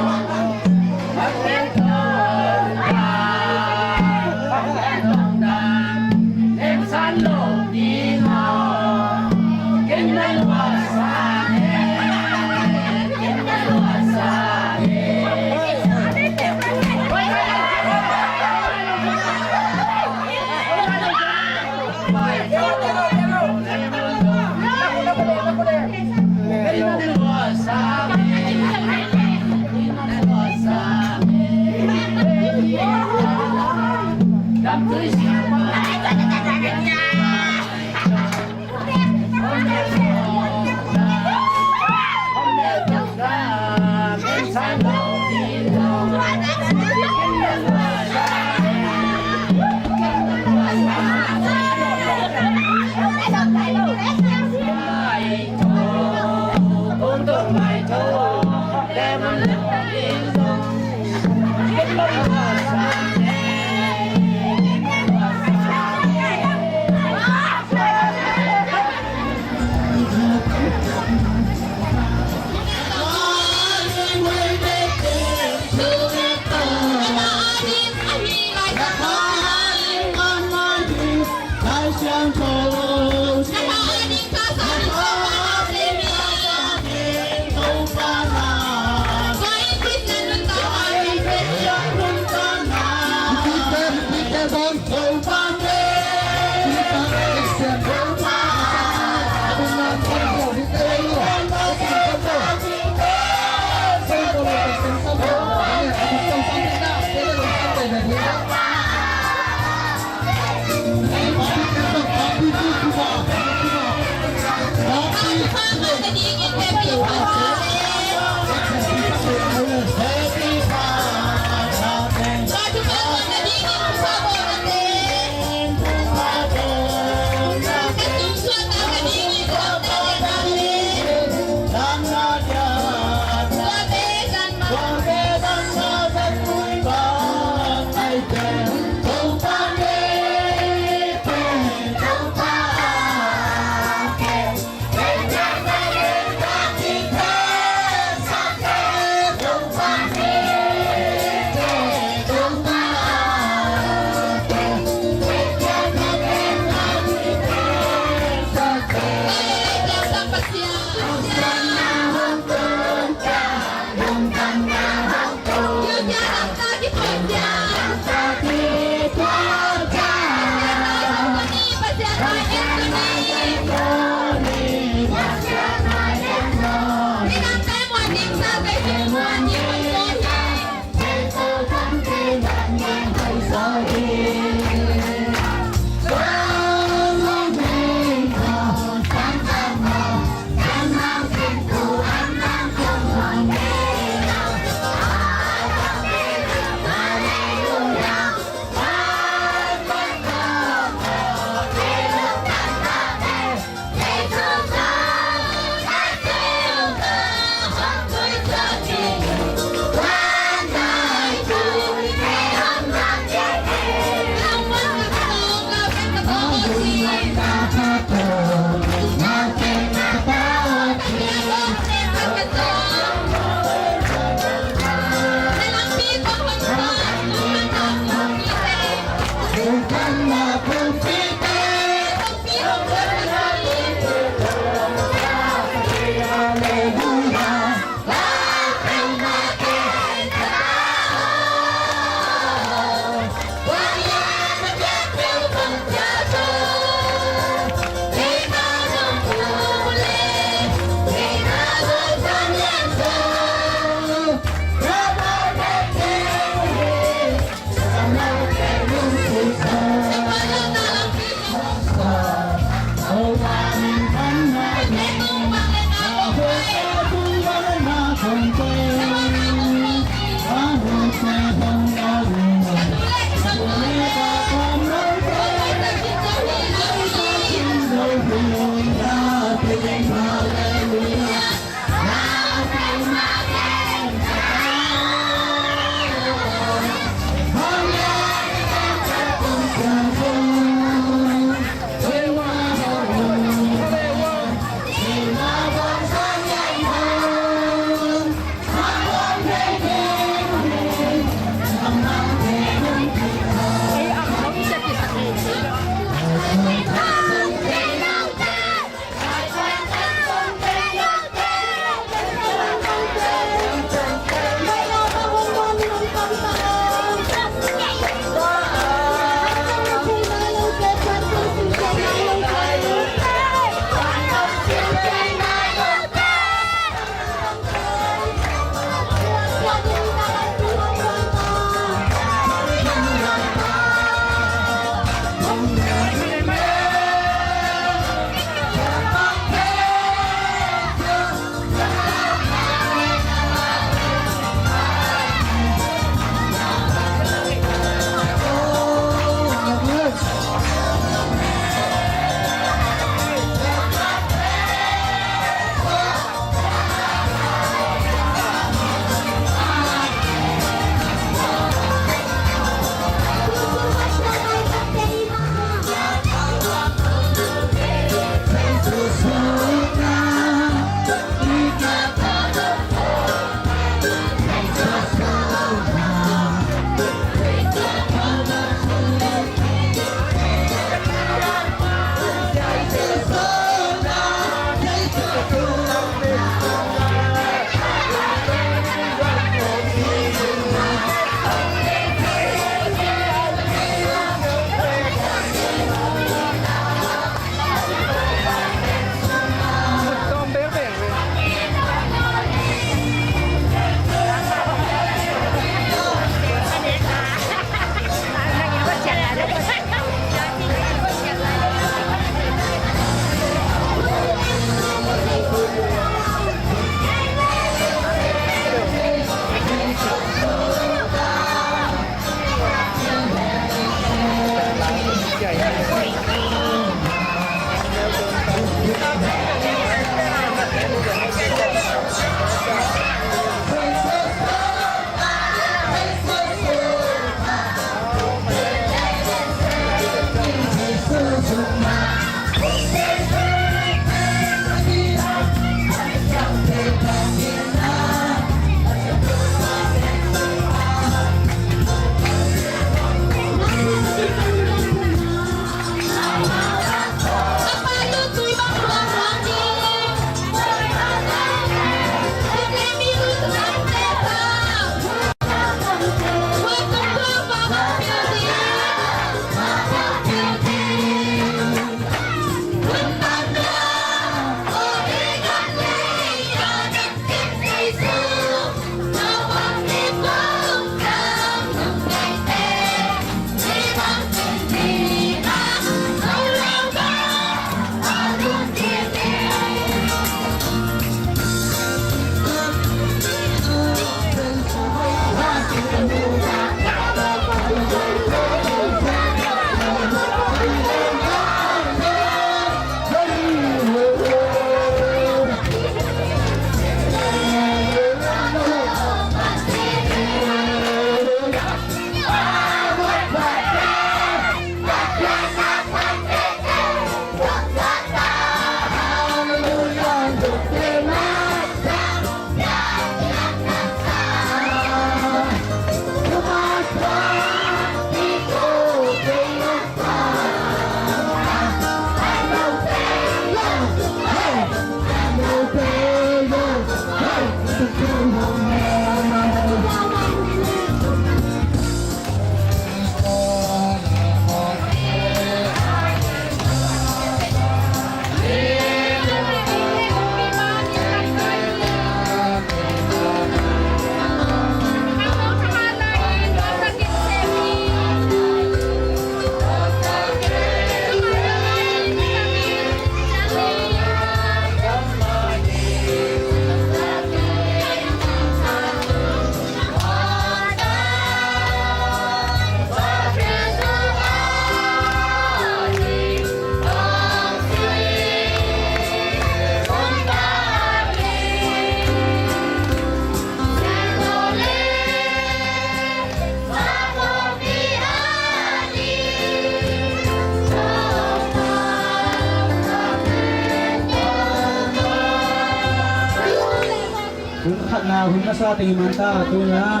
Hun khatna hun masa teng hi manta, tu-in ah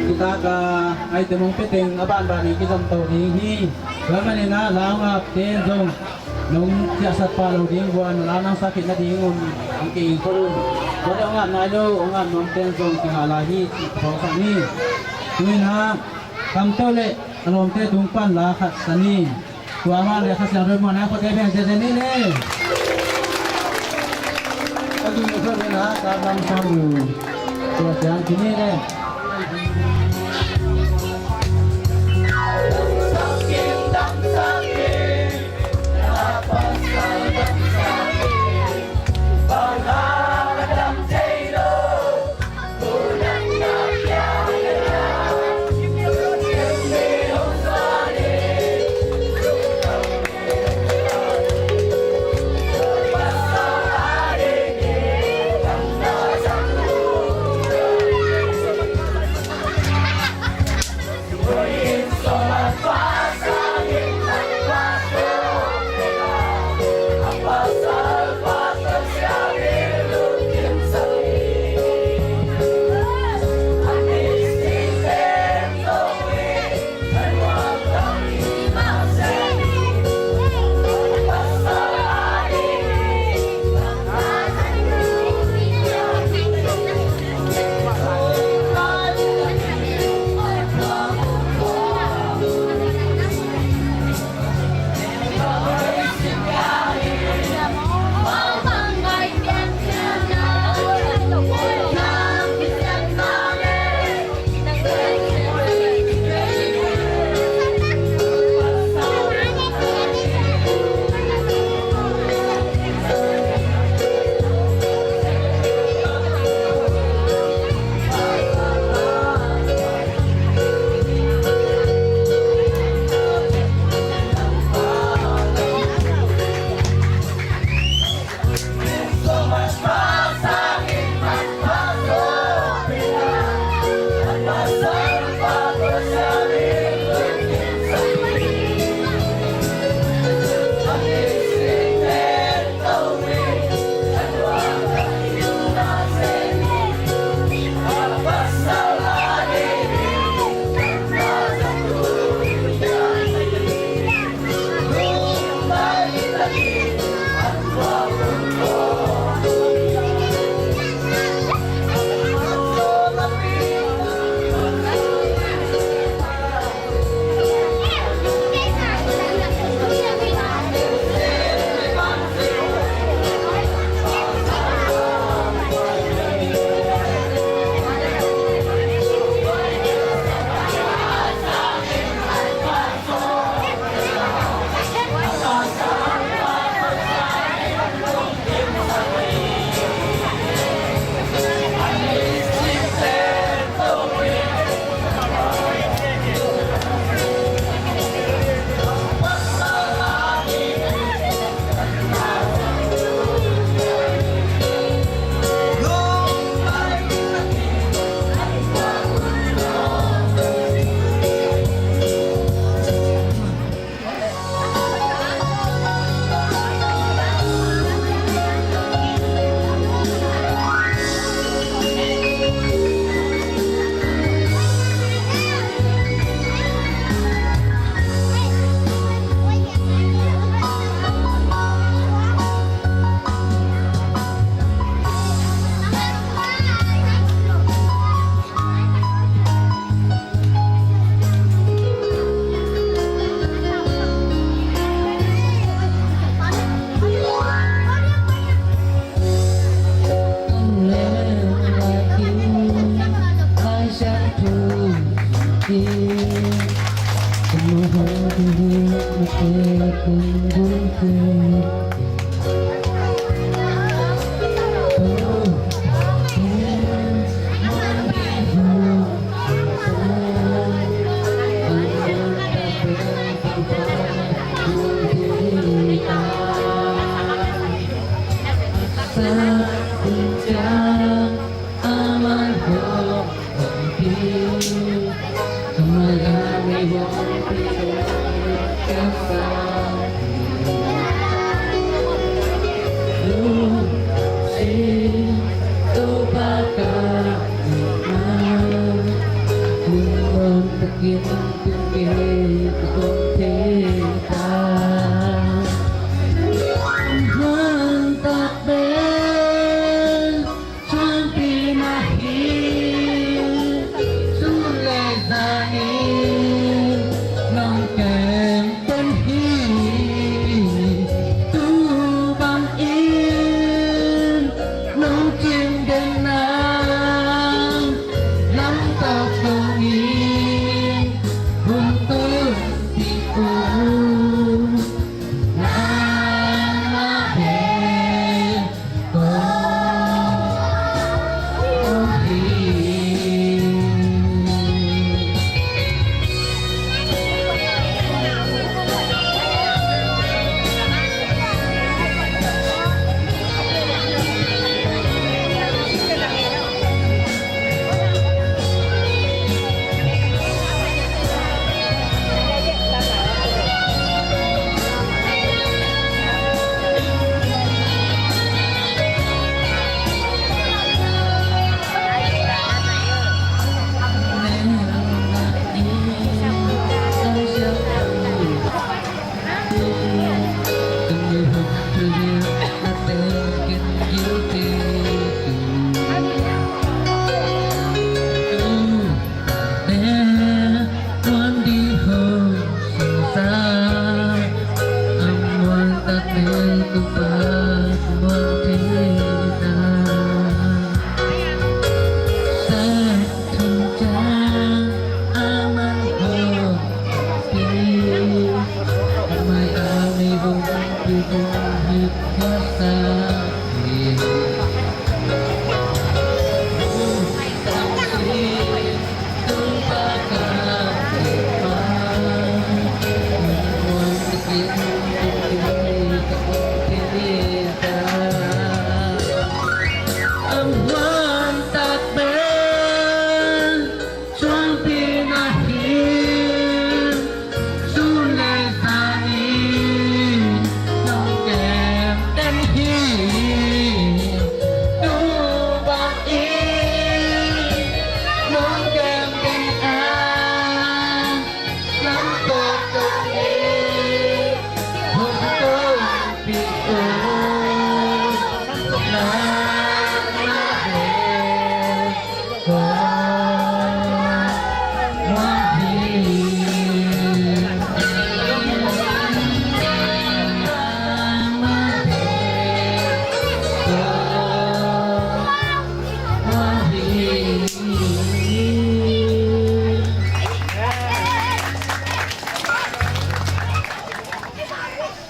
kitaka ngaihte mong pia teng a banban in kizom to ding hi. Tua manin ah lau ngapte in zong nong ciahsat pah lo ding, guan lau nang sak khit nading un, ang kei in khol un. Tua leh hong ngap nai lo, hong ngap nuamte in zong kingah lai hi, cih phawksak ni. Tu-in ah kamteu leh a lawmte tung pan la khat sa ni. Tua mah leh Kha Siangtho muanna khuate beng ziahziah ni le. A ding khol in ah, ka lam sang uh. Tua ciang ci ni le.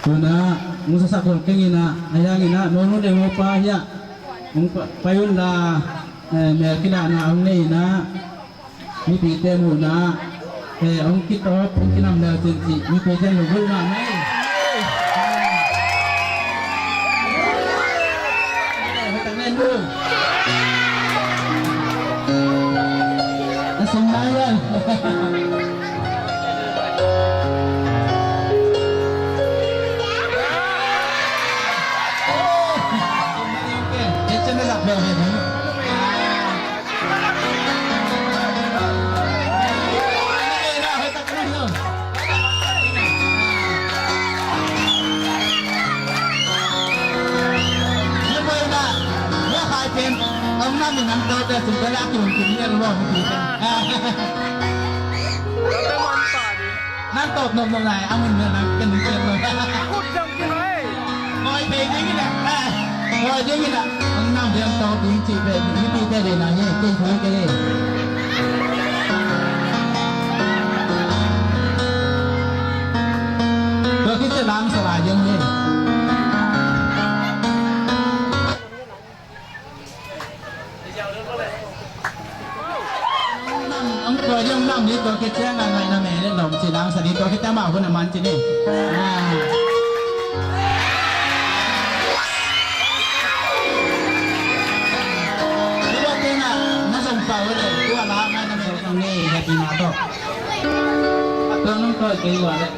Tuna, hong sasak hong keng ina, a hiang ina, nonu ne mo pa hia. Hong pa, pa yun la, eh, mel kila na hong ne ina. Mipite muhna, eh, hong kitawp, hong kinam leu cin cih, mipite lungul mahmah hi. A sung lai lai. Nang tawp nop nop lai, a mun nang kan nang tawp nop. Kut dam kik ai. Ngawi thei ding in a. Ngawi ding in a. Ang nam ding tawp ding ci pe, mipite ding na ye, kei thui kei. Tua khit ciang lam sa lai ding ye. Ang tua ding nam ni tua khit ciang a ngai na me le lom ci lang sa ni tua khit ciang ma hun a man ci ni. Ah. Ni happy ma to. Tua nung tua kei wa le.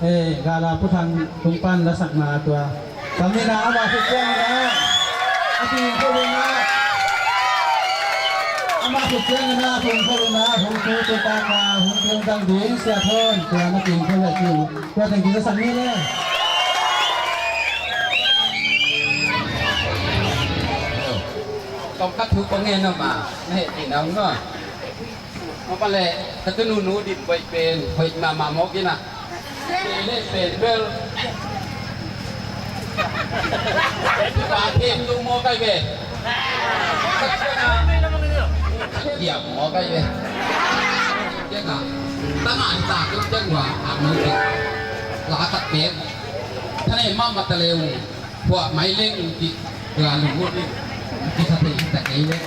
Eh, gala Pu Thang tung pan la sakna tua. Samina ama khut ciangina. A ting khut ina. Ama khut ciangina, hong khut ina, hong tu tu ta ka, hong tu tang ding, sia thon, tua na ting khut la ting. Tua teng kisa sang ni le. Tong ka thu kong ngen no ma, na he ti nau no. Mawk a le, ka tu nunu din boih pen, hoih mahmah mawk ina. Pen le pen bel. Pa them tu mawk ai be. Diam mawk ai be. Dia ka, tama ta tu dia gua, ang mawk ai. La tak pen. Thane mama ta leu. Puah mai leng ki ga lungmut in ki sa thei ta kei leh.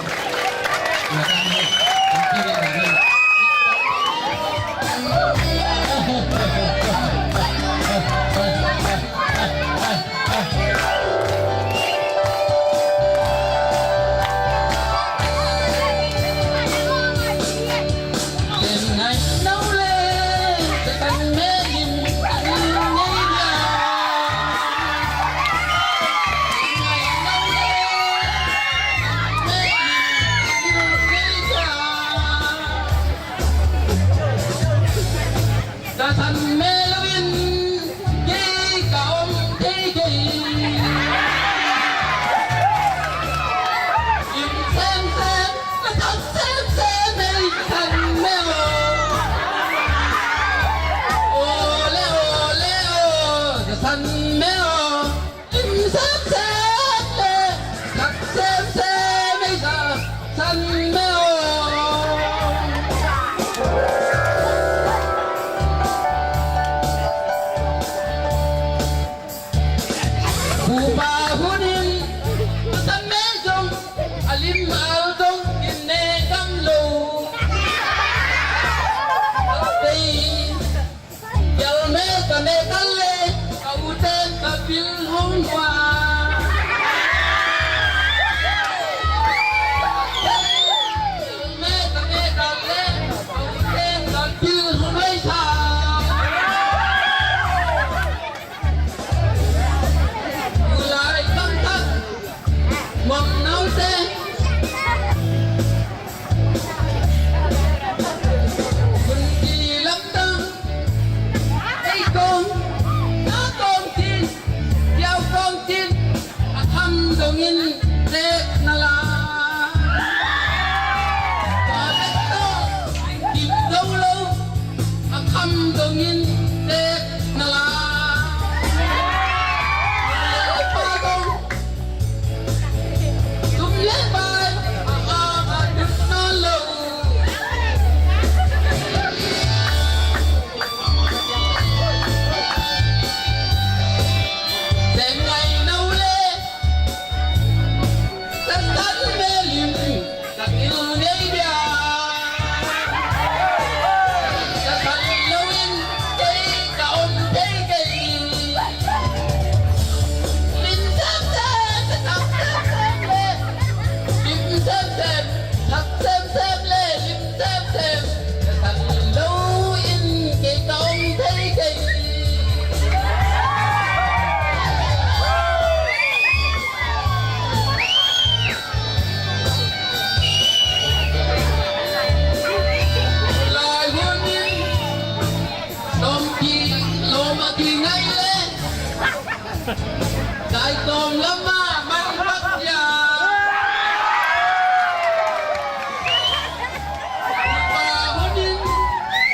Tunin a sam me zong, a lim a al zong, in ne gam lo. Ka tei, yal me ka ne kal le, ka u ten ka pil hong hua. Yal me ka ne kal le, ka u ten ka pil hong hua sa. Ulai lamtak, mong naute. Munpi lamtak, ei kong, na kong tin, kiau kong tin, a kham dongin tek na la. Tua tek tawh, kim zo lo, a kham dongin tek na la. Pa dong, tum le pai, a, a, a, dut na lo. Zen ngai no le, Satan me lim, ka ngil ngei dia. Satan lo in kei ka om thei kei. Lim sem sem, thak sem sem le. Lim sem sem, thak sem sem le. Lim sem sem. Satan lo in kei ka om thei kei. Lai hun in lawm ki, lawm a ki ngai le, dai tawm lam a man bak ya. Lai hun in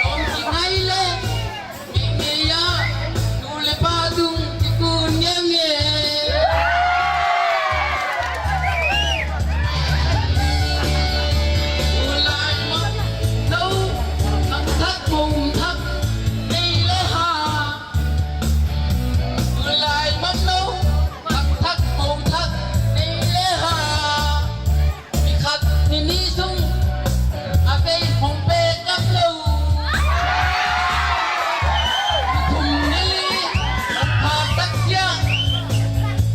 lawm ki ngai le, Mihmei ah nu le pa tung kikun ngeungeu. Tulai mah no, thak thak mong thak nei le ha. Tulai mah no, thak thak mong thak nei le ha. Ni khat ni nih sung a vei hong pek ngam lo. Ni thum ni li hong phak tak ciang,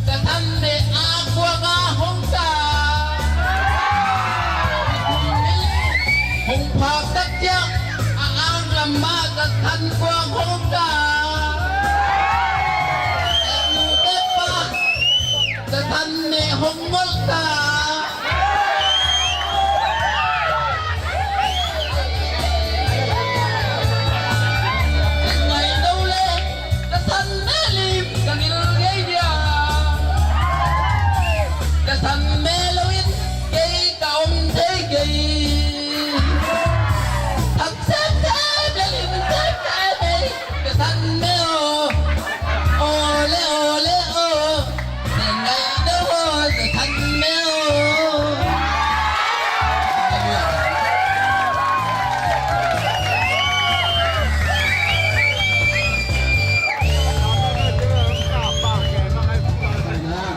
Satan ne a kuang a hong ta. Ni thum ni li hong phak tak ciang, a ang lam mah Satan kuang hong ta. Tek nu tek pa, Satan ne hong ngol ta. Ngai lo le, Satan ne lim ka ngil ngei dia. Satan ne lo in kei ka om thei kei. Thak sem sem le lim sem sem le. Ka san me o, o le o le o, se ngai do o, ka san me o.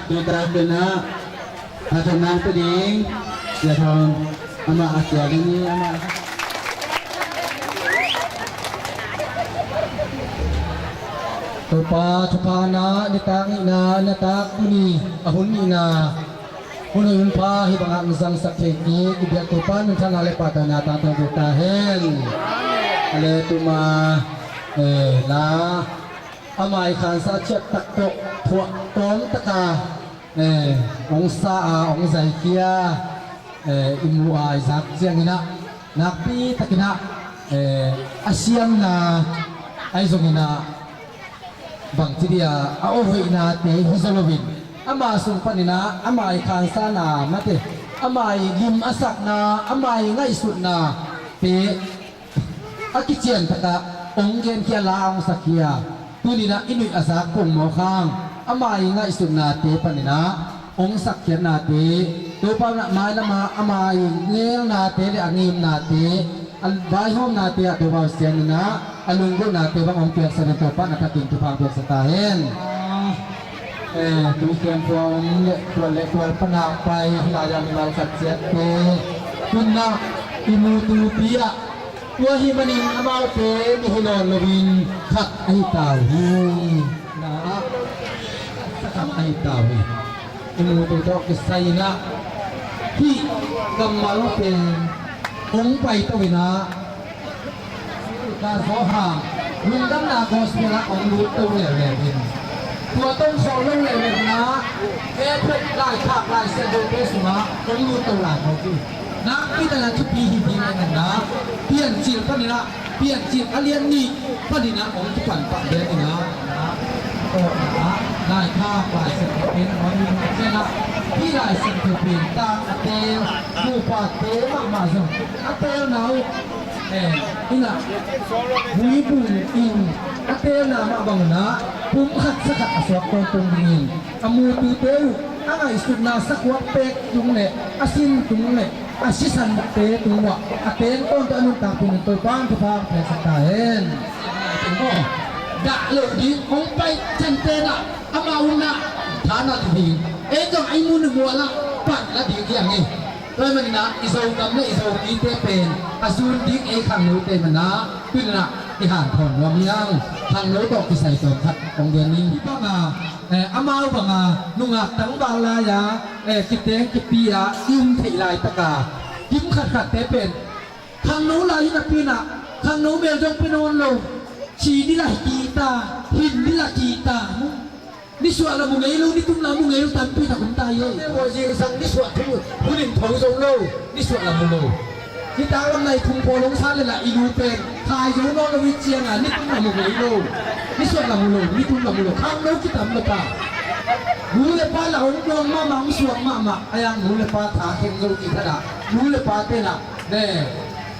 Tu terang kena. A thon nang pe ding. Sia thon amah a sia ding ni amah. Topa thupha na nitak nihna na tak tuni a hun nihna hun hoih hun pha hih bangah zangsak thei kik i biak Topa nuntakna le pahtawina tangtang zo ta hen. A le tuma la amah i khansa ciat tak tawh phuah tawm taka eh, hong sa a, hong zaikhia, eh, i mu a, i zak cianginah nakpi takinah, eh, a siamna ahi zonginah bangci dia a awhoihnate hi zo loin ama sung paninah ama i khansana mate ama i lim a sakna ama i ngaihsutnate a kician takah hong genkhia la hong sakkhia. Tuninah i nuih a zak pongmawk hang ama i ngaihsutnate paninah hong sakkhiatnate Topa unah mailamah ama i ngelnate le a ngimnate a vaihawmnate ah Topa uh sianinah a lunggulhnate bang hong piaksanin Topa na takin thupha hong piaksa ta hen. Eh, tuikhemkhua om le tual le tual pana pai hih lai-ah mimal khat ciat te tunna i mutupi ah, tua hih manin amaute mi hi nawn loin khat ahi ta uh hi. Na, khat ahi ta uh hi. I mutu tawh kisai inah hih kammal pen hong paito inah, ka Johan lungdamna gospel ah hong lut to leuleu in, tua tong khawh lo leuleu inah, Efesa laikhak Lai Siangthote sungah hong lut to lai khawh hi. Nakpi takin a thupi hi ding a, Piancil panin ah, Piancil a lian nih panin ah hong kipan pah lian inah, laikhak Lai Siangtho pen hong lut to inah, hih Lai Siangtho pen tang a teel, nupate mahmah zong a teelna uh, eh, inah, buibung in a teelna mah bang inah pum khat sa khat a suak tawntung dingin a mutute uh a ngaihsutna sakhuak pek tung le a sin tung le a sisante tung uh ah a teng tawntung a nuntakpih in Topa in thupha hong piaksak ta hen. Dah loh ding hong pai thenten ah ama unah tha na ding, ei zong ei mun mual ah pan la ding hi hang hi. Tua ahih manin ah i Zogam le i Zomite pen a zun ding ei khangnote manin ah tuni-in ah i hanthawn nuam hi hang. Khangno tawh kisai tawm khat hong gen ning. Hih bangah, eh, amau bangah nungak tangval lai-a, eh, kiteng kipi-a i um theih laitak a kim khatkhatte pen khangno lai hi napi-in ah khangno mel zong pia nawn lo. Ci ni la hi ta, hin ni la hi ta. Nisuah la mu ngei lo, nitum la mu ngei lo tampi tak om ta hi. Zingsang nisuah thu hun in tho zo lo, nisuah la mu lo. Nitak lam nai thum pawl hong sa le la i lu pen khai zo nawn lo i ciang a, nitum la mu ngei lo, nisuah la mu lo, nitum la mu lo, khangno kitam lo ta. Nu le pa la hong dawng mahmah, hong suak mahmah a, yang nu le pa tha kheng zo i khat ah nu le pate lah ne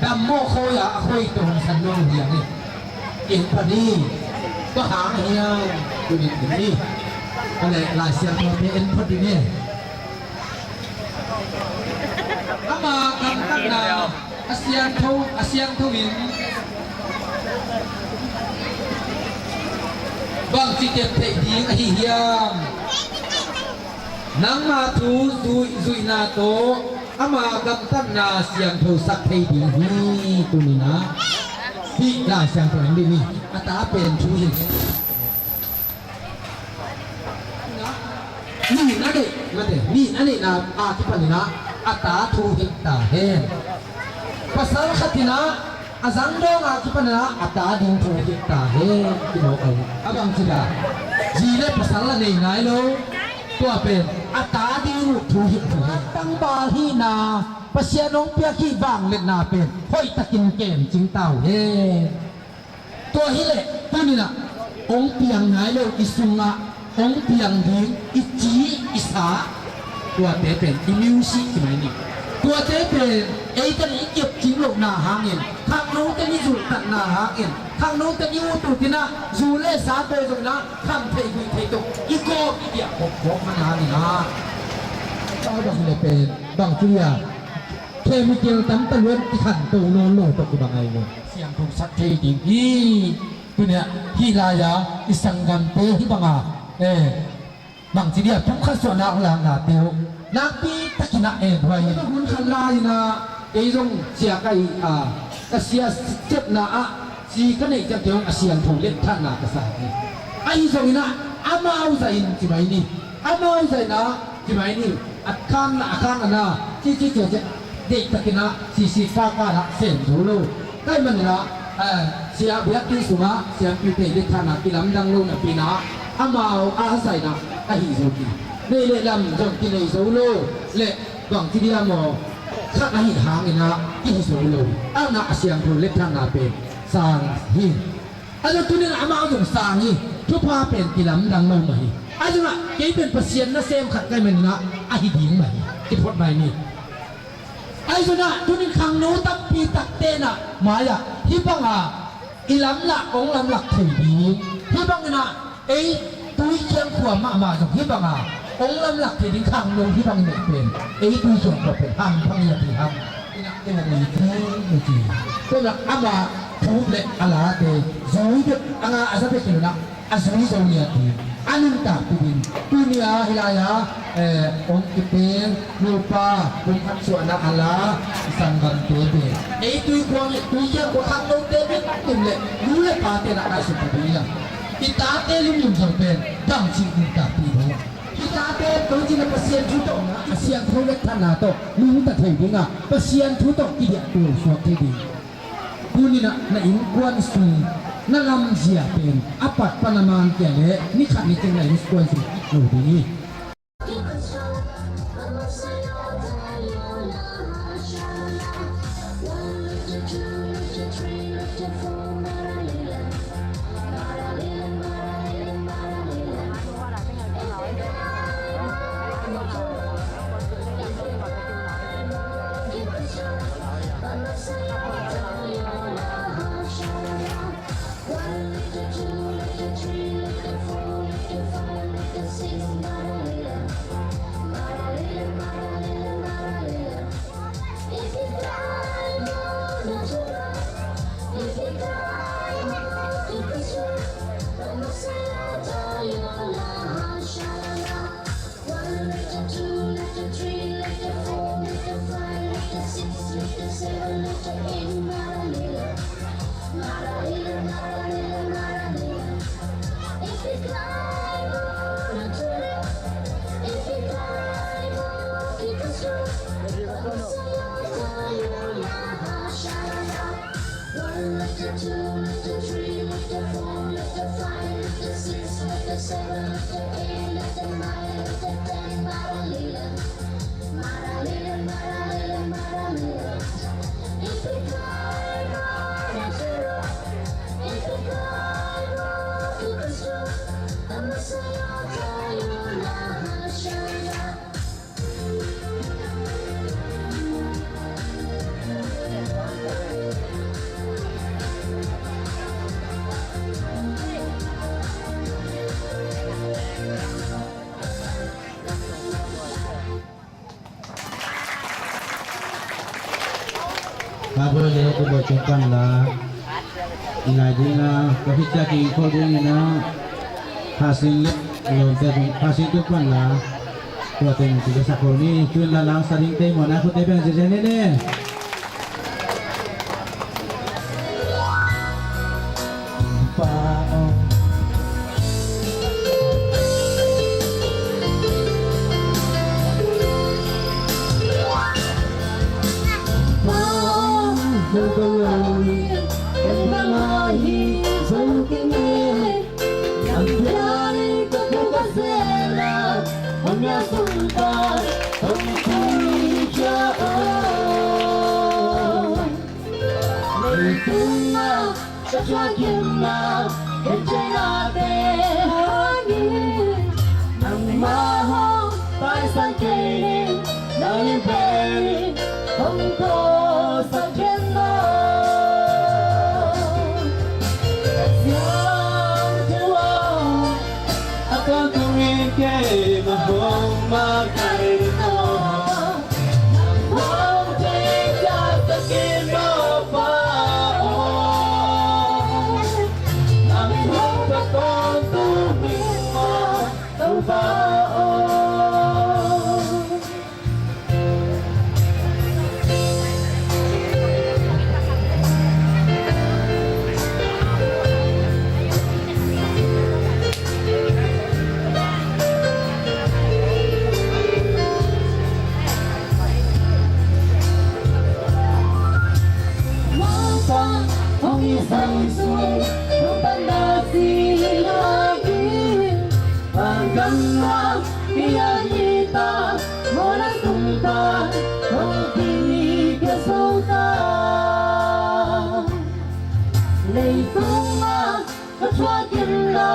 dam mawh khoi a, a khoi tawh hong san nawn lo hi a ni. En phot ni. Bang hang hiam? Tuni in en ni. A leh Lai Siangthote en phot ding hi. Ama gamtatna a siangtho, a siangtho in bangci tem theih ding ahi hiam? Nangma thu zuih, zuihna tawh ama gamtatna siangtho sak thei ding hi. Tuni-in ah hih Lai Siangtho en dih ni. A ta pen thu hilh, nih a neih, mate, nih a neihna a kipanin ah a ta thu hilh ta hen. Pasal khat in ah a zang dawng a kipanin ah a ta ding thu hilh ta hen. Kimawk a, a bang ci dah? Zi le pasal a nei nai lo. Tua pen a ta ding uh thu hilh uh hen. Tangval hihna, Pasian hong piak hih vangliatna pen hoihtakin kem cing ta uh hen. Tua hileh tuni-in ah hong piang nai lo i sungah hong piang ding i ci i sa, tuate pen i music ci mai ni. Tuate pen eite in i kep cing lohna hangin, khangnote in i zulhtatna hangin, khangnote in i ut ut in ah zu le sate zong in ah kham theih guih theih tawh i gawp i diah khopkhop man hangin ah, tua bang hileh pen bang ci hiam? Chemical tam ta luat i khanto nawn lo tawh kibang ahi lo. Siangtho sak thei ding hi. Tuni-ah hih lai-a i sanggamte hih banga, eh, bangci dia pumkhat suahna hong laknate uh nakpi takin ah en huai hi. Hun khat lai-in ah kei zong sia ka hi a, ka sia sepna ah ci ka neih ciangte hong a siangtho letthatna ka sa hi. Ahi zongin ah amau zahin ci mai ni. Amau zahin ah ci mai ni. A khang na, a khang na, ci ci ci ci. Deihtakin ah sisi kaka lah sem zo lo. Kai manin ah, eh, sia biakpi sungah siampite letthatna kilamdang lo napi-in ah amau a zahin ah ahi zo ki. Nei le lam zong kinei zo lo. Le bang ci dia maw? Khat ahi hangin ah kihi zo lo. Amau a siangtho letthatna pen sang hi. A zong tuni-in amau zong sang hi. Thupha pen kilamdang lo mah hi. A zong ah kei pen Pasian nasem khat kai manin ah ahi ding mah hi. Kiphot mai ni. Ahi zong ah tuni-in khangno tampi takte in ah mai-ah hih banga i lamlak, hong lamlak thei ding. Hih bangin ah ei Tuikhiang khua mahmah zong hih banga hong lamlak thei ding khangno hih bangin ah pen ei Tuikhiang khua pen hang phang hi a ti hang. Ina, ina, ina, ina, ina. Tua in ah ama thup le a late zui bek a nga a za bek in ah a zui zo ni a ti. A nuntakpih ding. Tuni-a hih lai-a, eh, hong kipel nupa kum khat suahna a la i sanggamte pen ei tui khuang, tui kiang khua khak lote bek tum le nu le pate na ngaihsut ta ding hi hang. I tate limlim zong pen dam cih nuntakpih ding. I tate pen tawh cih na Pasian thu tawh a siangtho le thatna tawh nungta thei ding a, Pasian thu tawh kidiah tual suak thei ding. Tuni-in ah na innkuan sung na lamzia pen a pat pan a man kia leh ni khat ni ciang na innkuan sung kik lo ding hi. One liter, two liter, three liter, four liter, five liter, six liter, liter, liter, liter. If you drive on the sugar, if you drive on the sugar, I'ma say I tell you la, sha la. One liter, two liter, three liter, four liter, five liter, six liter, seven liter, eight liter, liter, liter, liter, liter. If you climb on a tree, if you climb on a tree, one liter, two liter, three liter, four liter, five liter, six liter, seven liter, eight liter, nine liter, ten liter, liter, liter, liter. If you climb on a tree, if you climb on a tree, I'ma say I'll tell you now, sha la. Ka bawi le ka bawi tung pan la i ngai ding a, ka hih ciang ki kho ding in a, Hasin le lawmte tung, Hasin tung pan la tua teng ci ka sa kho ni. Tun la lang sa ding te mawhna khute beng ziazia ni ni. Pa aw. Pa aw, zo ko lo ni, en pa ma hi zo ki ni. Ang piani ko ko ka zela, hong ya sung pa, hong ki kia o. Leitung ah ka thuak khin na, ka thei nate hangin, nangmah hong taisan kei ning, nang in pen hong kawlsak khin aw. Ka siangtho aw, a tangtungin keimah hong makaih in aw. Nang hong thei ciang sa khin maw Pa aw. Nang hong phat tawntung ning maw Topa aw. Hong i sang sung, hong pan na si lai in. Vanggam na i a hi ta, mawhna sung pan hong kikhia zo ta. Leitung ah ka thuak khin na,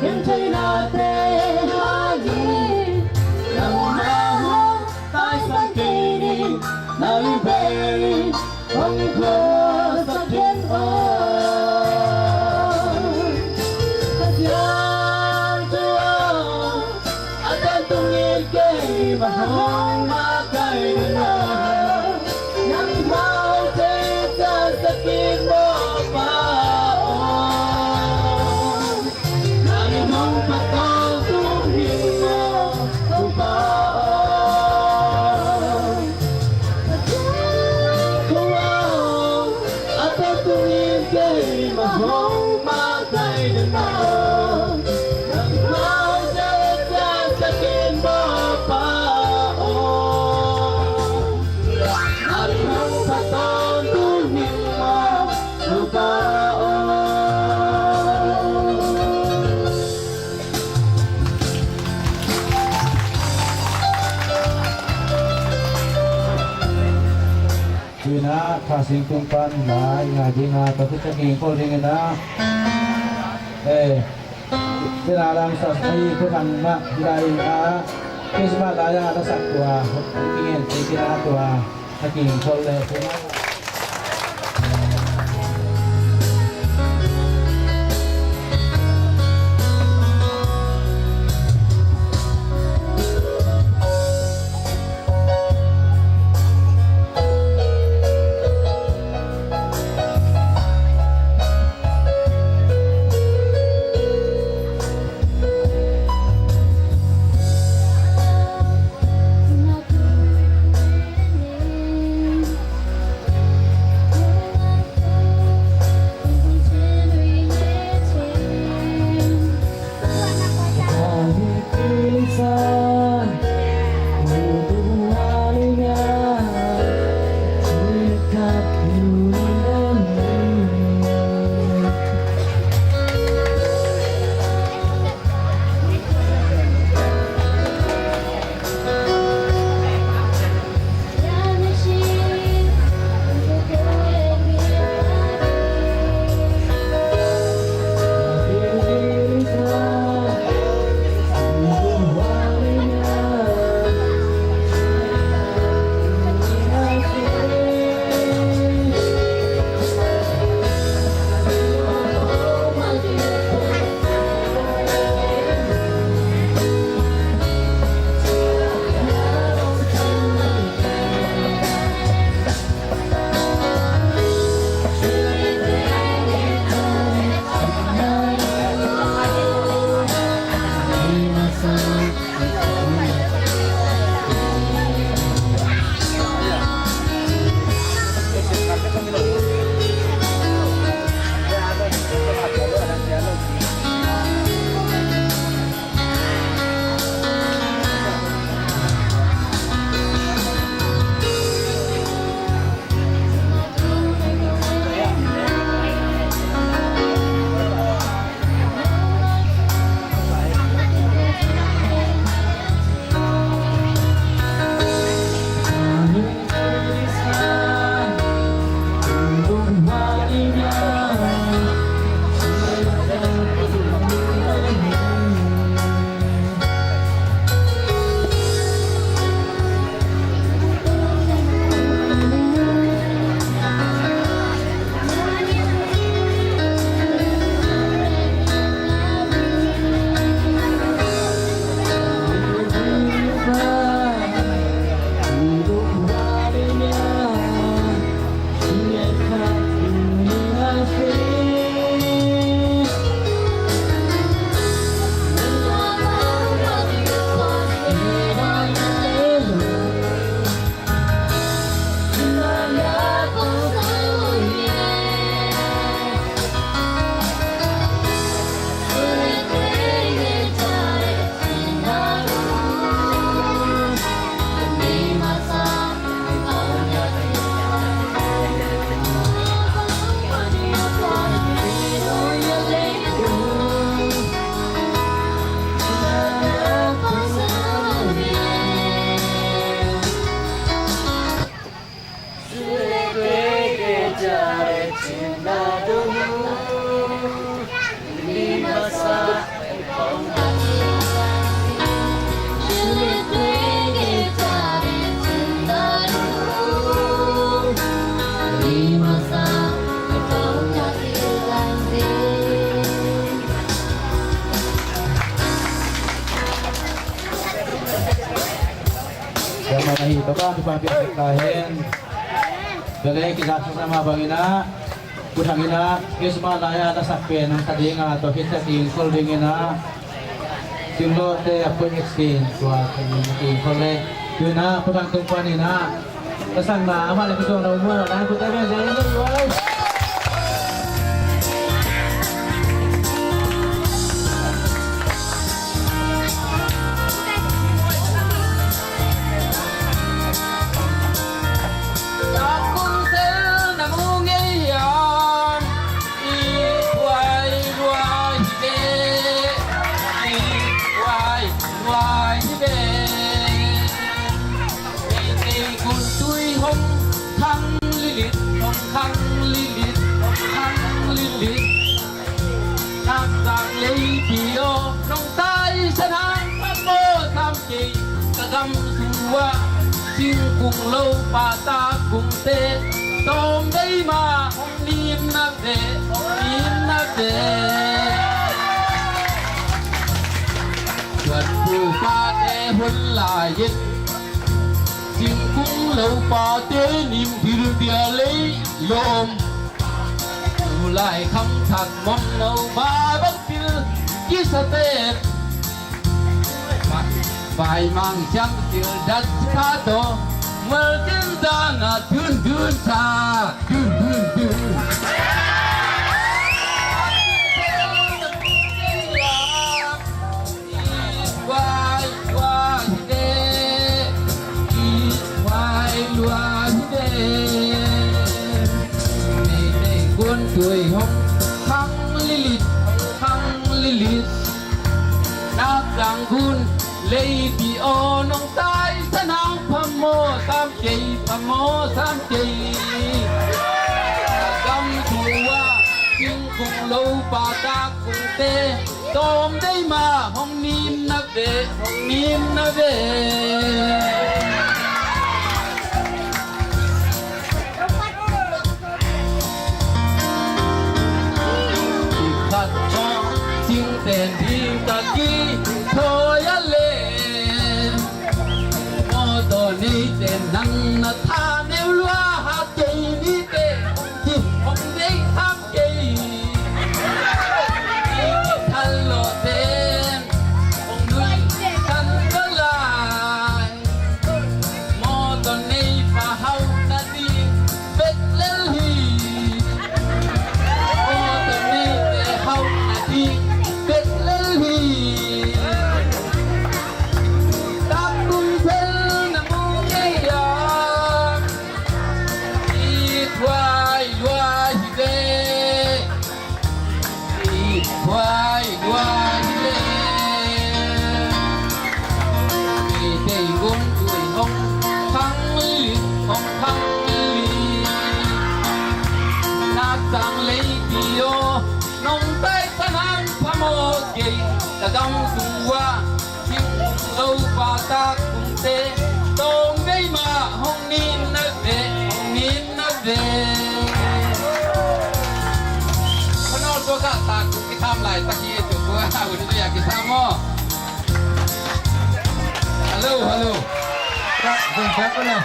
ka thei nate hangin, nangmah hong taisan kei ning, nang in pen hong kawlsak khin aw. Ka siangtho aw, a tangtungin keimah hong makaih in aw. Nangmah hong thei ciang sa khin maw Pa aw. Nang in hong phat tawn Ina, Kha Sing tung pan la i ngai ding a, tua khit ciang kikhol ding ina. Eh, ina lang sa sa i khu thang na, ina ina, Christmas la ya la sak tua, i ngen ti kina tua, a kikhol le ina. Tua mah ahi, tua pan tu pan pi ta hen. Tua leh kizak sa mah bangin ah, Pu Thang in ah Christmas lai-a na sak pen hong sa ding a, tua khit ciang kikhol ding in ah, Singlawhte a put exchange tua kikhol leh, tu in ah Pu Thang tung pan in ah, na sakna amah leh kituak na um uh, na khut te beng zia in ah. Khang lilit, khang lilit. Nak sang leipi aw, nong taisan hang phamawh sam kei. Ka gam sung uah singkung lopa takungte, tawm vei mah hong nim na ve, hong nim na ve. Tuanpupate hun lai-in singkung lopate nim dildia lei lawm. Tulai khangthak mong no ba bang pil kisate. Vaimang siang til dat kha tawh, mual tin dan a dun dun sa, dun dun dun. Wai wai de, wai wai de. Nei nei gun tui hong khang lilit, hong khang lilit. Nak sang gun leipi aw, nong taisan hang phamawh sam kei, phamawh sam kei. Gam sung uah singkung lopa takungte, tawm vei mah hong nim na ve, hong nim na ve. Khat tawh singten ding ka kithawi a leh, mawtaw neite nang na tha neu lua, hat kei nite hong deih tham kei. Kithal lawhte hong nuihsan bal lai. Mawtaw nei pa hauhna ding bek lel hi. Mawtaw neite hauhna ding bek lel hi. Takung thel na mu kei a, i thuai lua hi ve. I thuai lua hi ve. Meitei gun tui hong khang lilit, hong khang lilit. Nak sang leipi aw, nong taisan hang phamawh kei. Ka gam sung uah singkung lopa takungte, tawm vei mah hong nim na ve, hong nim na ve. Khuanawl suak ah takung kitham laitak hi, tu kua hun tu ya kitham aw. Hello, hello. Zong siak ko na.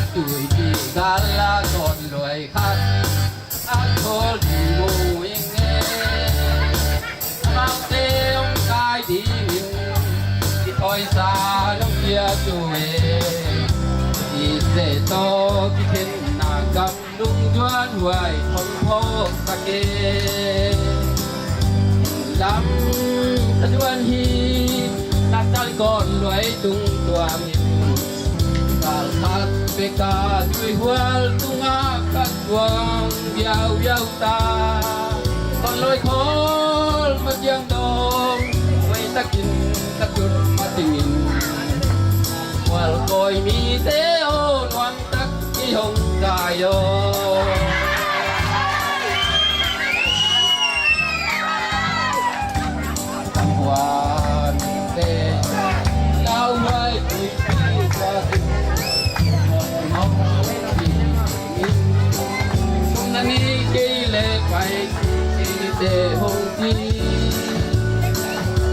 Tui kik gal a dawn luai khat a thawl ding mu ing e. Amaute hong kai dingin kithawi sa nong pia tu e. I se tawh kikhenna gam lungduan huai thong phawk sak e. Lam ka duan hi, na tal kawn luai tung tuam in. Kal khat pek a tui hual tungah ka tuang viauviau ta. Kawn luai khawl ma ciang dawng, huai takin ka tut ma tingin. Hual kawi mite aw, nuam tak i hong kai aw. Tanghuan te lau huai tui pi tua tu. Sum na ni kei le pai kei te hong ti.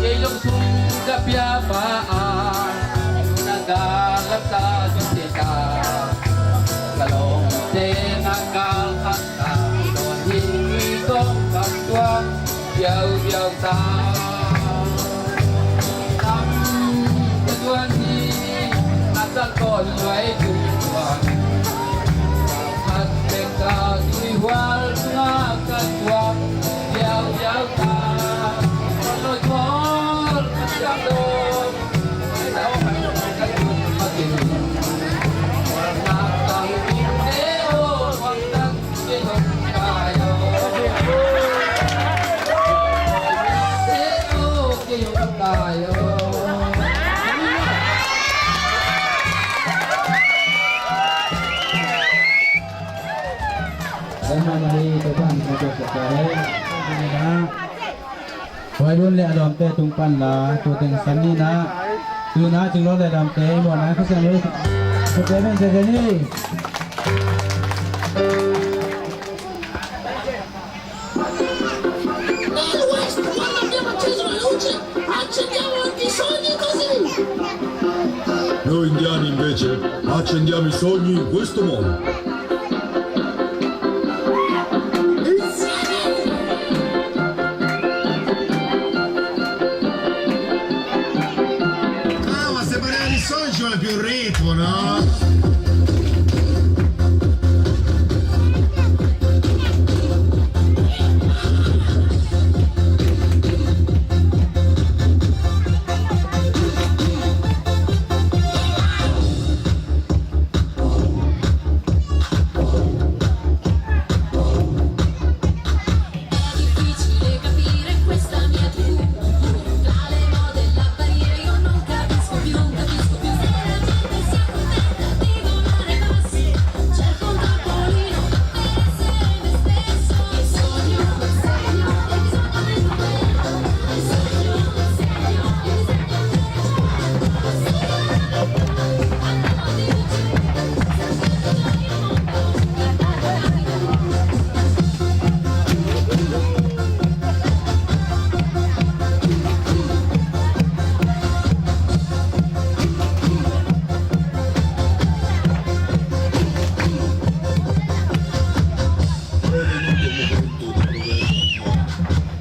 Kei zong sum ka pia pa a, na gal la ta zong te ka. Ka lawmte na kal khat ka dawn hi, tui kong khat tuang viauviau ta. Lam ka duan hi, na tal kawn luai tung tuang. Khat pek ka tui Vairun le a lawmte tung pan la, tua teng san ni na. Tu na Cinglawng le lawmte, i muanna Khristian lo. Tua teng men se ni. Noi indiani invece accendiamo i sogni in questo modo. Ah, ma se parliamo di sogni ci vuole più ritmo, no?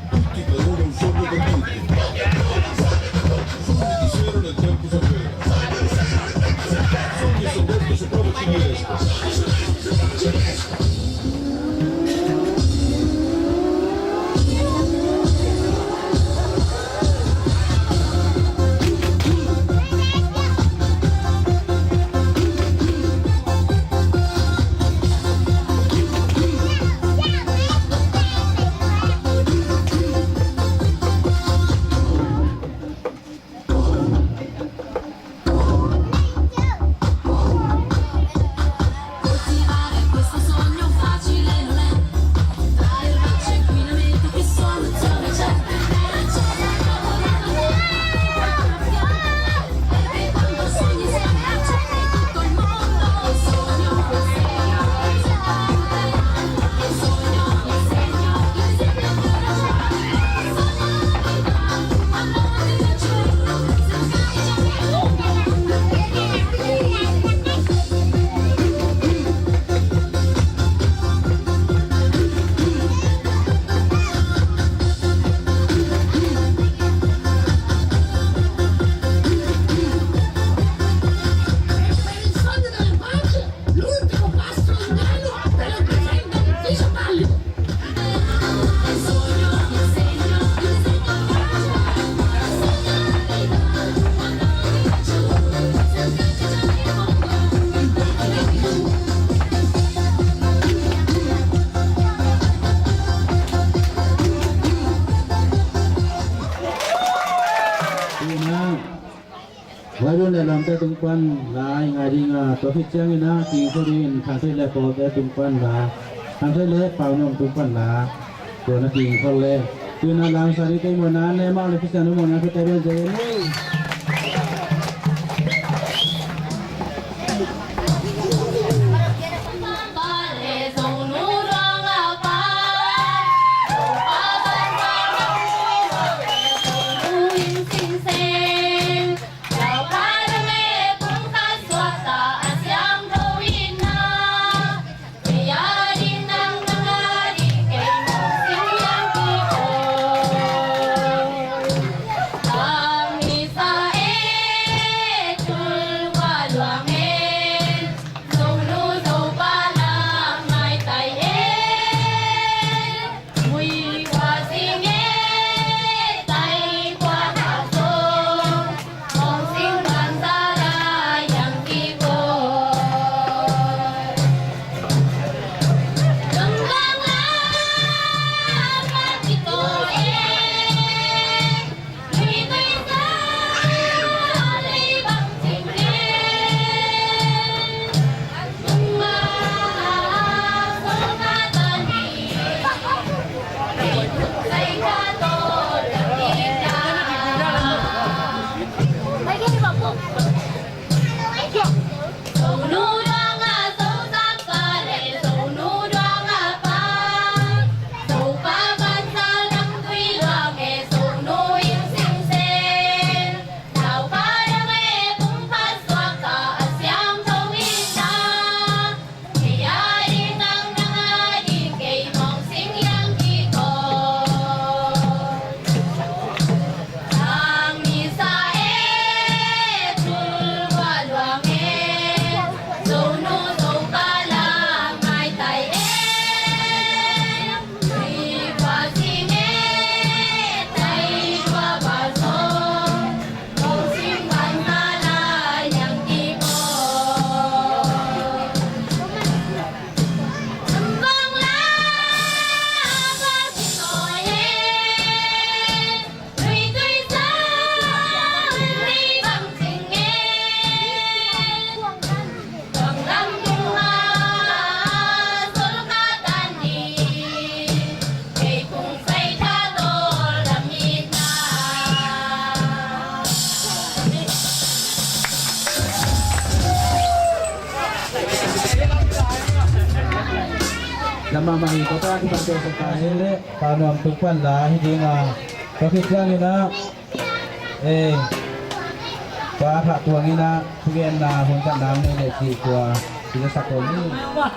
Tutti per uno, un sogno per tutti. Sogni di sera nel tempo s'avvera. Sogni sto posto, se provo ci riesco. Vairun le lawmte tung pan la i ngai ding a, tua khit ciangin a kingkhol dingin Thangtheih le Pawlte tung pan la, Thangtheih le Paunuam tung pan la, tua na kingkhol le. Tu na lamsang dingte i muanna, ne mau le Khristian i muanna, Khristian i muanna. Mahmah hi. Tua pa kipan peuh sa ta hi leh Pa Nuam tung pan la hi ding a, tua khit ciangin ah, eh, Pa Thah Tuang in ah thugenna hun khat na nei leh cih tua kizasak kul ni. Tua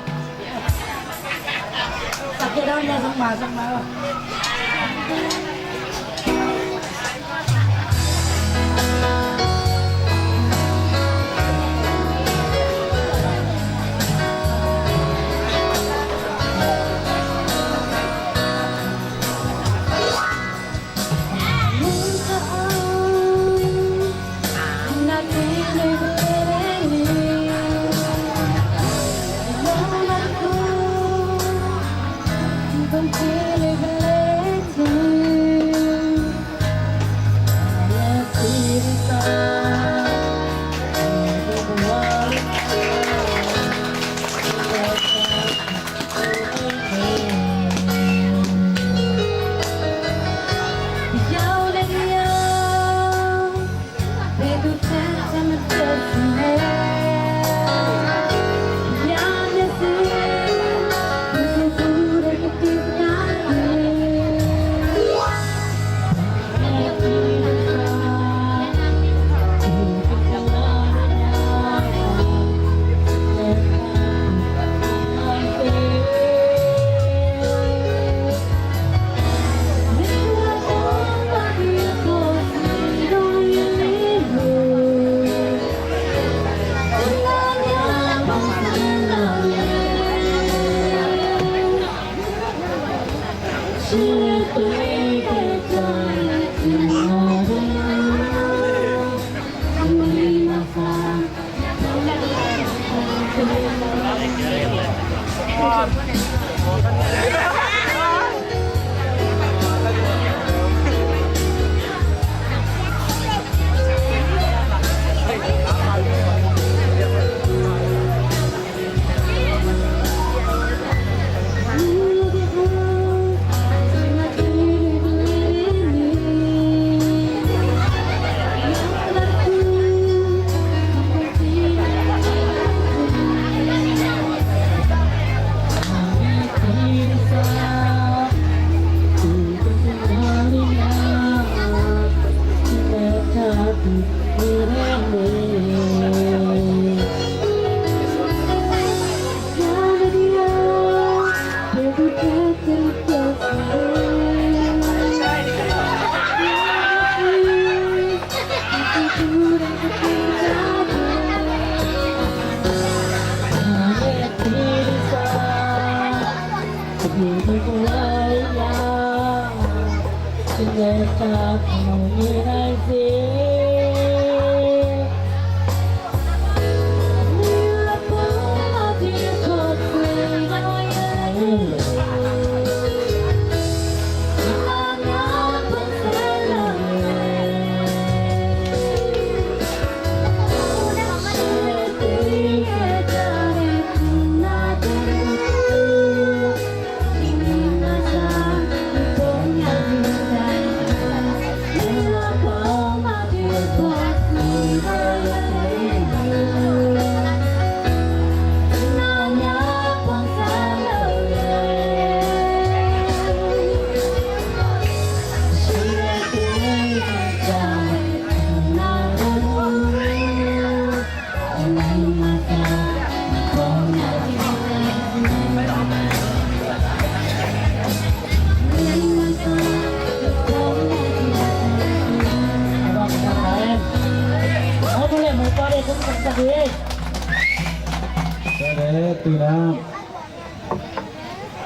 leh tu-in ah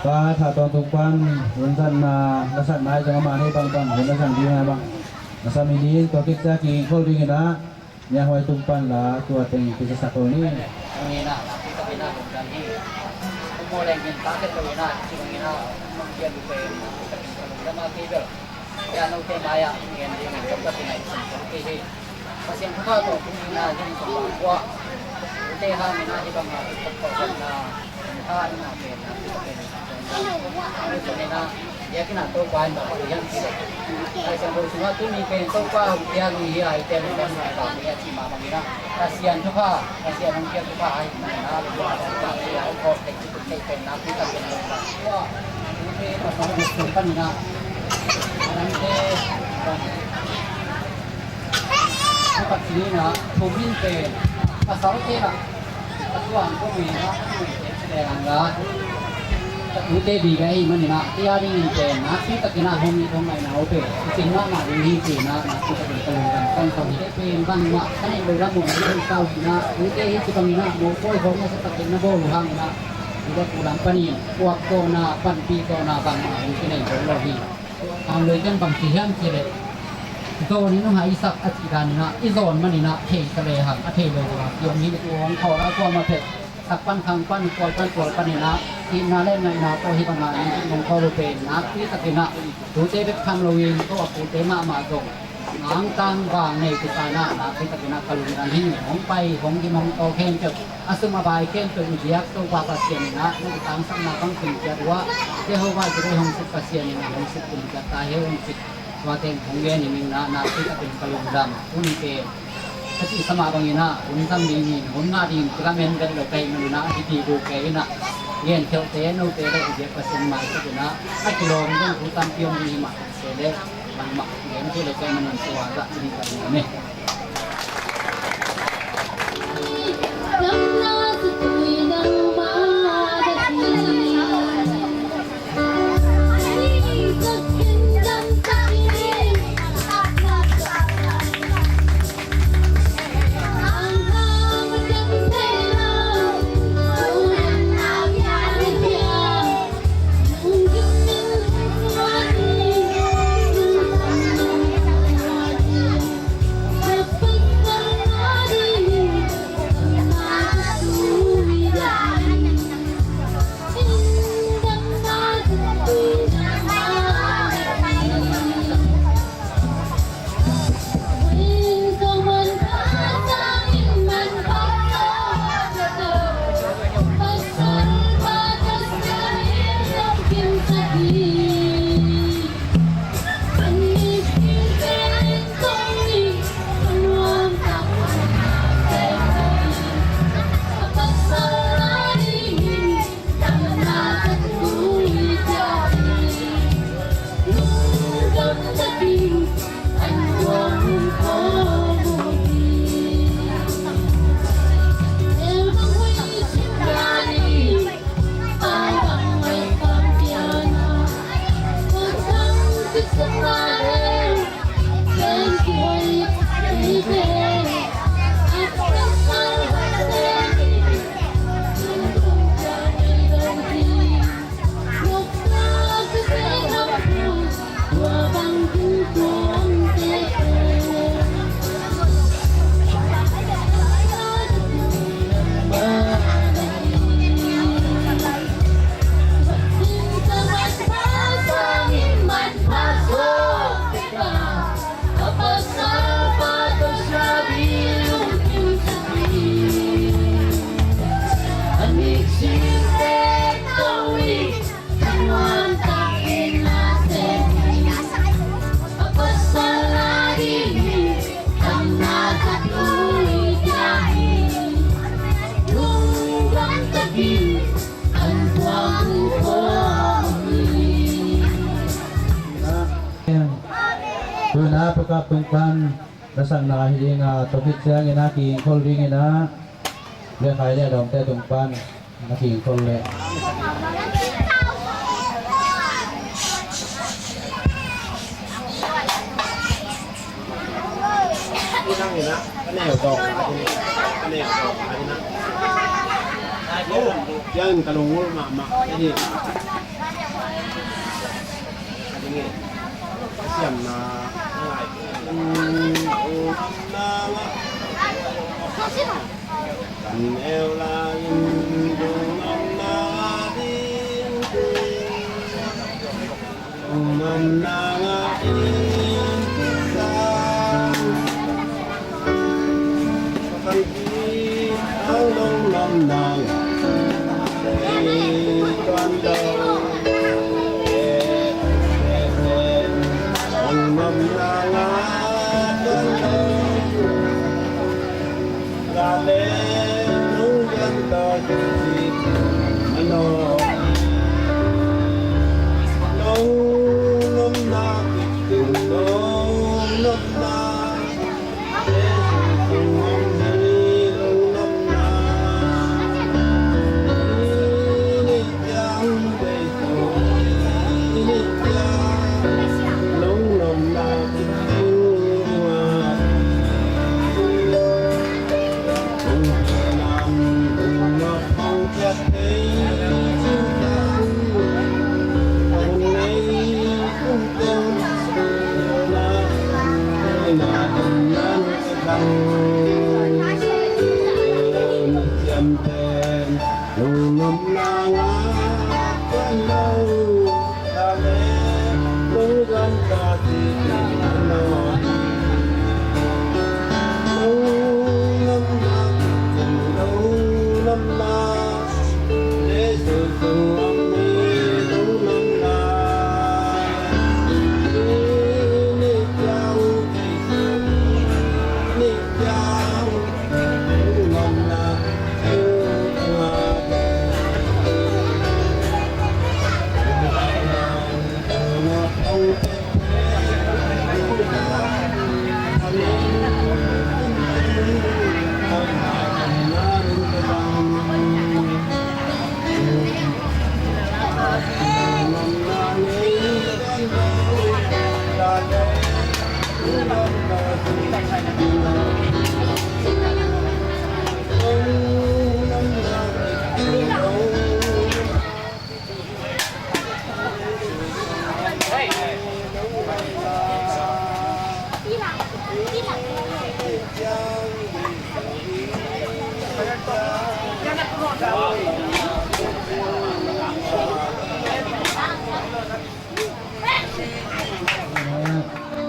Pa Thah Tuang tung pan hun zatna na sak nai zong, amah na hi bangbang hun na sak ding a bang na sam hi ding. Tua khit ciang kikho dingin ah Mya Huai tung pan la tua teng kizasak kul ni. Tung in ah, lampi tak in ah lungdam hi. Kum maw leng in ta khit lo in ah, ci bang in ah, kum mang kia lu pen, lampi tak in ka lungdam a kei bel. Ya note mai ah, ngen ding in, kum tak in ah, i sim kul kei hi. Pasian thupha tawh kum in ah, zong kum bang kua. Ute hang in ah, hi bang ah, kum tak tawh in ah, kum tha in ah, pen ah, kum tak in ah, Biakinn ah Topa in bang ci hiam cih leh, Lai Siangtho sungah tuni pen Topa hong piak ni hi a, eite lungdam hi a, bang hi a cih mah bangin ah, Pasian thupha, Pasian hong piak thupha ahih manin ah, lungdam hi a, hong kawm tek cih tek pen nakpi takin lungdam. Tua, ute pasal hong sung panin ah, a dangte, bang, Ka pathum in ah, thum in pen, pasalte lah, ka tuang kong in ah, ka tuang pen si leng ang la. Ka tute bik ahih manin ah, tua ding in pen, nakpi takin ah, hong it hong ngaihna uh pen, kicing mahmah ding hi ci-in ah, nakpi takin ka lungdam kong kong hi. Pen bangmah, ka neih loh lam uh, ka neih loh lam uh, tute hi ci bangin ah, mopawi khawng na sa takin na bawl uh hangin ah, Liverpool lam panin, puak tawhna, panpih tawhna, bangmah, hong kinei bawl lo hi. Hang lui kan bang ci hiam cih leh, zawn in hong haisak a cih dan in ah, i zawn manin ah thei ta lehang, a thei lo lo a kiom hi. Tu hong khawl a kuamah phet, sak pan khang pan, kual pan kual panin ah, itna le ngaihna tawh hih bangah in hong khawl uh pen nakpi takin ah, tute bek tham loin, tua a pute mahmah zong, angtang vang nei kisa in ah, nakpi takin ah ka lungdam hi. Hong pai, hong gim, hong taw khempeuh, a sum a bai khempeuh i biak Topa Pasian in ah, na i tangsakna bang tun ciat uh ah, Jehovah Jireh hong sik Pasian in ah, hong sik tun ciat ta hen, hong sik. Tua teng hong gen hi ning in ah, nakpi takin ka lungdam. Hun pen, ka cih sa mah bangin ah, hun zang ding in, hun ngah ding in, ka lamen vet lo ka hih manin ah, hih bik uh kei in ah, gen khialte, note le i biak Pasian maisak in ah, a kilawm ding thu tampi om ding hi mah. Te le, bangmah gen thei lo ka hih manin tua zah ding ka lungdam hi. Tuna pekap tung pan na sakna hi ding a, tua khit ciangin a kingkhol dingin a, le khai le dawmte tung pan na kingkhol le. Yang ka lungul mahmah. Siamna. Kan eu lai in dung om na ding. Dung om na ding. Kan ki ang dung om na ding. Tuan dong.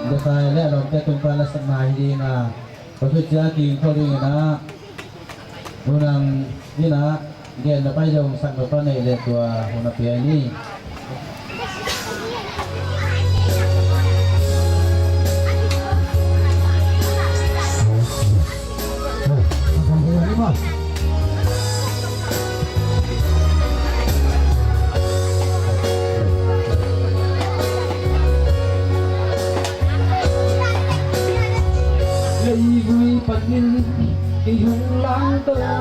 Bekai le lawmte, Topa la sakna hi ding a, Pathian ciang king khol ding in a, nunang in a, gen na pai dong sak na pa nei le tua hun a pia ni. Leivui panin i hong langto a,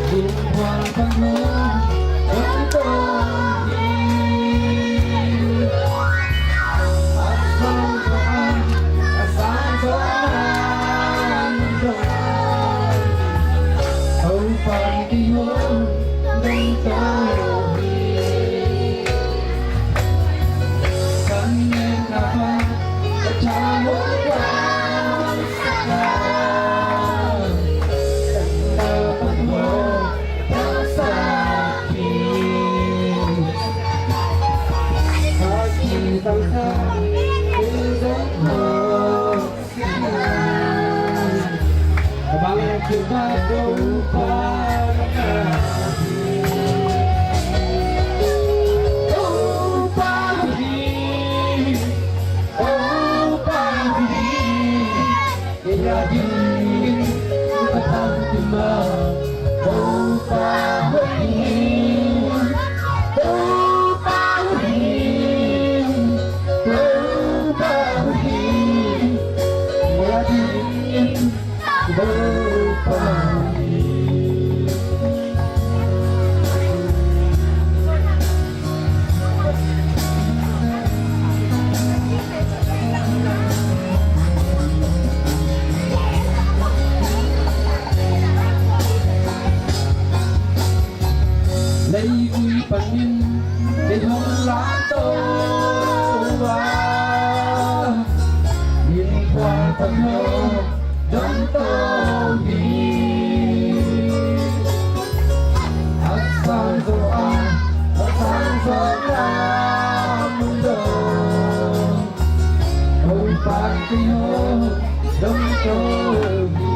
lungkhual pan hong langto hi. A sang zo a, a sang zo a, Topa i hong langto hi. Leivui panin i hong langto a, innkuan pan hong dongto hi. A sang zo a, a sang zo a, mun dong Topa i hong dongto hi.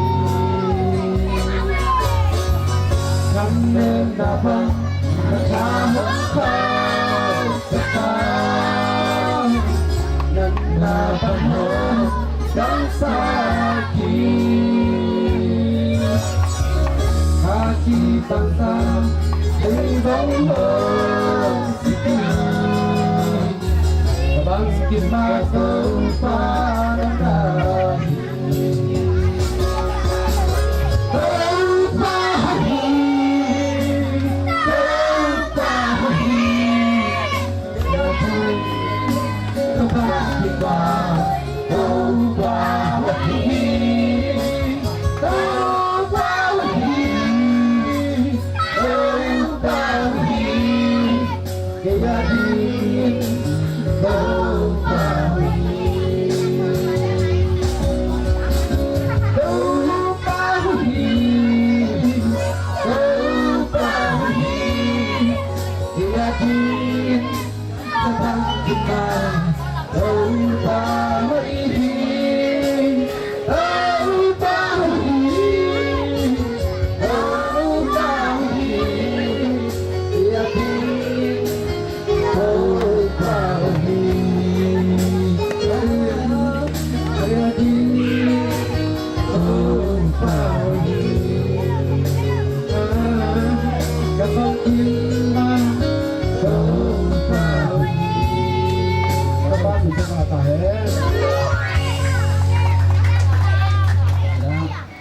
Khamnepna bang a tha hong khauhsak a, natna bang hong dongsak hi.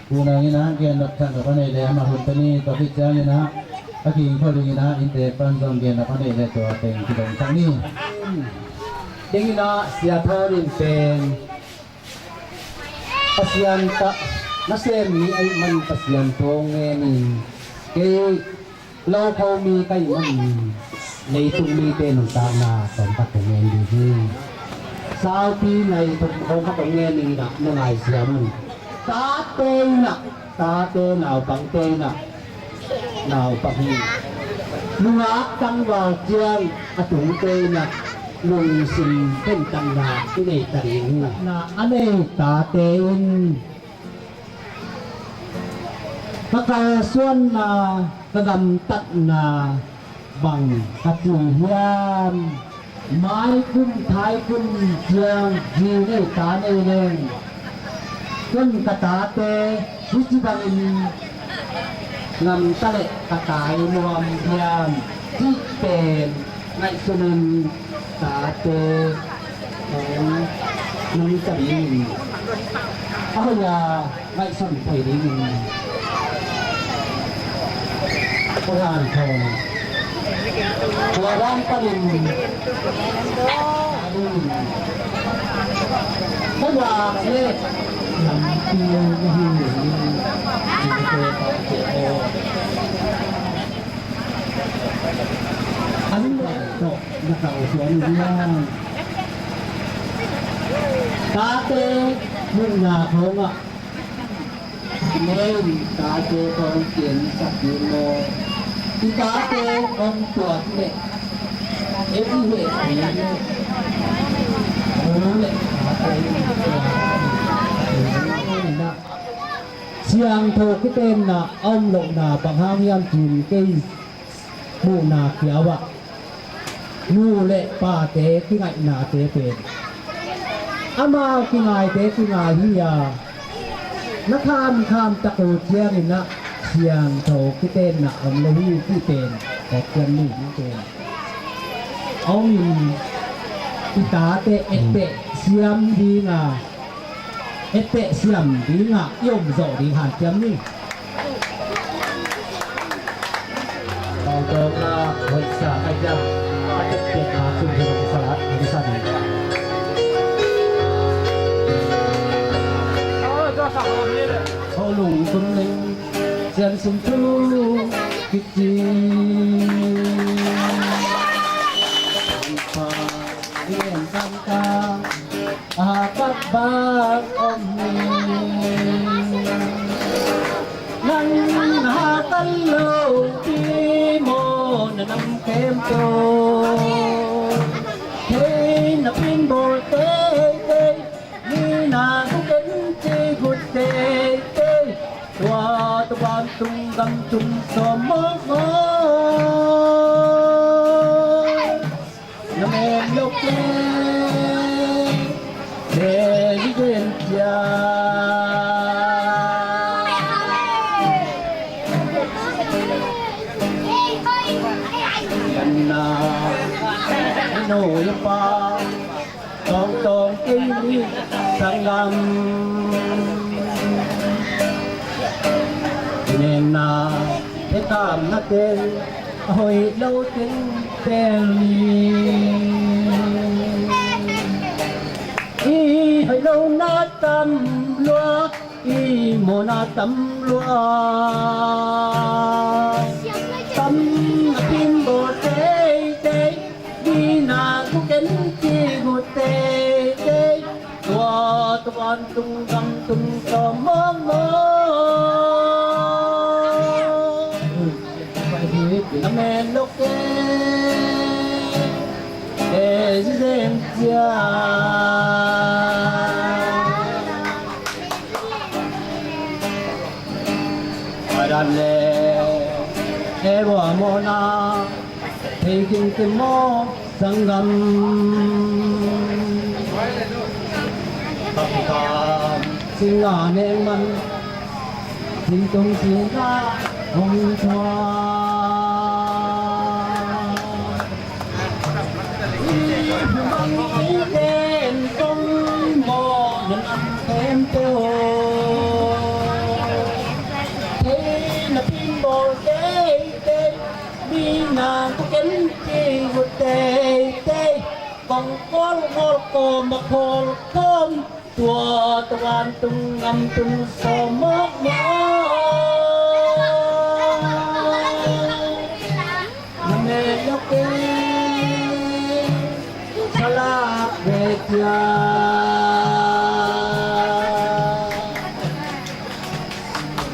Unau in a gen nop thang ka pa nei le ama hun tani topic ciang in a a king khol ding in a innte pan zong gen nop a nei le tua teng kidong thang ni. Ding in a sia thawn in pen Pasian tah nasem mi ahih man Pasian thong ngen in kei lokho mi ka hih man leitung mite nuntakna tawmkhat kong ngen ding hi. Saupi nai tawmkhat kong ngen ding in a na ngaisiam un. Tate in a, tate naupangte in a naupang hi. Nungak tangval ciang a tungte in a lungsim khentatna i nei ta ding hi. Na a nei tate in ka kalsuanna, ka gamtatna bang ka ci hiam? Mai kum thai kum ciang zi nei ta nei leng ken ka tate hih ci bangin ngamta leh ka tai nuam hiam cih pen ngaihsun in tate hong nungta dingin a hoih a ngaihsun thei dingin ka hanthawn. Tua dan panin ka dingin ka lak le lampi na hi. An tawh na kalsuan uh hiam? Tate muhna khawngah ne in tate khawng piansak ding maw? I tate hong tuat leh ei i heh ding leh mu leh tate in tuat. Siangtho kitenna a om lohna bang hang hiam cih kei muhna kiau ah nu le pate kingaihnate pen amau kingaite kingai hi a, na khamkham tak uh ciangin ah siangtho kitenna om lo hi cih pen kawk ciang ni hi pen. A om in i tate etteh siam ding a, etteh siam ding a i om zawh ding hanciam ni. Pautawkna hoihsa ka hiam? A tettetna sum hi lo salat ni sa ni. Ho lungtum ning sian sum tu kici. Pa yen kanta a hakat bang om hi. Nang a hakat lo pi maw na nam kem to. Hei na pin bawl teitei ni na ku ken ci gut teitei. Tua tua ban tung gam tung sawm mawk mawk. Na men lok le, le li gen cia. Nu le pa, tawngtawng kei ni sanggam. Nena he kamna ten a hoih lo teng tel ni. I hoih lo na tam lua, i mawhna tam lua. Tam a pin bawl teitei, dina gu ken ci gu teitei. Tua tua vantung gam tung sawm mawkmawk. Na men lo ke, e zi zen cia. A dan le e bua mawhna thei ding te maw sanggam. Taktak singa neng man, sintung singa hong tua. Ih, bang ih ten kong mawh nan am khempeuh. Thei na pin bawl teitei, mi na gu ken ci gu teitei. Kong khawl khawl kawm a khawl kawm, tua tua vantung gam tung sawm mawkmawk. Na men lo ke, salak ve cia.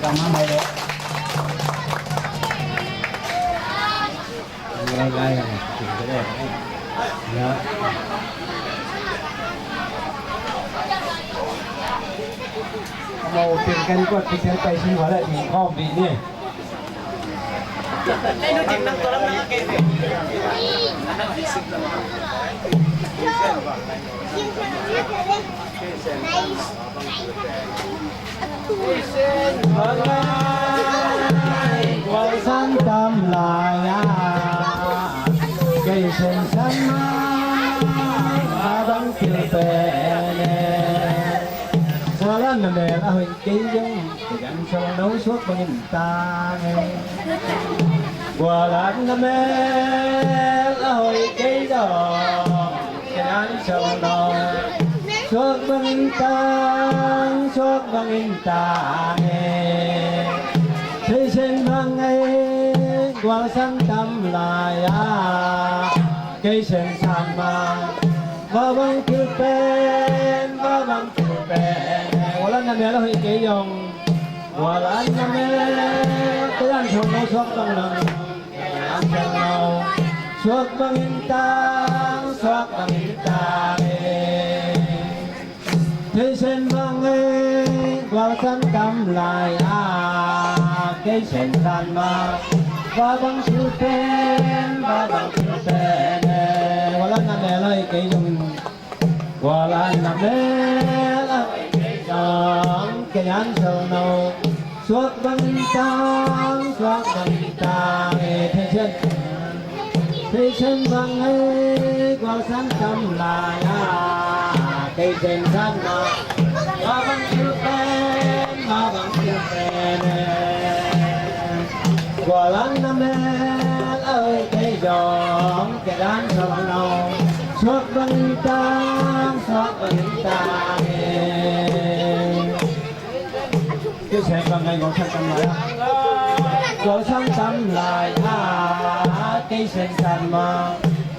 Gam a mai lo. Mau pian kan kuat pian pai sin wala di khawm di ni. Gualsan tam lai-a kei sensan ma, a bang pil pen e. Gualan na mel a hoih kei zong, kei gan sawlno suak bangin ta nge. Gualan na mel a hoih kei zong, kei gan sawlno suak bangin ta, suak bangin ta nge. Thei sen bang nge, gualsan tam lai-a kei sensan ma, va bang pil pen, va bang pil pen. Gualan na mel a hoih kei zong, gualan na mel, kei gan sawlno suak bang lang. Suak bangin tang, suak bangin tang e. Thei sen bang e, gualsan tam lai-a kei sensan ma, va bang pil pen, va bang pil pen e. Gualan na mel a hoih kei zong, gualan na mel a hoih kei zong, kei gan sawlno suak bangin tang, suak bangin tang e. Thei sen, thei sen bang e, gualsan tam lai-a kei sensan ma, va bang pil pen, va bang pil pen e. Gualan na mel a hoih kei zong, kei gan sawlno suak bangin tang, suak bangin tang e. Kei sen bang nge, gualsan tam lai-a, gualsan tam lai-a kei sensan ma,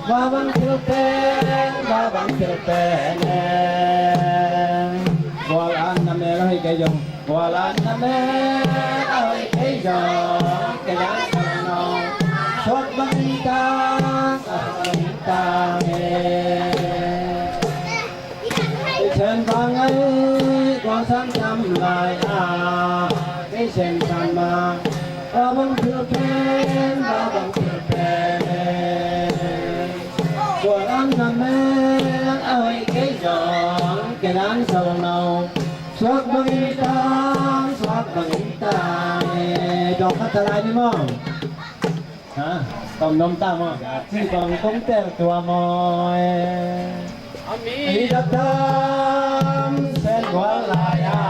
va bang pil pen, va bang pil pen e. Gualan na mel a hoih kei zong, gualan na mel a hoih kei zong, kei gan sawlno suak bangin tang, suak bangin tang e. Thei sen bang e, gualsan tam lai-a kei sensan ma, va bang pil pen, va bang pil pen e. Gualan na mel a hoih kei zong, kei gan sawlno suak bangin tang, suak bangin tang e. Dawng khat ta lai ni maw. Ha? Tawm nuam ta maw? Deih a cih bang kong tel tuam aw e. A mi dak tham Sen Gual lai-a,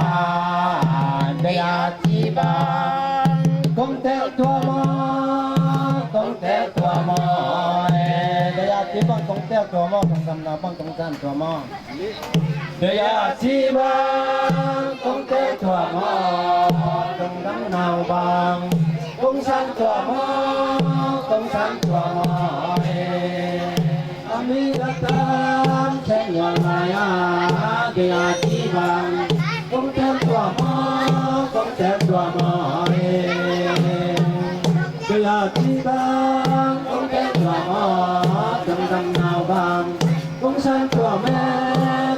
deih a cih bang kong tel tuam aw, kong tel tuam aw e. Deih a cih bang kong tel tuam aw, kong gamna bang kong san tuam aw. Deih a cih bang kong tel tuam aw, kong gamna bang kong san tuam aw, kong san tuam aw e. A mi dak tham Sen Gual lai-a, deih a cih bang kong tel tuam aw, kong tel tuam aw e. Deih a cih bang kong tel tuam aw, kong gamna bang kong san tuam e,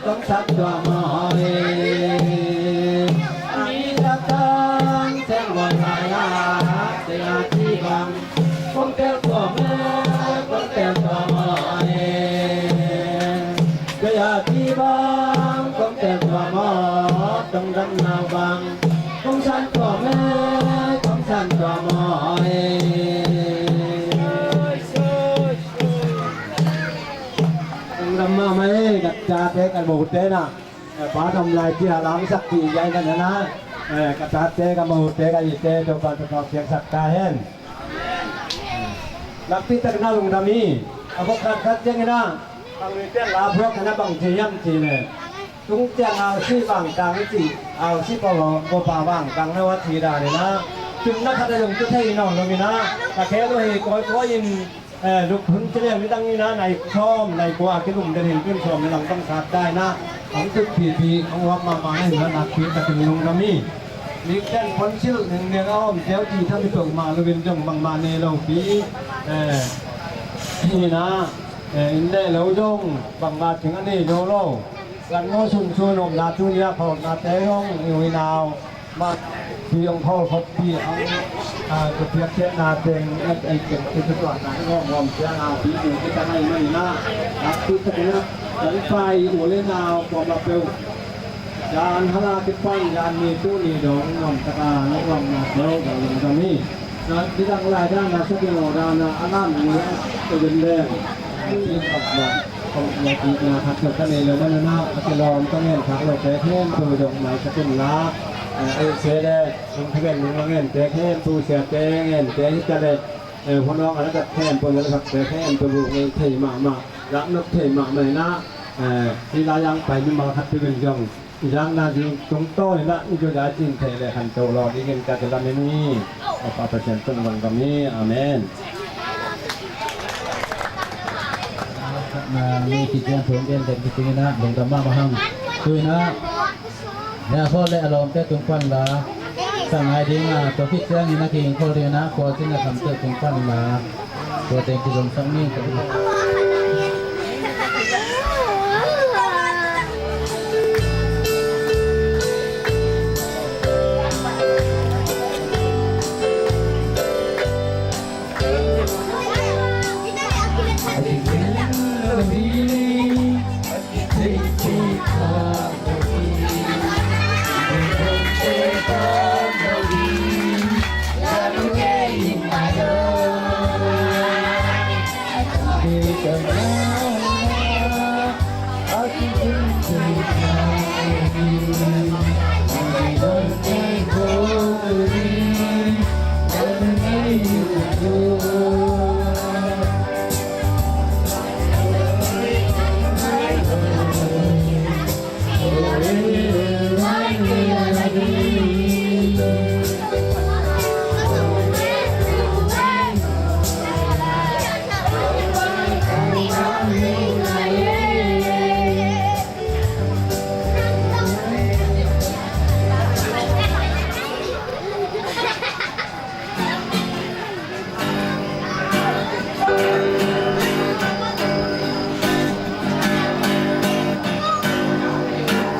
kong san tuam aw e. A mi dak tham Sen Gual lai-a, deih a cih bang kong tel tuam e, kong tel tuam aw e. Deih a cih bang kong tel tuam aw, kong gamna bang kong san tuam e, kong san tuam aw e. Kong gamna mah e, ka tate ka mote na. Eh, pa dam lai ci a lamsak ci a i na na. Eh, ka tate ka mote ka ite Topa'n tawh piaksak ta hen. Nakpi takin a lungdam hi. A vok khat khat ciangin a, bang nuite la phuak khat na bang ci hiam cih leh, tung ciang ausi vangtang i cih, ausi pa, pawpa vangtang na va ci dan in a, cimna khat a zong ci thei nawn lo in a, ka khel uh hi kawikawi in, eh, lukhun ci leng nidang in a nai sawm nai kua a kilum den hi, tun sawm ni lam bang sat dai na, hong tut pipi hong uap mahmah na hi, nakpi takin lungdam hi. Miten pon silh nengniang a om teu ci tham hi peuhmah lo in zong bangmah nei lopi, eh, hi na, eh, inn leh lo zong bangmah cing a nei zo lo. Gan ngaw sunsun omna tuni a khawknate zong i ui nau mah pi hong khawl khop pi hong, ah, ka piak ciatna teng, eh, eh, teng, eh, ka tuahna hong om om ciang a pi pi kita ngai mai na. Nakpi takin a, kan pai u le nau kuamah peuh. Jan hala kipan, jan ni tu ni dong, nuam taka, nuam na peuh, dong dong dong hi. Na, nidang lai dan a, sa ding aw dan a, a lam ni, eh, tu den den. Kong na khat ka nei lo man na, a kilawm ka ngen khak lote khempeuh zong maisak un la. Eh, se le, nong thugen nong la ngente khempeuh, siate ngente hi ta le, eh, hun awng a la dak khempeuh, la sakte khempeuh, bu ngei thei mahmah, rak nop thei mahmah hi na. Eh, hi lai ang pai mimal khat peuh in zong i zakna ding tungtawn in a, i Judah cin thei le khanto law dingin ka kilamen hi. A Pa Pasian tung vanggam hi. Amen. Na mi kician thum en den kicing in a, lungdam mahmah hang. Tu in a, na khawl le a lawmte tung pan la, sang ngai ding a, tua khit ciangin a kihing khawl ding in a, khualzin a khamte tung pan la. Tua teng kizomsak ni.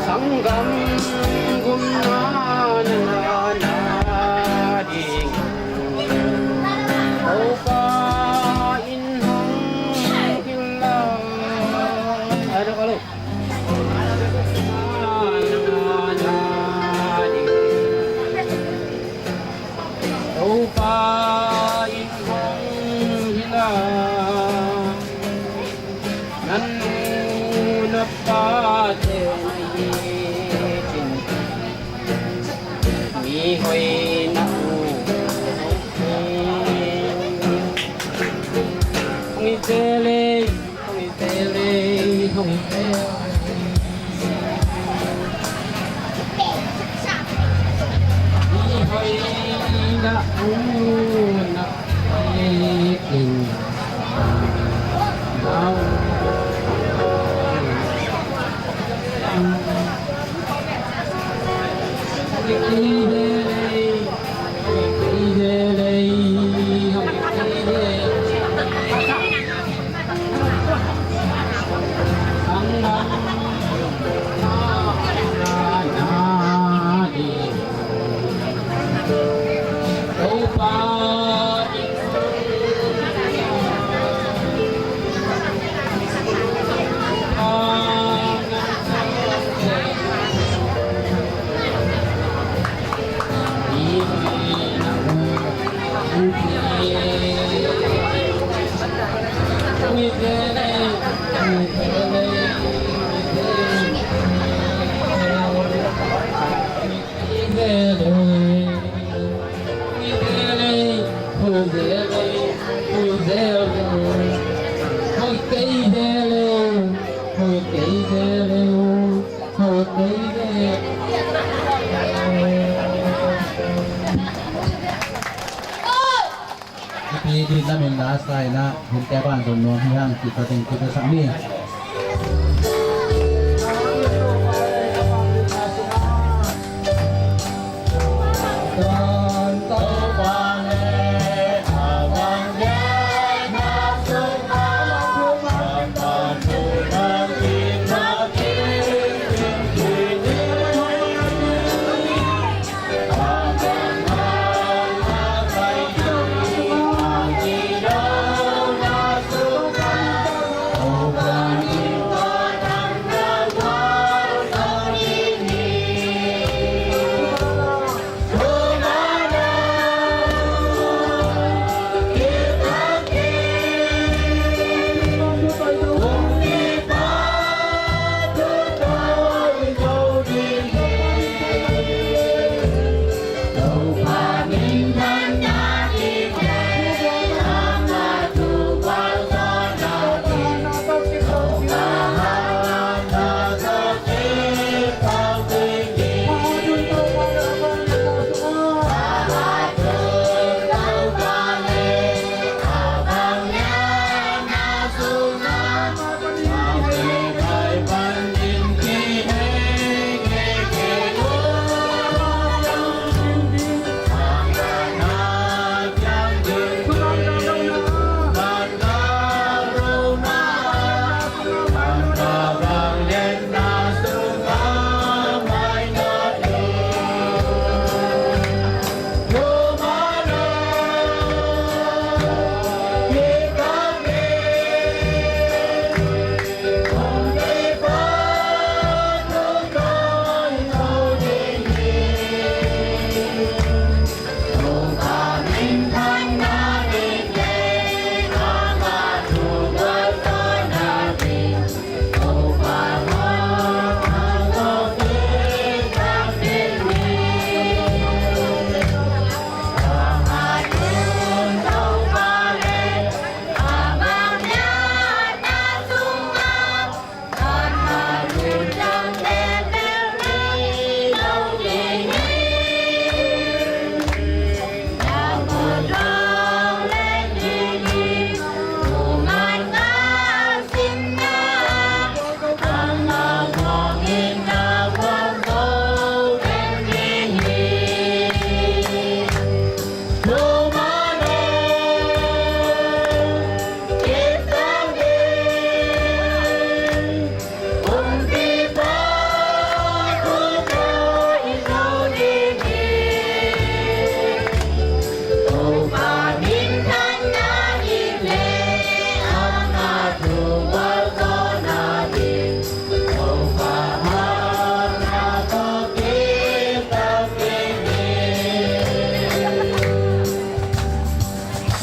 Sanggam gumna na na na ding, Topa in hong hilh lai. Alo, alo. Topa in hong hilh Pi di namin la saina hun te ban zon nuam hi hang kita ting kita sang ni.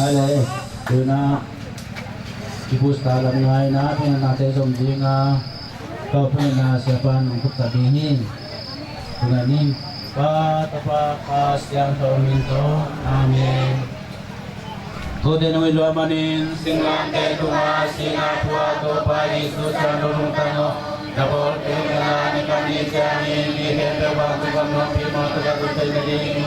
Hale, tuna kipus ta lam ngaina, tuna nate zom dinga, kau tuna siapan ong kup ta ding hi. Tuna ning Pa, Tapa, Kha Siangtho min tawh. Amen. Kote nong it luat manin singlamteh tungah sihna phuak Topa Jesu siangtho lungtang aw. Na pawlpi uh na na kan ni ciangin mi khempeuh bang tung gam nuam pi mawk tuk a tung thei nading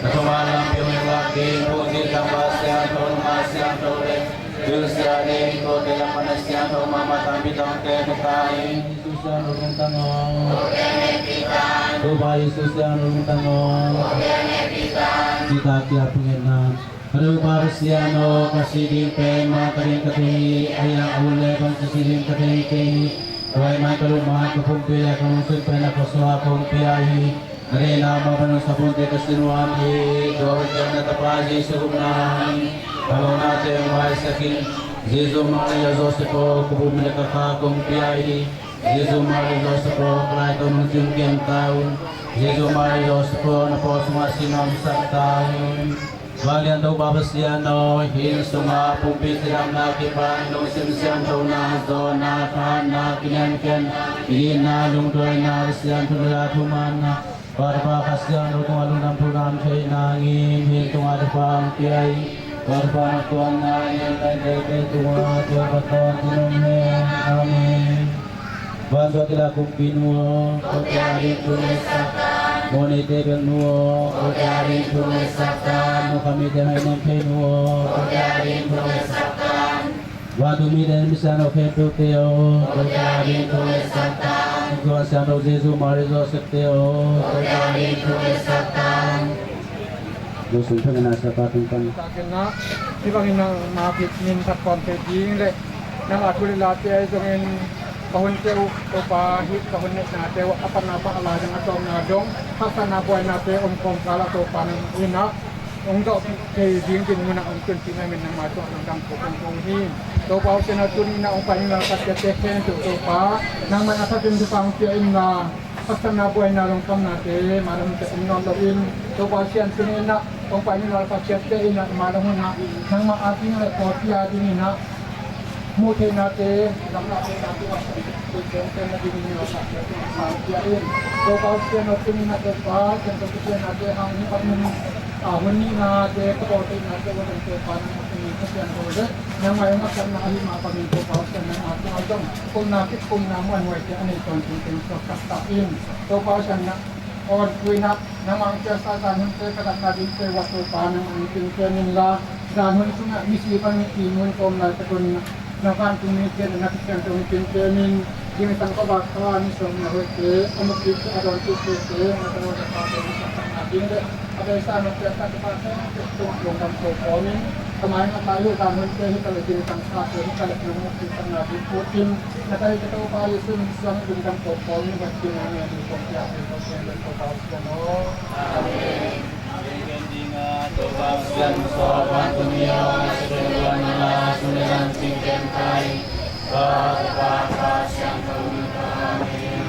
na thuman lampi hong lak ding Phungzi tangval siangtho, nungak siangtho le thilsiat ding kote lam pan a siangtho mahmah tangpi tangte khuta in Jesu siangtho lungtang aw. Topa Jesu siangtho lungtang aw. Kita kia pungen na Ka Topa Pasian aw, ka sih ding pen mah ka deih ka thei hi, a hiang a hun le bangci sih ding ka thei kei hi. Tua ahih manin ka lungmang ka pumpi le ka lungsim pen na ka suah kong pia hi. Na deihna mah bang nong sap hunte ka si nuam hi. Tua hun ciang na Tapa Jesu gupna hangin ka lohnate hong maisak in. Jesu, Maria, Joseph aw, ka pumpi le ka kha kong pia hi. Jesu, Maria, Joseph aw, ka laiton hong cium kiam ta un. Jesu, Maria, Joseph aw, na paw sungah sihna hong sak ta un. Vanglian Topa Pasian aw, hih inn sungah pumpi cidamna kipan lungsim siangthona, zawhna, thahatna, kiniamkhiatna, itna, lungduaina, Pasian thu le la thumanna, Pa, Tapa, Kha Siangtho tungah lungdam thudam theih nangin hih inn tungah thupha hong pia in. Pa, Tapa, na tuanna in laite tungah tua ka tawntung hi. Amen. Vantuah kila kumpi nu aw, kote ading thu ngetsak ta. Mawhneite bel nu aw, kote ading thu ngetsak ta. Mawhkha mite hong haihnawm thei nu aw, kote ading thu ngetsak ta. Vantung mite, misiangtho khempeuhte aw, kote ading thu ngetsak ta. Tuan Siangtho Jesu, Maria, Joseph te aw, kote ading thu ngetsak ta. Lo sung thang na sa pa tung pan. Takin na, hih bangin nangma bit min phat khawm thei ding le nang a thu le late ahi zongin ka hunte uh Topa, hih ka hun neihnate uh a patna pan a lai dong a tawpna dong haksatna buainate om khawm kal ah Topa nangmah in ah hong zawhpih thei ding dinmun ah hong tunpih nangin nangma tungah lungdam ko kong ko hi. Topa aw, Sian aw, tuni in ah hong pai ding lalpa siate khempeuh Topa nangmah in a phatin thupha hong pia inla, haksatna buaina lungkhamnate mah lam te om nawn loin, Topa Sian tuni in ah kong pai ni lalpa siate in ah mah lam hun ah nangmah a ding le pawlpi a ding in ah muh theihnate, gamlahte na tuah kong pen na ding in lalpa siate in ah pia in. Topa Sian aw, tuni in ah Topa Sian, Topa Sian ate hang ni bang in ah hun nihnate ka bawl theihnate wa dong Topa nangmah tuni ka sian ko le nangmah i ngaihsutna ahi mah bangin Topa Sian nangmah tungah zong kumna kik kumna muanhuaite a nei tawntung teng suaksak ta in. Topa Sian na awn tuinah nangmah hong piaksa zan hunte ka datna dingte uh ah Topa nangmah hong pingpen inla, zan hun sungah misi bangin kimun kawm laitak un na vantung mite le na Kha Siangtho hong pingpen in, zingsang khuavak kha ni sawm na hoihte a mukpihte a dawntuhte te na ka lawm na pate hong saktakna ding le a beisa na piaksa ka pate hong pek tungah lungdam ko kawmin, ka mai ngah lai uh zan hunte hi ka le zingsang kha te hi ka le nang mukpih sakna ding ut in. Na ka hi ka Topa Jesu min suang lungdam ko kawmin, va kina ngai ding kong pia thei ko kawmin Topa Pasian aw. Amen. Amen. Ding a Topa Pasian, Topa tuni a Pasian, Topa nang a sung le nang sing kem kai. Topa, Topa Pasian, Topa. Amen.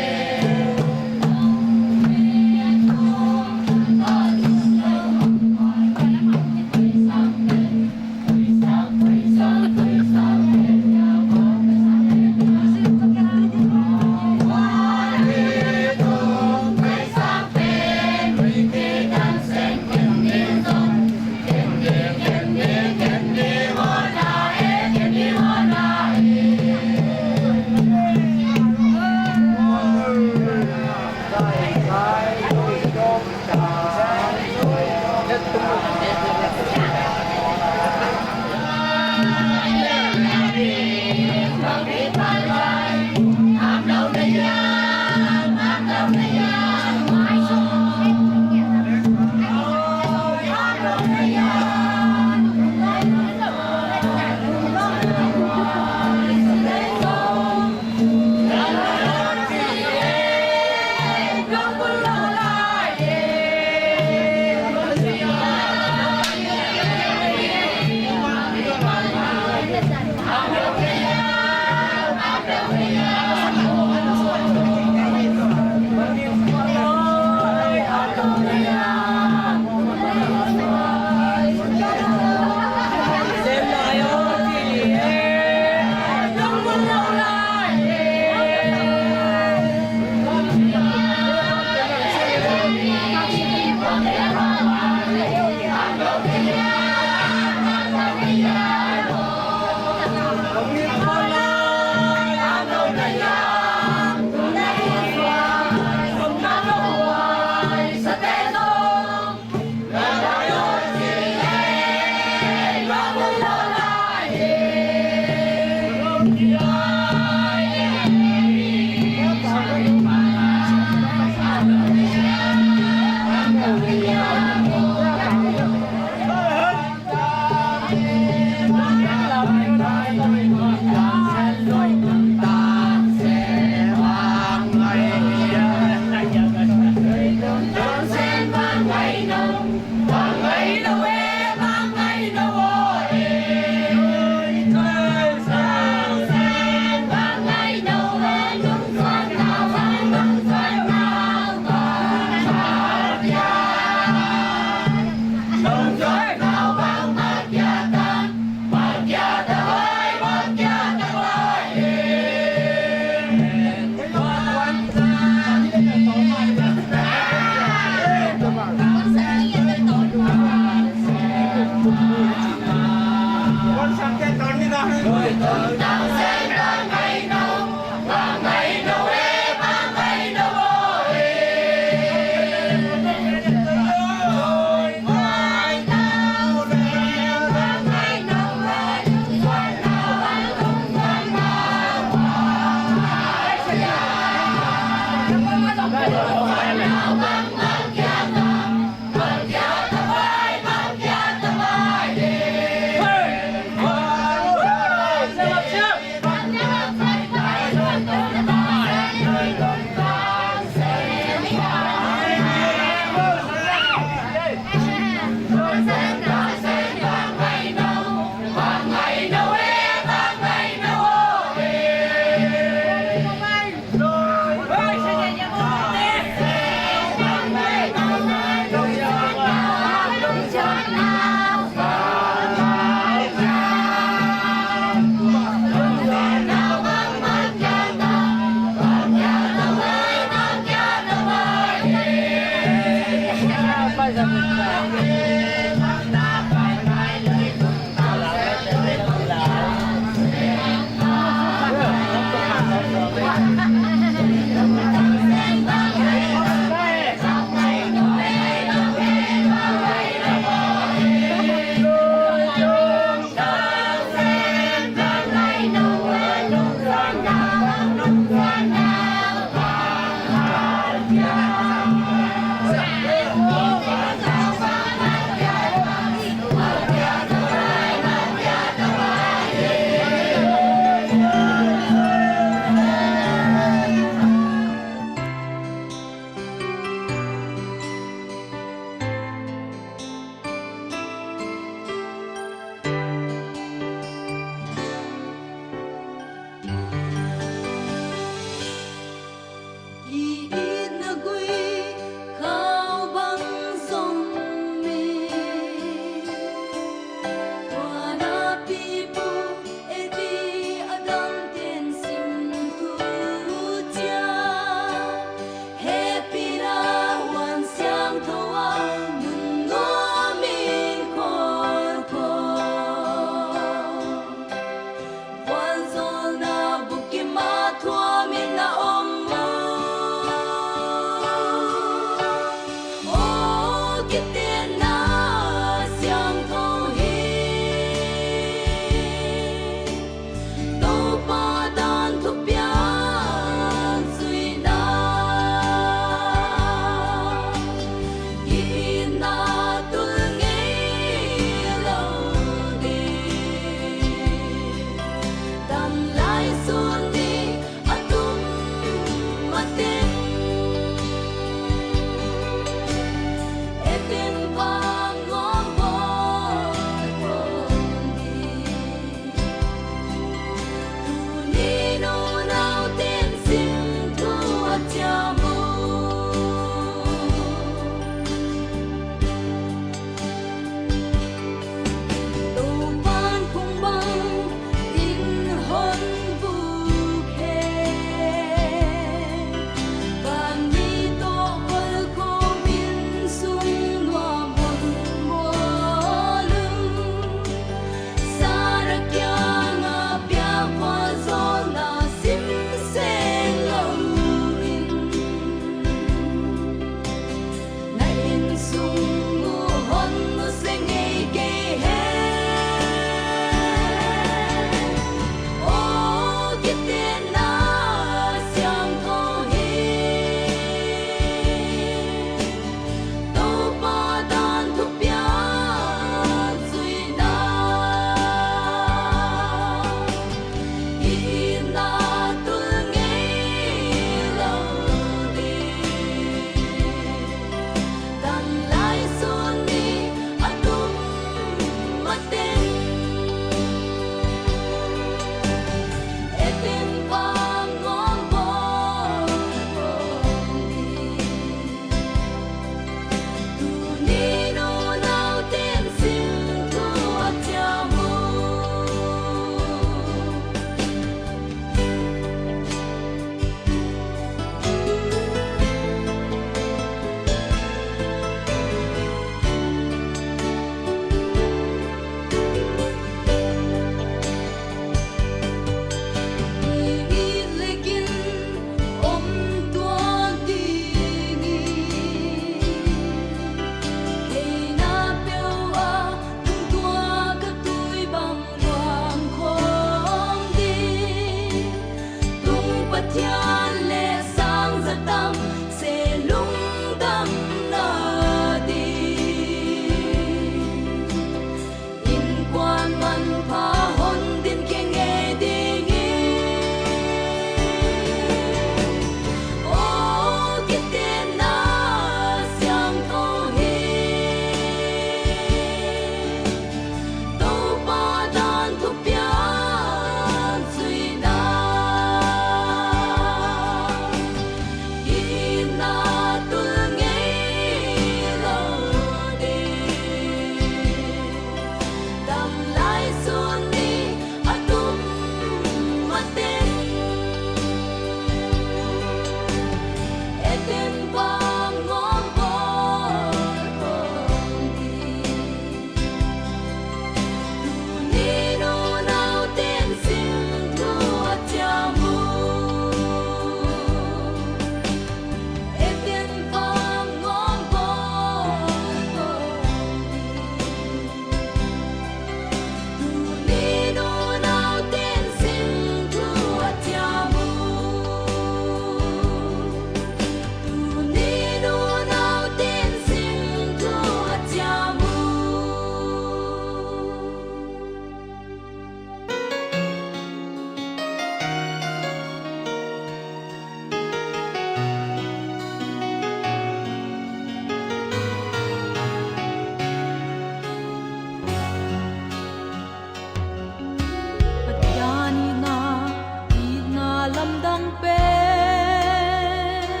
lamdang pen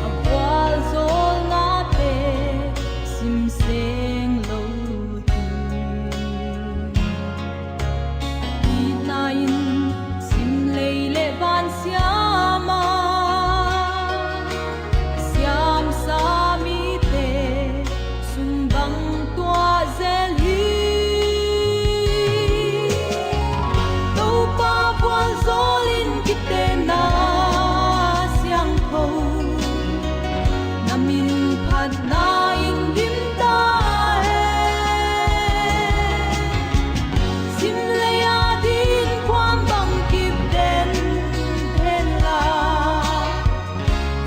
a vualzawlnate simseng lo hi. Itna in simlei le van siama siamsa mite sum bang tuah zel hi. Topa vualzawlin kitenna siangtho na min phatna in dim ta hen. Simlei a din kuam bang kip den hen la,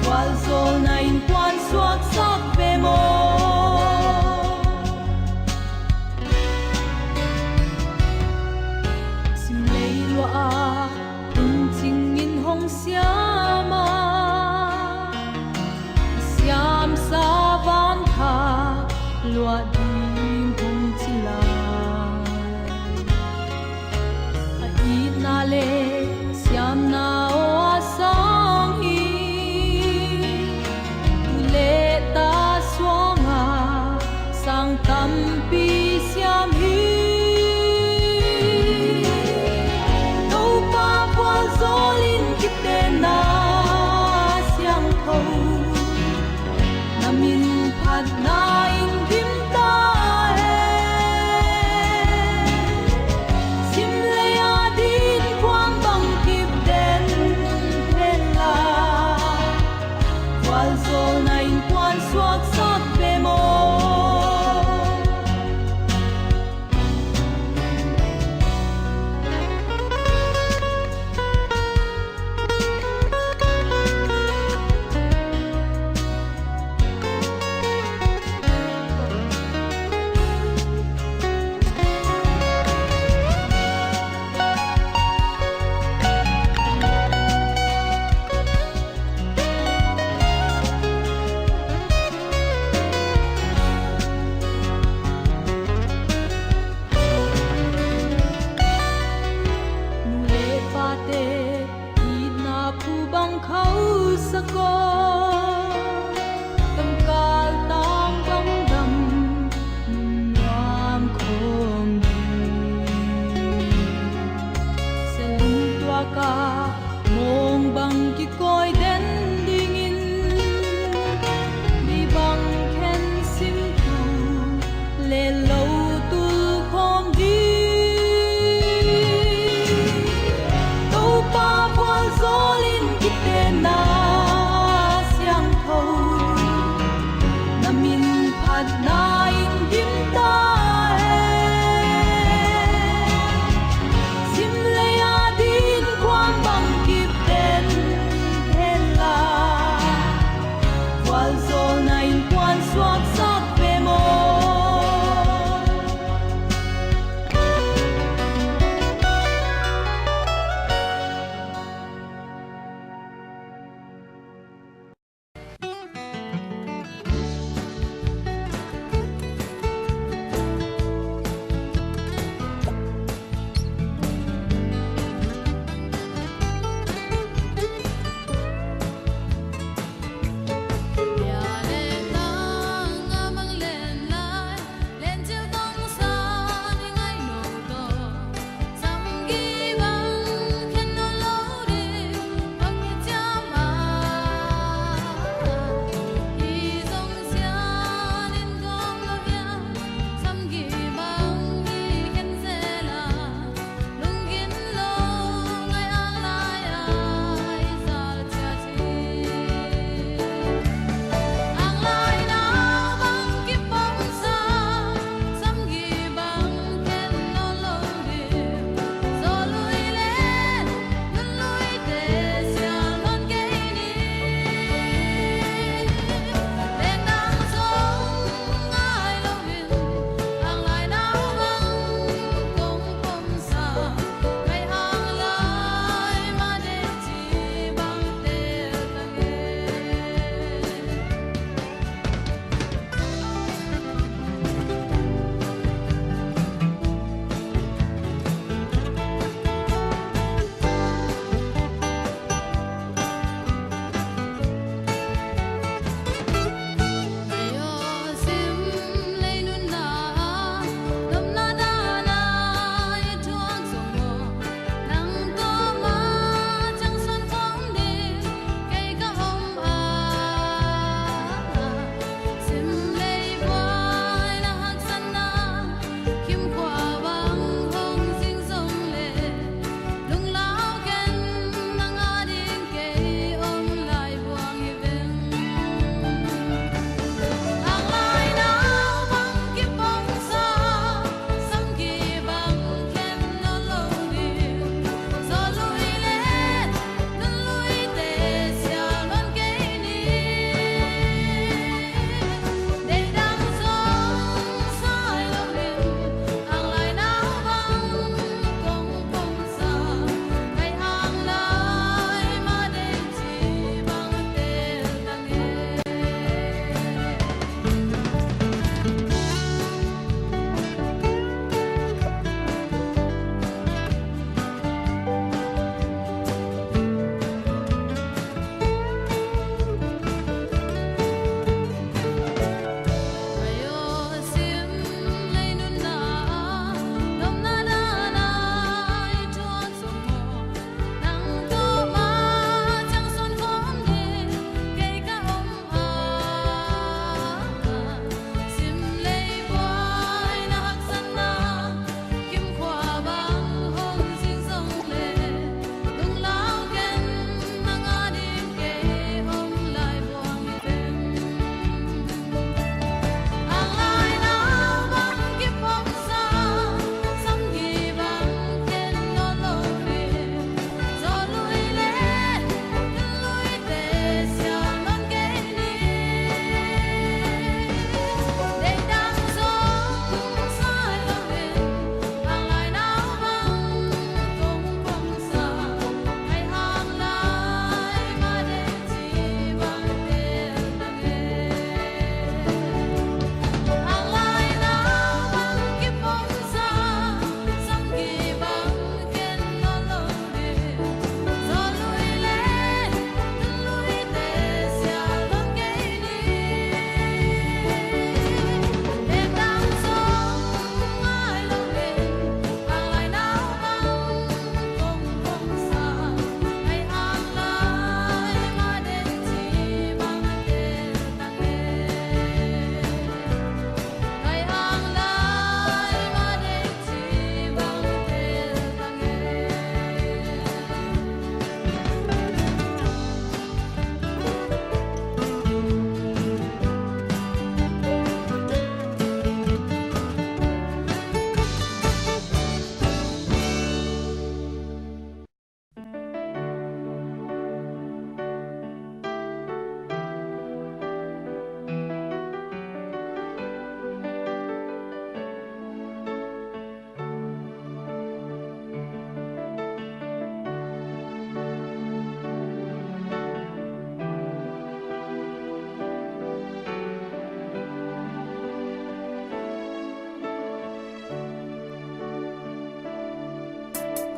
vualzawlna innkuan suaksak ve maw? Simlei luah a tungcing in hong siama siamsa vanthak luah ding hong ci lai. A itna le siamna aw a sang hi. Tu le ta suanga sang tampi siam hi. Topa vualzawlin kitenna siangtho na min phatna in dim ta hen. Simlei a din kuam bang kip den hen la, vualzawlna innkuan suaksak ve maw? Nu le pate itna phu bang khausak aw, tangkal tang bang dam nuam khawm ding. Selung tuak a mawng bang kikawi den dingin mi bang khen simtu le lo tul khawm ding. Topa vualzawlin kitenna siangtho na min phatna in dim ta hen. Simlei a din kuam bang kip den hen la, vualzawlna innkuan suaksak ve maw?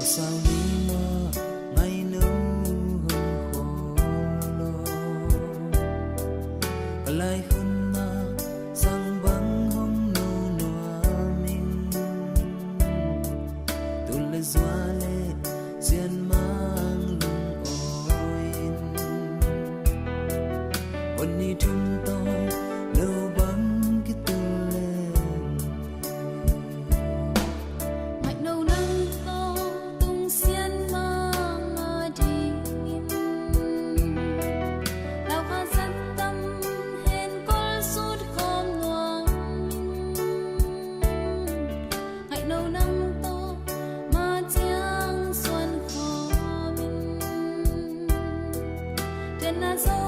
Sau ni mah ngaino hong khawl lo. Ka laikhunna sang bang hong nu nuam ing. Tul le zua le sian mang lungawi in. Hon ni thum tawi lo bang kitul le. Ngaihno nang tawh tung sian mangmah dingin. Lau kha zat tam hen kol sut khawm nuam in. Ngaihno nang tawh ma ciang suan khawm in. Tenna zo